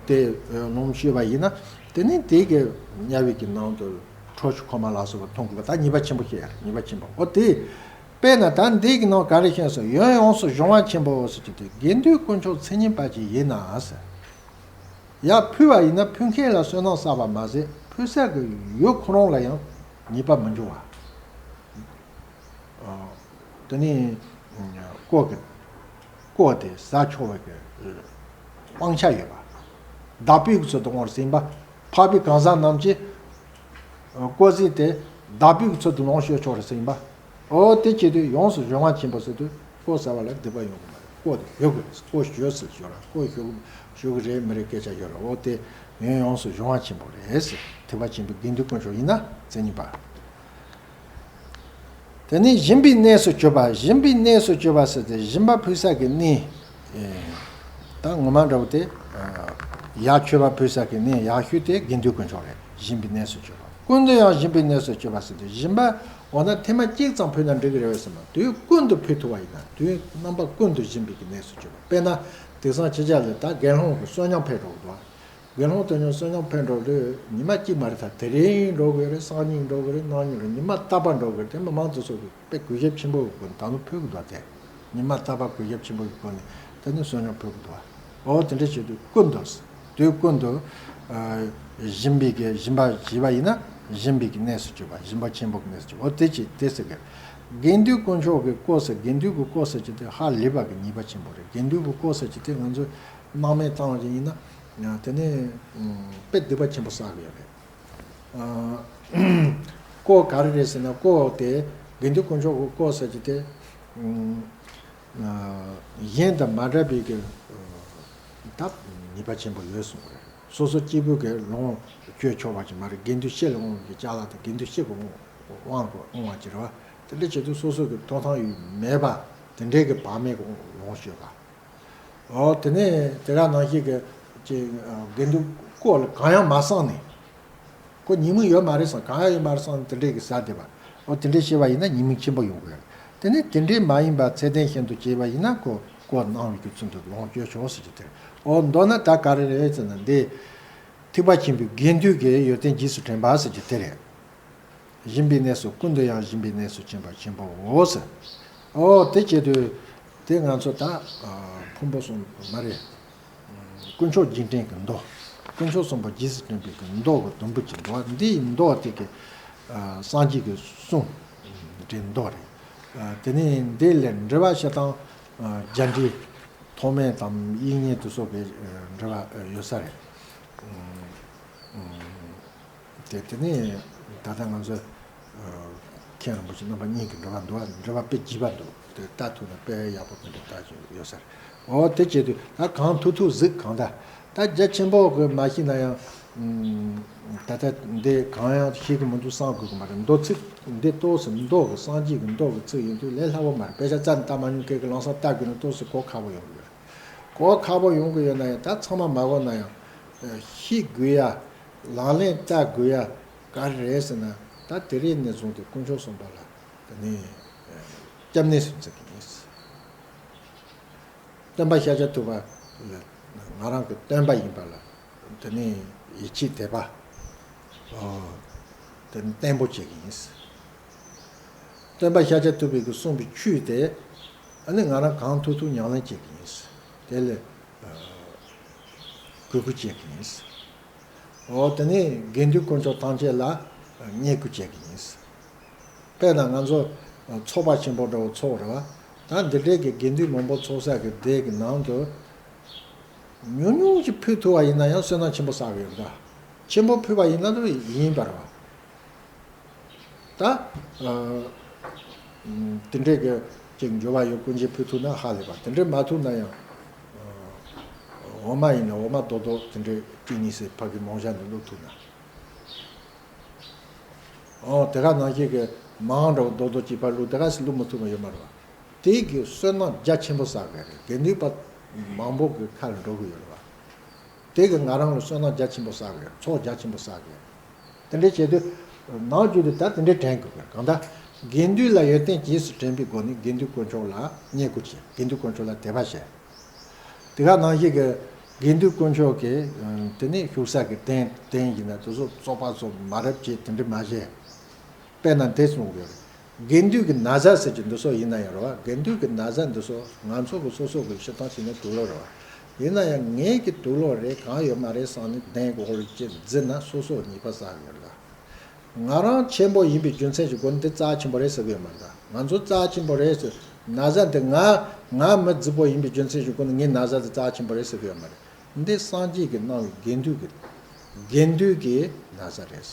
དེ་ལོངས་སྤྱོད་པ་ཡིན་ན། དེ་ནི་དེ་གི་དམྱལ་བའི་གི་ནང་དུ་ཁྲོ་ཆུ་ཁོལ་མ་ལ་སོགས་པ་འཐུང་དགོས་པ། ད་ཉེས་པ་ཆེན་པོ་བཤད་ཡ་རེད། ཉེས་པ་ཆེན་པོ། འོ་དེ། དཔེར་ན་ད་འདི་གི་ནང་ག་རེ་བཤད་སོང་། ཡོན་ཡོངས་སུ་སྦྱོང་བ་ཆེན་པོ་ཟེར་གྱི་དེ། དགེ་འདུན་དཀོན་མཆོག་མཚན་ཉིད་པ་ཅིག་ཡིན་ན་ཟེར། ཡར་ཕུལ་བ་ཡིན་ན་ཕུལ་མཁན་ལ་བསོད་ནམས་བསགས་པ་མ་ཟད་ཕུལ་ས་གི་ཡུལ་ཁོ་རང་ལ་ཡང་ཉེས་པ་མི་འབྱུང་བ། དེ་ནི་བཀོ་གི་བཀོ་དེ་ཟ་ཆོག་པའི་གི་སྤང་བྱ་ཡོད་པ། བདག་པོའི་གི་ཚུལ་དུ་ལོངས་སུ་ཟིན་པ། འཕགས་པའི་གང་ཟག་རྣམས་ཀྱིས་བཀོ་ཟས་དེ་བདག་པོའི་གི་ཚུལ་དུ་ལོངས་སྤྱོད་ཆོག་རེད་ཟིན་པ། འོ་དེ་བྱེད་དུས་ཡོངས་སུ་སྦྱོང་བ་ཆེན་པོ་ཟེར་དུས་བཀོ་ཟ་བ་ལ་སྡིག་པ་ཡོང་གི་མ་རེད། བཀོ་དེ་ཞུ་དགོས་རེད། བཀོ་ཞུ་ཟེར་ཞུ་ར། བཀོ་ཞུ་ཞུ་གི་རེད་མི་རེད་སྐད་ཆ་ཡོད་ར། འོ་དེ་ཡོན་ཡོངས་སུ་སྦྱོང་བ་ཆེན་པོ་རེད་ཟེར། ཐེག་པ་ཆེན་པོའི་དགེ་འདུན་དཀོན་མཆོག་ཡིན་ན་མཚན་ཉིད་པ། དེ་ནས་སྦྱིན་པའི་གནས་སུ་གྱུར་པ། སྦྱིན་པའི་གནས་སུ་གྱུར་པ་ཟེར་ཏེ་སྦྱིན་པ་ཕུལ་ས་གི་གནས། ད་ངོ་མ་འདྲ་བོ་དེ་ཡར་མཆོད་པ་ཕུལ་ས་གི་གནས་ཡག་ཤོས་དེ་དགེ་འདུན་དཀོན་མཆོག་རེད། སྦྱིན་པའི་གནས་སུ་གྱུར་པ། ཀུན་ཏུ་ཡང་སྦྱིན་པའི་གནས་སུ་གྱུར་པ་ཟེར་དུས། སྦྱིན་པ་འོ་ན་ཐེངས་མ་གཅིག་ཙམ་ཕུལ་ན་འགྲིག་གི་རེད་བས་ཟེར་ན། དུས་ཀུན་ཏུ་ཕུལ་ཐུབ་པ་ཡིན་ན། དུས་རྣམ་པ་ཀུན་ཏུ་སྦྱིན་པའི་གི་གནས་སུ་གྱུར་པ། དཔེར་ན་དེང་སང་ཁྱེད་ཅག་ལ་ད་དགེ་སློང་གི་བསོད་སྙོམས་ཕུལ་འགྲོ་གི་འདུག་དགེ་སློང་དེ་ཉིད་བསོད་སྙོམས་ཕུལ་འགྲོ་དུས་ཉི་མ་གཅིག་མ་རེད། ད་དེ་རིང་འགྲོ་དགོས་རེད། སང་ཉིན་འགྲོ་དགོས་རེད། གནངས་ཉིན་རེད། ཉི་མ་རྟག་པར་འགྲོ་དགོས་རེད། དེ་མི་མང་དེ་ཚོ་གི་དཔེ་གུས་ཞབས་ཆེན་པོ་གི་སྒོ་ནས་ད་ལོ་ཕུལ་གི་འདུག་དེ་ཉི་མ་རྟག་པར་གུས་ཞབས་ཆེན་པོ་གི་སྒོ་ནས་དེ་ནི་བསོད་སྙོམས་ཕུལ་གི་འདུག་འོ་དེ་འདྲ་བྱེད་དུས་ཀུན་ཏུ། དུས་ཀུན་ཏུ་ཨ་སྦྱིན་པའི་གི་སྦྱིན་པ་བྱས་པ་ཡིན་ན་སྦྱིན་པའི་གི་གནས་སུ་གྱུར་པ། སྦྱིན་པ་ཆེན་པོ་གི་གནས་སུ་གྱུར་པ། འོ་དེ་ཅི་དེ་ཟེར་གི། དགེ་འདུན་དཀོན་མཆོག་གི་སྐོར་ཟེར། དགེ་འདུན་གྱི་སྐོར་ཟེར་གྱི་དེ་ཧ་ལས་པ་གི་ཉེས་པ་ཆེན་པོ་རེད། དགེ་འདུན་གྱི་སྐོར་ཟེར་གྱི་དེ་ང་ཚོས་སྣང་མེད་བཏང་བ་ཅིག་ཡིན་ན་དེ་ནི་དཔེ་སྡིག་པ་ཆེན་པོ་བསགས་གི་ཡོད་རེད། ཨ་སྐོར་ག་རེ་རེད་ཟེར་ན། སྐོར་དེ་དགེ་འདུན་དཀོན་མཆོག་གི་སྐོར་ཟེར་གྱི་དེ་ཨ་གཞན་དང་མ་འདྲ་བའི་གི་ད་ཉེས་པ་ཆེན་པོ་ཡོད་གསུངས་པ་རེད། སོ་སོ་སྐྱེ་བོ་གི་ལོངས་སྤྱོད་ཆོག་པ་ཅིག་མ་རེད། དགེ་འདུན་སྤྱི་ལ་དབང་གི་ཅ་ལག་དང་། དགེ་འདུན་སྤྱི་གི་དབང་དབང་གི་དབང་བ་ཅིག་རེད་བ། དེ་འདྲ་བྱེད་དུས་སོ་སོ་གི་ཐོབ་ཐང་ཡོད་མེད་པ་དེ་འདྲའི་གི་བག་མེད་གི་ལོངས་སྤྱོད་པ། འོ་དེ་ནས་དེ་ག་ནང་བཞིན་གྱི་ཅིག་དགེ་འདུན་སྐོར་ལ་གང་ཡང་མ་བསམ་ནས། ཁོ་ཉེས་དམིགས་ཡོད་མ་རེད་བསམ། གང་ཡང་ཡོད་མ་རེད་བསམ་ནས་དེ་འདྲས་ཀྱི་ཟ་བསྡད་པ། འོ་དེ་འདྲས་བྱས་པ་ཡིན་ན་ཉེས་དམིགས་ཆེན་པོ་ཡོང་གི་ཡོད་རེད། དེ་ནས་དེ་འདྲས་མ་ཡིན་པ་ཚད་ལྡན་བཞིན་དུ་བྱས་པ་ཡིན་ན་ཁོ་སྐོར་གནང་བའི་གི་ཚུལ་དུ་ལོངས་སྤྱོད་ཆོག་ཟེར་རྒྱུ་དེ་རེད། འོ་མདོར་ན་ད་ག་རེ་རེད་ཟེར་ན། འདི་ཐེག་པ་ཆེན་པོའི་དགེ་འདུན་གྱི་ཡོན་ཏན་རྗེས་སུ་དྲན་པ་ཟེར་རྒྱུ་དེ་རེད། སྦྱིན་པའི་གནས་སུ། ཀུན་ཏུ་ཡང་སྦྱིན་པའི་གནས་སུ་གྱུར་པ་ཆེན་པོའོ་ཟེར། ཨོ་དེ་བྱེད་དུས་དེ་ང་ཚོ་ད་ཕུང་པོ་གསུམ་མ་རེད། དཀོན་མཆོག་རྗེས་དྲན་གྱི་མདོ། དཀོན་མཆོག་གསུམ་པོ་རྗེས་སུ་དྲན་པའི་གི་མདོ་གི་དུམ་བུ་གཅིག་འདུག་འདིའི་མདོ་དེ་གི་སངས་རྒྱས་ཀྱི་གསུང་འདྲའི་མདོ་རེད། དེ་ནས་འདི་ལས་འགྲེལ་པ་བྱེད་སྟངས་རྒྱ་འགྲེལ་ཐོགས་མེད་དམ་དབྱིག་གཉེན་དེ་སོགས་ཀྱི་འགྲེལ་པ་ཡོད་ས་རེད། དེ་དེ་ནས་ད་ལྟ་ང་ཚོ་མཁན་རིན་པོ་ཆེ་རྣམ་པ་གཉིས་ཀྱི་འགྲེལ་པ་འདུག་འགྲེལ་པ་དཔེ་བརྗིད་པ་འདུག་དེ་ལྟ་ཐུབ་ན་དཔེ་ཡག་པོ་དེ་འདྲ་ལྟ་ཞིག་ཡོད་ས་རེད། འོ་དེ་བྱེད་དུས་ད་གང་ཐུབ་ཐུབ་གཟིགས། གང་ལྟར་ད་རྒྱ་ཆེན་པོ་གི་མ་ཤེས་ན་ཡང་ད་ལྟ་འདི་གང་ཡང་ཤེས་ཀྱི་མི་འདུག་བསམ་དགོས་ཀྱི་མ་རེད། མདོ་ཚིག་འདི་ཏོག་ཙམ་མདོ་གི་སངས་རྒྱས་ཀྱི་མདོ་གི་ཚིག་ཡིན་དུས་ལས་སླ་པོ་མ་རེད། དཔེ་ཆ་རྩ་ནས་ལྟ་མ་མྱོང་མཁན་གྱིས་ལམ་སང་ལྟ་དགོས་ན་ཏོག་ཙམ་གོ་ཁག་པོ་ཡོང་གི་རེད། གོ་ཁག་པོ་ཡོང་གི་ཡོད་ན་ཡང་ད་ཚང་མ་མ་གོ་ན་ཡང་ཤེས་དགོས་ཡ། ལག་ལེན་བསྟར་དགོས་ཡ་ག་རེ་རེད་ཟེར་ན། ད་དེ་རིང་ནས་བཟུང་སྟེ་དཀོན་མཆོག་གསུམ་པ་ལ་དེ་ནས་སྐྱབས་གནས་སུ་འཛིན་གྱི་ཡིན། སྟོན་པ་ཤཱཀྱ་ཐུབ་པ་ལ་ང་རང་གི་སྟོན་པ་ཡིན་པ་ལ་དེ་ནས་ཡིད་ཆེས་དད་པ་དེ་ནས་བརྟན་པོ་བྱེད་ཀྱི་ཡིན། སྟོན་པ་ཤཱཀྱ་ཐུབ་པའི་གི་གསུངས་པའི་ཆོས་དེ་ཨ་ནི་ང་རང་གང་ཐུབ་ཐུབ་ཉམས་ལེན་བྱེད་ཀྱི་ཡིན། དེ་ལས་གུས་བཀུར་བྱེད་ཀྱི་ཡིན། འོ་དེ་ནས་དགེ་འདུན་དཀོན་མཆོག་ཐམས་ཅད་ལ་བསྙེན་བཀུར་བྱེད་ཀྱི་ཡིན། དཔེར་ན་ང་ཚོ་ཚོགས་པ་ཆེན་པོ་འདྲ་བོ་ཚོགས་རེད་བ། ད་འདི་འདྲའི་གི་དགེ་འདུན་མང་པོ་ཚོགས་ས་གི་སྡེ་གི་ནང་དུ་ཉུང་ཉུང་ཞིག་ཕུལ་ཐུབ་པ་ཡིན་ན་ཡང་བསོད་ནམས་ཆེན་པོ་བསགས་ཀྱི་ཡོད་རེད། ད་ཆེན་པོ་ཕུལ་བ་ཡིན་ན་ཡིན་པ་རེད་བ། ད་ཨ་དེ་འདྲའི་གི་ཅིག་འབྱོར་བ་ཡོད། ཀུན་གྱིས་ཕུལ་ཐུབ་ན་ཧ་ལས་པ། དེ་འདྲའི་མ་ཐུབ་ན་ཡང་འོ་མ་ཡིན་ན་འོ་མ་རྡོག་རྡོག་དེ་འདྲའི་གཅིག་གཉིས་ཟེར་ཕ་གི་མང་ཤ་ནས་བླུགས་ཐུབ་ན། ཨོ་དེ་ག་ནང་བཞིན་གི་མང་འདྲ་བོ་རྡོག་རྡོག་གཅིག་ཕར་བླུགས། དེ་ག་སེ་བླུགས་མི་ཐུབ་པ་ཡོད་མ་རེད་བ། དེ་གི་བསོད་ནམས་རྒྱ་ཆེན་པོ་བསགས་དགོས་རེད། དགེ་འདུན་པ་མང་པོ་གི་ཁ་ལ་འགྲོ་གི་ཡོད་རེད་བ། དེ་གི་ང་རང་ལ་བསོད་ནམས་རྒྱ་ཆེན་པོ་བསགས་དགོས་རེད། ཚོགས་རྒྱ་ཆེན་པོ་བསགས་དགོས་རེད། དེ་འདྲའི་བྱེད་དུས་ནང་རྒྱུད་དུ་ད་དེ་འདྲའི་དྲན་དགོས་རེད། གང་ལྟར་དགེ་འདུན་ལ་ཡོན་ཏན་རྗེས་སུ་དྲན་པའི་སྒོ་ནས་དགེ་འདུན་དཀོན་མཆོག་ལ་བསྙེན་བཀུར་བྱེད། དགེ་འདུན་དཀོན་མཆོག་ལ་དད་པ་བྱེད། དེ་ག་ནང་བཞིན་གྱི་དགེ་འདུན་དཀོན་མཆོག་གི་དེ་ནས་བཞུགས་ས་གི་རྟེན་རྟེན་ཡིན་ན་དེ་ཚོ་བཙོག་པ་ཚོ་མ་རབས་ཅིག་དེ་འདྲ་མ་བྱེད། དཔེར་ན་འདི་གསུང་གི་ཡོད་རེད། དགེ་འདུན་གྱི་ན་བཟའ་ཟེར་གྱི་འདི་ཚོ་ཡིན་ན་ཡང་རེད་བ། དགེ་འདུན་གྱི་ན་བཟའ་འདི་ཚོ་ང་ཚོ་གི་སོ་སོ་གི་སྤྱིར་བཏང་བྱས་ན་དུག་ལོག་རེད་བ། ཡིན་ན་ཡང་ངའི་གི་དུག་ལོག་རེད་གང་ཡོད་མ་རེད་བསམ་ནས་གདན་གོག་ལ་ཅིག་འཛུལ་ན་སོ་སོ་ཉེས་པ་བསགས་ཡོད་རེད་བ། ང་རང་ཆེན་པོ་ཡིན་པའི་རྒྱུ་མཚན་གྱི་སྒོ་ནས་འདི་རྩ་ཆེན་པོ་རེད་ཟེར་གི་ཡོད་མ་རེད། ང་ཚོ་རྩ་ཆེན་པོ་རེད་ཟེར། ན་བཟའ་འདི་ང་ང་མི་རྫིག་པོ་ཡིན་པའི་རྒྱུ་མཚན་གྱི་སྒོ་ནས་ངའི་ན་བཟའ་འདི་རྩ་ཆེན་པོ་རེད་ཟེར་གི་ཡོད་མ་རེད། འདི་སངས་རྒྱས་ཀྱིས་གནང་བའི་དགེ་འདུན་གྱི་དགེ་འདུན་གྱི་ན་བཟའ་རེད།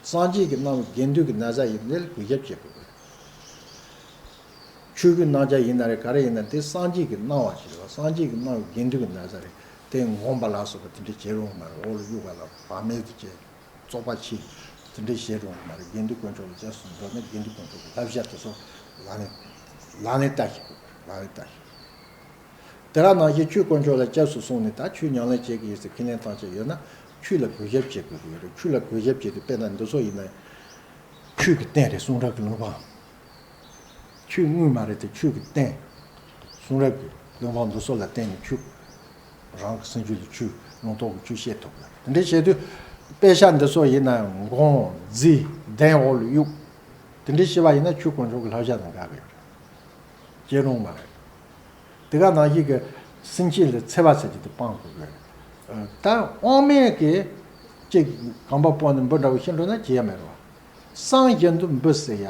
སངས་རྒྱས་ཀྱིས་གནང་བའི་དགེ་འདུན་གྱི་ན་བཟའ་ཡིན་ནའི་གུས་ཞབས་བྱེད་དགོས། ཆོས་གོས་གནང་རྒྱུ་ཡིན་ན་རེད། ག་རེ་ཡིན་ན་དེ་སངས་རྒྱས་ཀྱིས་གནང་བ་ཞིག་རེད་བ། སངས་རྒྱས་ཀྱིས་གནང་བའི་དགེ་འདུན་གྱི་ན་བཟའ་རེད། དེ་འོངས་པ་ལ་སོགས་པ་དེ་འདྲ་བྱེད་རུང་མ་རེད། འོག་ལ་གཡུག་པ་ལ་བག་མེད་དུ་བྱེད། བཙོག་པ་ཆེ། དེ་འདྲ་བྱེད་རུང་མ་རེད། དགེ་འདུན་དཀོན་མཆོག་ལ་རྗེས་སུ་འགྲོ་ནས་དགེ་འདུན་དཀོན་མཆོག་གི་བསླབ་བྱ་དེ་ཚོ་ལག་ལེན་ལག་ལེན་བསྟར་ཞིག་དགོས། ལག་ལེན་བསྟར་ཞིག་དེ་ག་ནང་བཞིན་ཆོས་དཀོན་མཆོག་ལ་སྐྱབས་སུ་སོང་ནས་ད་ཆོས་ཉམས་ལེན་བྱེད་ཀྱི་ཡོད་ཟེར་ཁས་ལེན་བཏང་བྱས་ཡོད་ན། ཆོས་ལ་གུས་ཞབས་བྱེད་དགོས་ཀྱི་ཡོད་རེད། ཆོས་ལ་གུས་ཞབས་བྱེད་དུས་དཔེར་ན་འདི་ཚོ་ཡིན་ན་ཆོས་ཀྱི་རྟེན་རེད། གསུང་རབ་ཀྱི་ལུང་པ། ཆོས་དངོས་མ་རེད་དེ་ཆོས་ཀྱི་རྟེན། གསུང་རབ་ཀྱི་ལུང་པ་འདི་ཚོ་ལ་བརྟེན་ནས་ཆོས། རང་གི་སེམས་རྒྱུད་ལ་ཆོས་ལུང་རྟོགས་ཀྱི་ཆོས་བཤད་ཐུབ་ཡ། དེ་འདྲ་བྱེད་དུས་དཔེ་ཆ་འདི་ཚོ་ཡིན་ན་མགོ་རྫི་གདན་འོག་ལ་གཡུག་དེ་འདྲ་བྱས་པ་ཡིན་ན་ཆོས་དཀོན་མཆོག་གི་བསླབ་བྱ་དང་འགལ་གི་ཡོད་རེད། སྐྱེ་རུང་མ་རེད། དེ་ག་ནང་བཞིན་གྱི་སེམས་ཅན་ལ་འཚེ་བ་ཟེར་གྱི་དེ་སྤང་དགོས་གི་རེད། ད་དབང་མེད་ཀྱི་ཅིག་གོམ་པ་སྤོས་ནས་འབུ་འདྲ་བོ་ཤི་འགྲོ་ན་བྱེད་ཡ་མེད་རེད་བ། སང་བཞིན་དུ་འབུ་ཟེར་ཡ།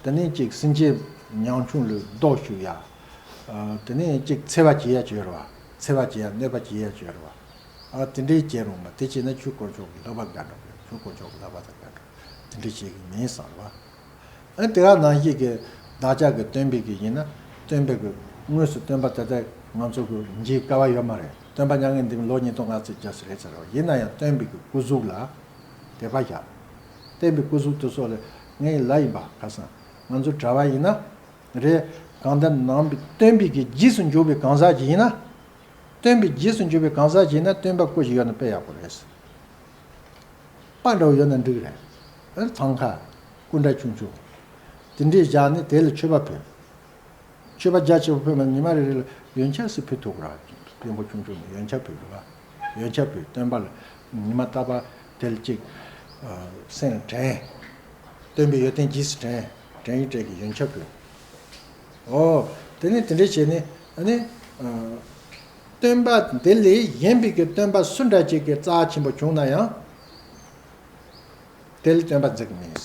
དེ་ནས་ཅིག་སེམས་ཅན་ཉམ་ཆུང་ལ་རྡོ་གཞུ་ཡ། དེ་ནས་ཅིག་འཚེ་བ་བྱེད་ཡ་བྱོས་རེད་བ། འཚེ་བ་བྱེད་ཡ་གནོད་པ་བྱེད་ཡ་བྱོས་རེད་བ། དེ་འདྲའི་བྱེད་རུང་བ་དེ་བྱས་ན་ཆོས་དཀོན་མཆོག་གི་བསླབ་པ་འགལ་འགྲོ་གི། ཆོས་དཀོན་མཆོག་གི་བསླབ་པ་དང་འགལ་འགྲོ། དེ་འདྲ་བྱེད་ཀྱི་མིན་བསམ་རེད་བ། ཨ་ནི་དེ་ག་ནང་བཞིན་གྱི་བདག་ཅག་གི་སྟོན་པའི་གི་ཡིན་ན་སྟོན་པའི་གི་དངོས་སུ་སྟོན་པ་དེ་དག་ང་ཚོ་གི་མཇལ་དཀའ་བ་ཡོད་མ་རེད། སྟོན་པ་མྱ་ངན་འདས་པའི་ལོ་ཉིས་སྟོང་ལྔ་བཅུ་ཙམ་ཞིག་རེད་ཟེར་བ་ཡིན་ན་ཡང་སྟོན་པའི་གི་སྐུ་གཟུགས་ལ་དད་པ་བཞག་སྟོན་པའི་སྐུ་གཟུགས་དེ་ཚོ་ལ་ངའི་ལ་ཡིན་པ་ཁ་སང་ང་ཚོ་གྲྭ་པ་ཡིན་ན་རེད། གང་ལྟར་ནང་པའི་སྟོན་པའི་གི་རྗེས་སུ་འཇུག་པའི་གང་ཟག་ཅིག་ཡིན་ན། སྟོན་པའི་རྗེས་སུ་འཇུག་པའི་གང་ཟག་ཅིག་ཡིན་ན་སྟོན་པ་སྐུ་ཞིག་ཡོད་ན་དཔེ་ཡག་པོ་རེད། པར་འདྲ་བོ་ཡོད་ན་འགྲིག་རེད། ཨ་ཐང་ཁ། སྐུ་འདྲ་ཆུང་ཆུང་། དེ་འདྲས་བཞག་ནས་དེ་ལ་མཆོད་པ་ཕུལ། མཆོད་པ་རྒྱ་ཆེ་བོ་ཕུལ་མ་ཉི་མ་རེ་རེ་ལ་ཡོན་ཆབ་ཟེར་ཕུལ་ཐུབ་ར། དཔོན་པོ་ཆུང་ཆུང་ནས་ཡོན་ཆབ་ཕུལ་ར། ཡོན་ཆབ་ཕུལ་སྟོན་པ་ལ་ཉི་མ་རྟག་པར་དེ་ལ་གཅིག་སེམས་ལ་དྲན། སྟོན་པའི་ཡོན་ཏན་རྗེས་སུ་དྲན། དྲན་ཡིན་དྲན་གྱི་ཡོན་ཆབ་ཕུལ། ཨོ། དེ་ནས་དེ་འདྲས་བྱས་ནས་ཨ་ནི། སྟོན་པ་འདི་ལས་གཞན་པའི་གི་སྟོན་པ་སུ་འདྲ་ཅིག་གི་རྩ་ཆེན་པོ་བྱུང་ན་ཡང་། དེ་ལས་སྟོན་པ་འཛིན་གི་མེད།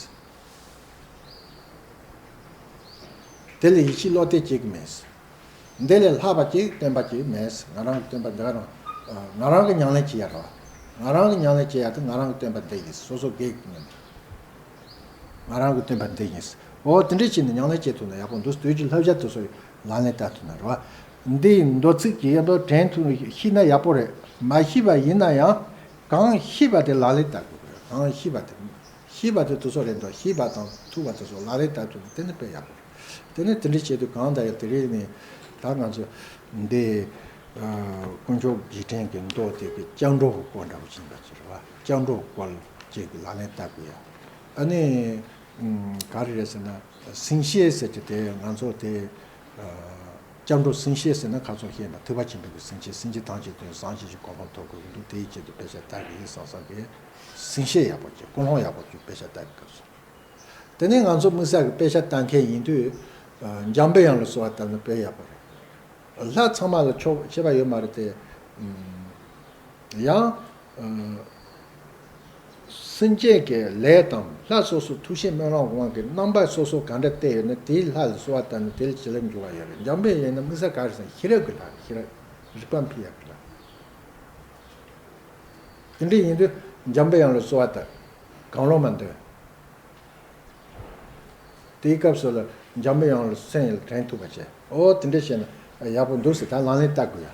དེ་ལས་ཡིད་ཆེས་བློ་གཏད་བྱེད་གི་མེད། འདི་ལས་ལྷག་པ་ཅིག་སྟོན་པ་ཅིག་མེད། ང་རང་གི་སྟོན་པ་འདི་ག་རང་། ང་རང་གི་ཉམས་ལེན་བྱེད་ཡ་རེད་བ། ང་རང་གི་ཉམས་ལེན་བྱེད་ཡ་དེ་ང་རང་གི་སྟོན་པ་འདི་ཡིན། སོ་སོ་སྒེར་གྱི་ཉམས་ལེན། ང་རང་གི་སྟོན་པ་འདི་ཡིན། འོ་དེ་འདྲས་བྱས་ནས་ཉམས་ལེན་བྱེད་ཐུབ་ན་ཡག་པོ་འདུག་དུས་ཀྱི་བསླབ་བྱ་དེ་ཚོ་ལག་ལེན་བསྟར་ཐུབ་ན་རེད་བ། འདི་ཡི་མདོ་ཚིག་ཅིག་ཡང་དོ་དྲན་ཐུབ་ཤེས་ན་ཡག་པོ་རེད། མ་ཤེས་པ་ཡིན་ན་ཡང་གང་ཤེས་པ་དེ་ལག་ལེན་བསྟར་དགོས་རེད། གང་ཤེས་པ་དེ། ཤེས་པ་དེ་དེ་ཚོ་རེད་འདུག་ཤེས་པ་དང་ཐུབ་པ་དེ་ཚོ་ལག་ལེན་བསྟར་ཐུབ་ན་དེ་ནི་དཔེ་ཡག་པོ་རེད། དེ་ནི་དེ་འདྲས་བྱེད་དུས་གང་ལྟར་ཡང་དེ་རིང་ནས་ད་ང་ཚོ་འདི་དཀོན་མཆོག་རྗེས་དྲན་གྱི་མདོ་དེ་གི་སྐྱབས་འགྲོ་གི་སྐོར་འདྲ་བོ་ཅིག་ཡིན་པ་ཅིག་རེད་བ། སྐྱབས་འགྲོ་གི་སྐོར་ཅིག་གི་ལག་ལེན་བསྟར་དགོས་ཡ། ཨ་ནི། ག་རེ་རེད་ཟེར་ན། སེམས་བསྐྱེད་ཟེར་གྱི་དེ་ང་ཚོ་དེ། སྐྱབས་འགྲོ་སེམས་བསྐྱེད་ཟེར་ན་ཁ་སང་བཤད་པ་ཐེག་པ་ཆེན་པོའི་གི་སེམས་བསྐྱེད། སེམས་བསྐྱེད་ཐམས་ཅད་དོན་བཟང་ཞིང་གི་གོ་འཕང་ཐོབ་དགོས་ཀྱི་འདུག་དེའི་ཆེད་དུ་དཔེ་ཆ་ལྟ་གི་ཡིན་བསམ་བསམ་གི། སེམས་བསྐྱེད་ཡག་པོ་བྱེད། ཀུན་སློང་ཡག་པོ་བྱེད། དཔེ་ཆ་ལྟ་གི་སྐབས་སུ། དེ་ནས་ང་ཚོ་དམིགས་བསལ་གྱི་དཔེ་ཆ་ལྟ་མཁན་ཡིན་དུས། འཇམ་པའི་དབྱངས་ལ་གསོལ་བ་བཏབ་ན་དཔེ་ཡག་པོ་རེད། ལྷ་ཚང་མ་ལ་ཆོག་ཁྱད་པར་ཡོད་མ་རེད་དེ། ཡང་། སེམས་ཅན་གྱི་ལས་དང་ལྷ་སོ་སོའི་ཐུགས་བཞེད་སྨོན་ལམ་དབང་གིས་རྣམ་པ་སོ་སོ་ག་འདྲ་བལྟས་ཡོད་ན་དེའི་ལྷ་ལ་གསོལ་བ་བཏབ་ན་དེ་ལ་བྱིན་རླབས་འཇུག་པ་ཡོད་རེད། འཇམ་པའི་དབྱངས་ན་དམིགས་བསལ་ག་རེ་ཟེར་ན་ཤེས་རབ་ཀྱི་ལྷ་རེད། ཤེས་རབ་རིག་པ་འཕེལ་ཡག་གི་ལྷ། དེ་འདྲ་ཡིན་དུས་འཇམ་པའི་དབྱངས་ལ་གསོལ་བ་བཏབ། གང་བློ་མ་འདོན། དེའི་སྐབས་སུ་ལ་འཇམ་པའི་དབྱངས་ལ་སེམས་ཡིད་ལ་དྲན་ཐུབ་པ་བྱས། འོ་དེ་འདྲ་བྱས་ན་ཡག་པོ་འདུག་ཟེར་ད་ལག་ལེན་བསྟར་དགོས་ཡ།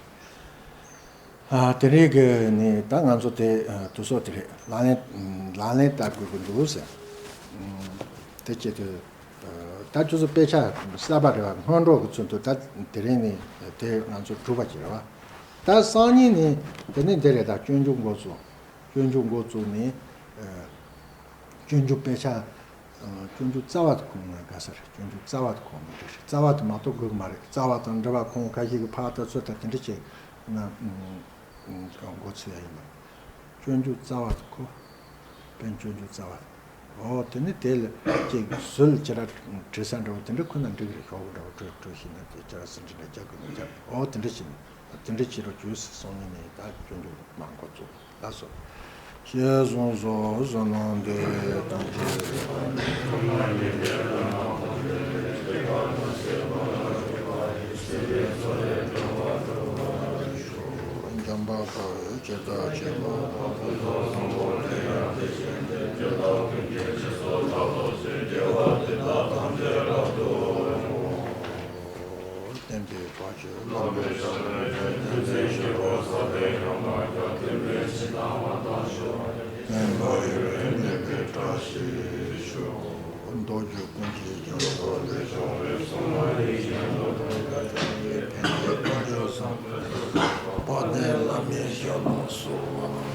ཨ་དེ་རིང་གི་ནི་ད་ང་ཚོ་དེ་དུས་ཚོད་དེ་རེད། ལག་ལེན་ལག་ལེན་བསྟར་དགོས་ཀྱི་འདུག་ཟེར། དེ་བྱེད་དུས་ད་ཁྱོད་ཚོ་དཔེ་ཆ་གསར་པ་རེད་བ། སྔོན་འགྲོ་གི་ཚུན་དུ་ད་དེ་རིང་ནི་དེ་ང་ཚོ་གྲུབ་པ་ཅིག་རེད་བ། ད་སང་ཉིན་ནི་དེ་ནི་འདི་རེད། ད་སྤྱོད་འཇུག་འགོ་ཚུགས། སྤྱོད་འཇུག་འགོ་བཙུགས་ནས། སྤྱོད་འཇུག་དཔེ་ཆ། སྤྱོད་འཇུག་རྩ་བ་དེ་ཁོང་ན་དགའ་ས་རེད། སྤྱོད་འཇུག་རྩ་བ་དེ་ཁོང་ན་འགྲིག་རེད། རྩ་བ་དེ་མ་གཏོགས་དགོས་ཀྱི་མ་རེད། རྩ་བ་དང་འགྲེལ་པ་ཁོང་ཁ་ཤས་ཀྱིས་ཕར་ལྟ་ཚུར་ལྟ་དེ་འདྲ་བྱས་ན། འགོ་ཚུགས་ཡ་ཡིན་པ། སྤྱོད་འཇུག་རྩ་བ་དེ་ཁོ། དཔེར་ན་སྤྱོད་འཇུག་རྩ་བ་དེ། འོ་དེ་ནི་དེ་ལ་ཅིག་ཟུར་ཅིག་ར་བྲི་ས་འདྲ་བོ་དེ་འདྲ་ཁོ་ན་འགྲིག་རེད། ཤོག་བུ་འདྲ་བོ་བྲི་བྲི་ཤེས་ན་དེ་ཅིག་ར་ཟིན་བྲིས་འདྲ་རྒྱག་དགོས་ན་རྒྱག་འོ་དེ་འདྲ་བྱས་ནས། དེ་འདྲ་བྱེད་རོགས་བྱོས་ཟེར་སང་ཉིན་ནས་ད་སྤྱོད་འཇུག་མར་འགོ་བཙུགས། ལགས་སོ། ཞེས་གསུངས་སོ། བསོད་ནམས་འདི་ཡིས་ཐམས་ཅད་འཇམ་དཔལ་དཔའ་བོས་ཇི་ལྟར་མཁྱེན་པ། བསྟན་པའི་བཀའ་ཆོས་བླ་མེད་ཞབས་པད་བརྟན། བསྟན་འཛིན་གཤེགས་པ་ས་སྟེང་ཡང་མ་ཁྱབ། བསྟན་པའི་སྤྱི་དང་བ་དང་ཞུ་བ། བསྟན་པ་ཡུན་རིང་གནས་པའི་བཀྲ་ཤིས་ཤོག། མདོ་རྒྱུད་ཀུན་གྱི་རྒྱལ་པོ་ལས་བྱུང་བའི་སྲུང་མ་ཡེ་ཤེས་མདོ་དང་། ཕན་བདེའི་བཀའ་ཆོས་ ཡ་ལ་སོགས་པ།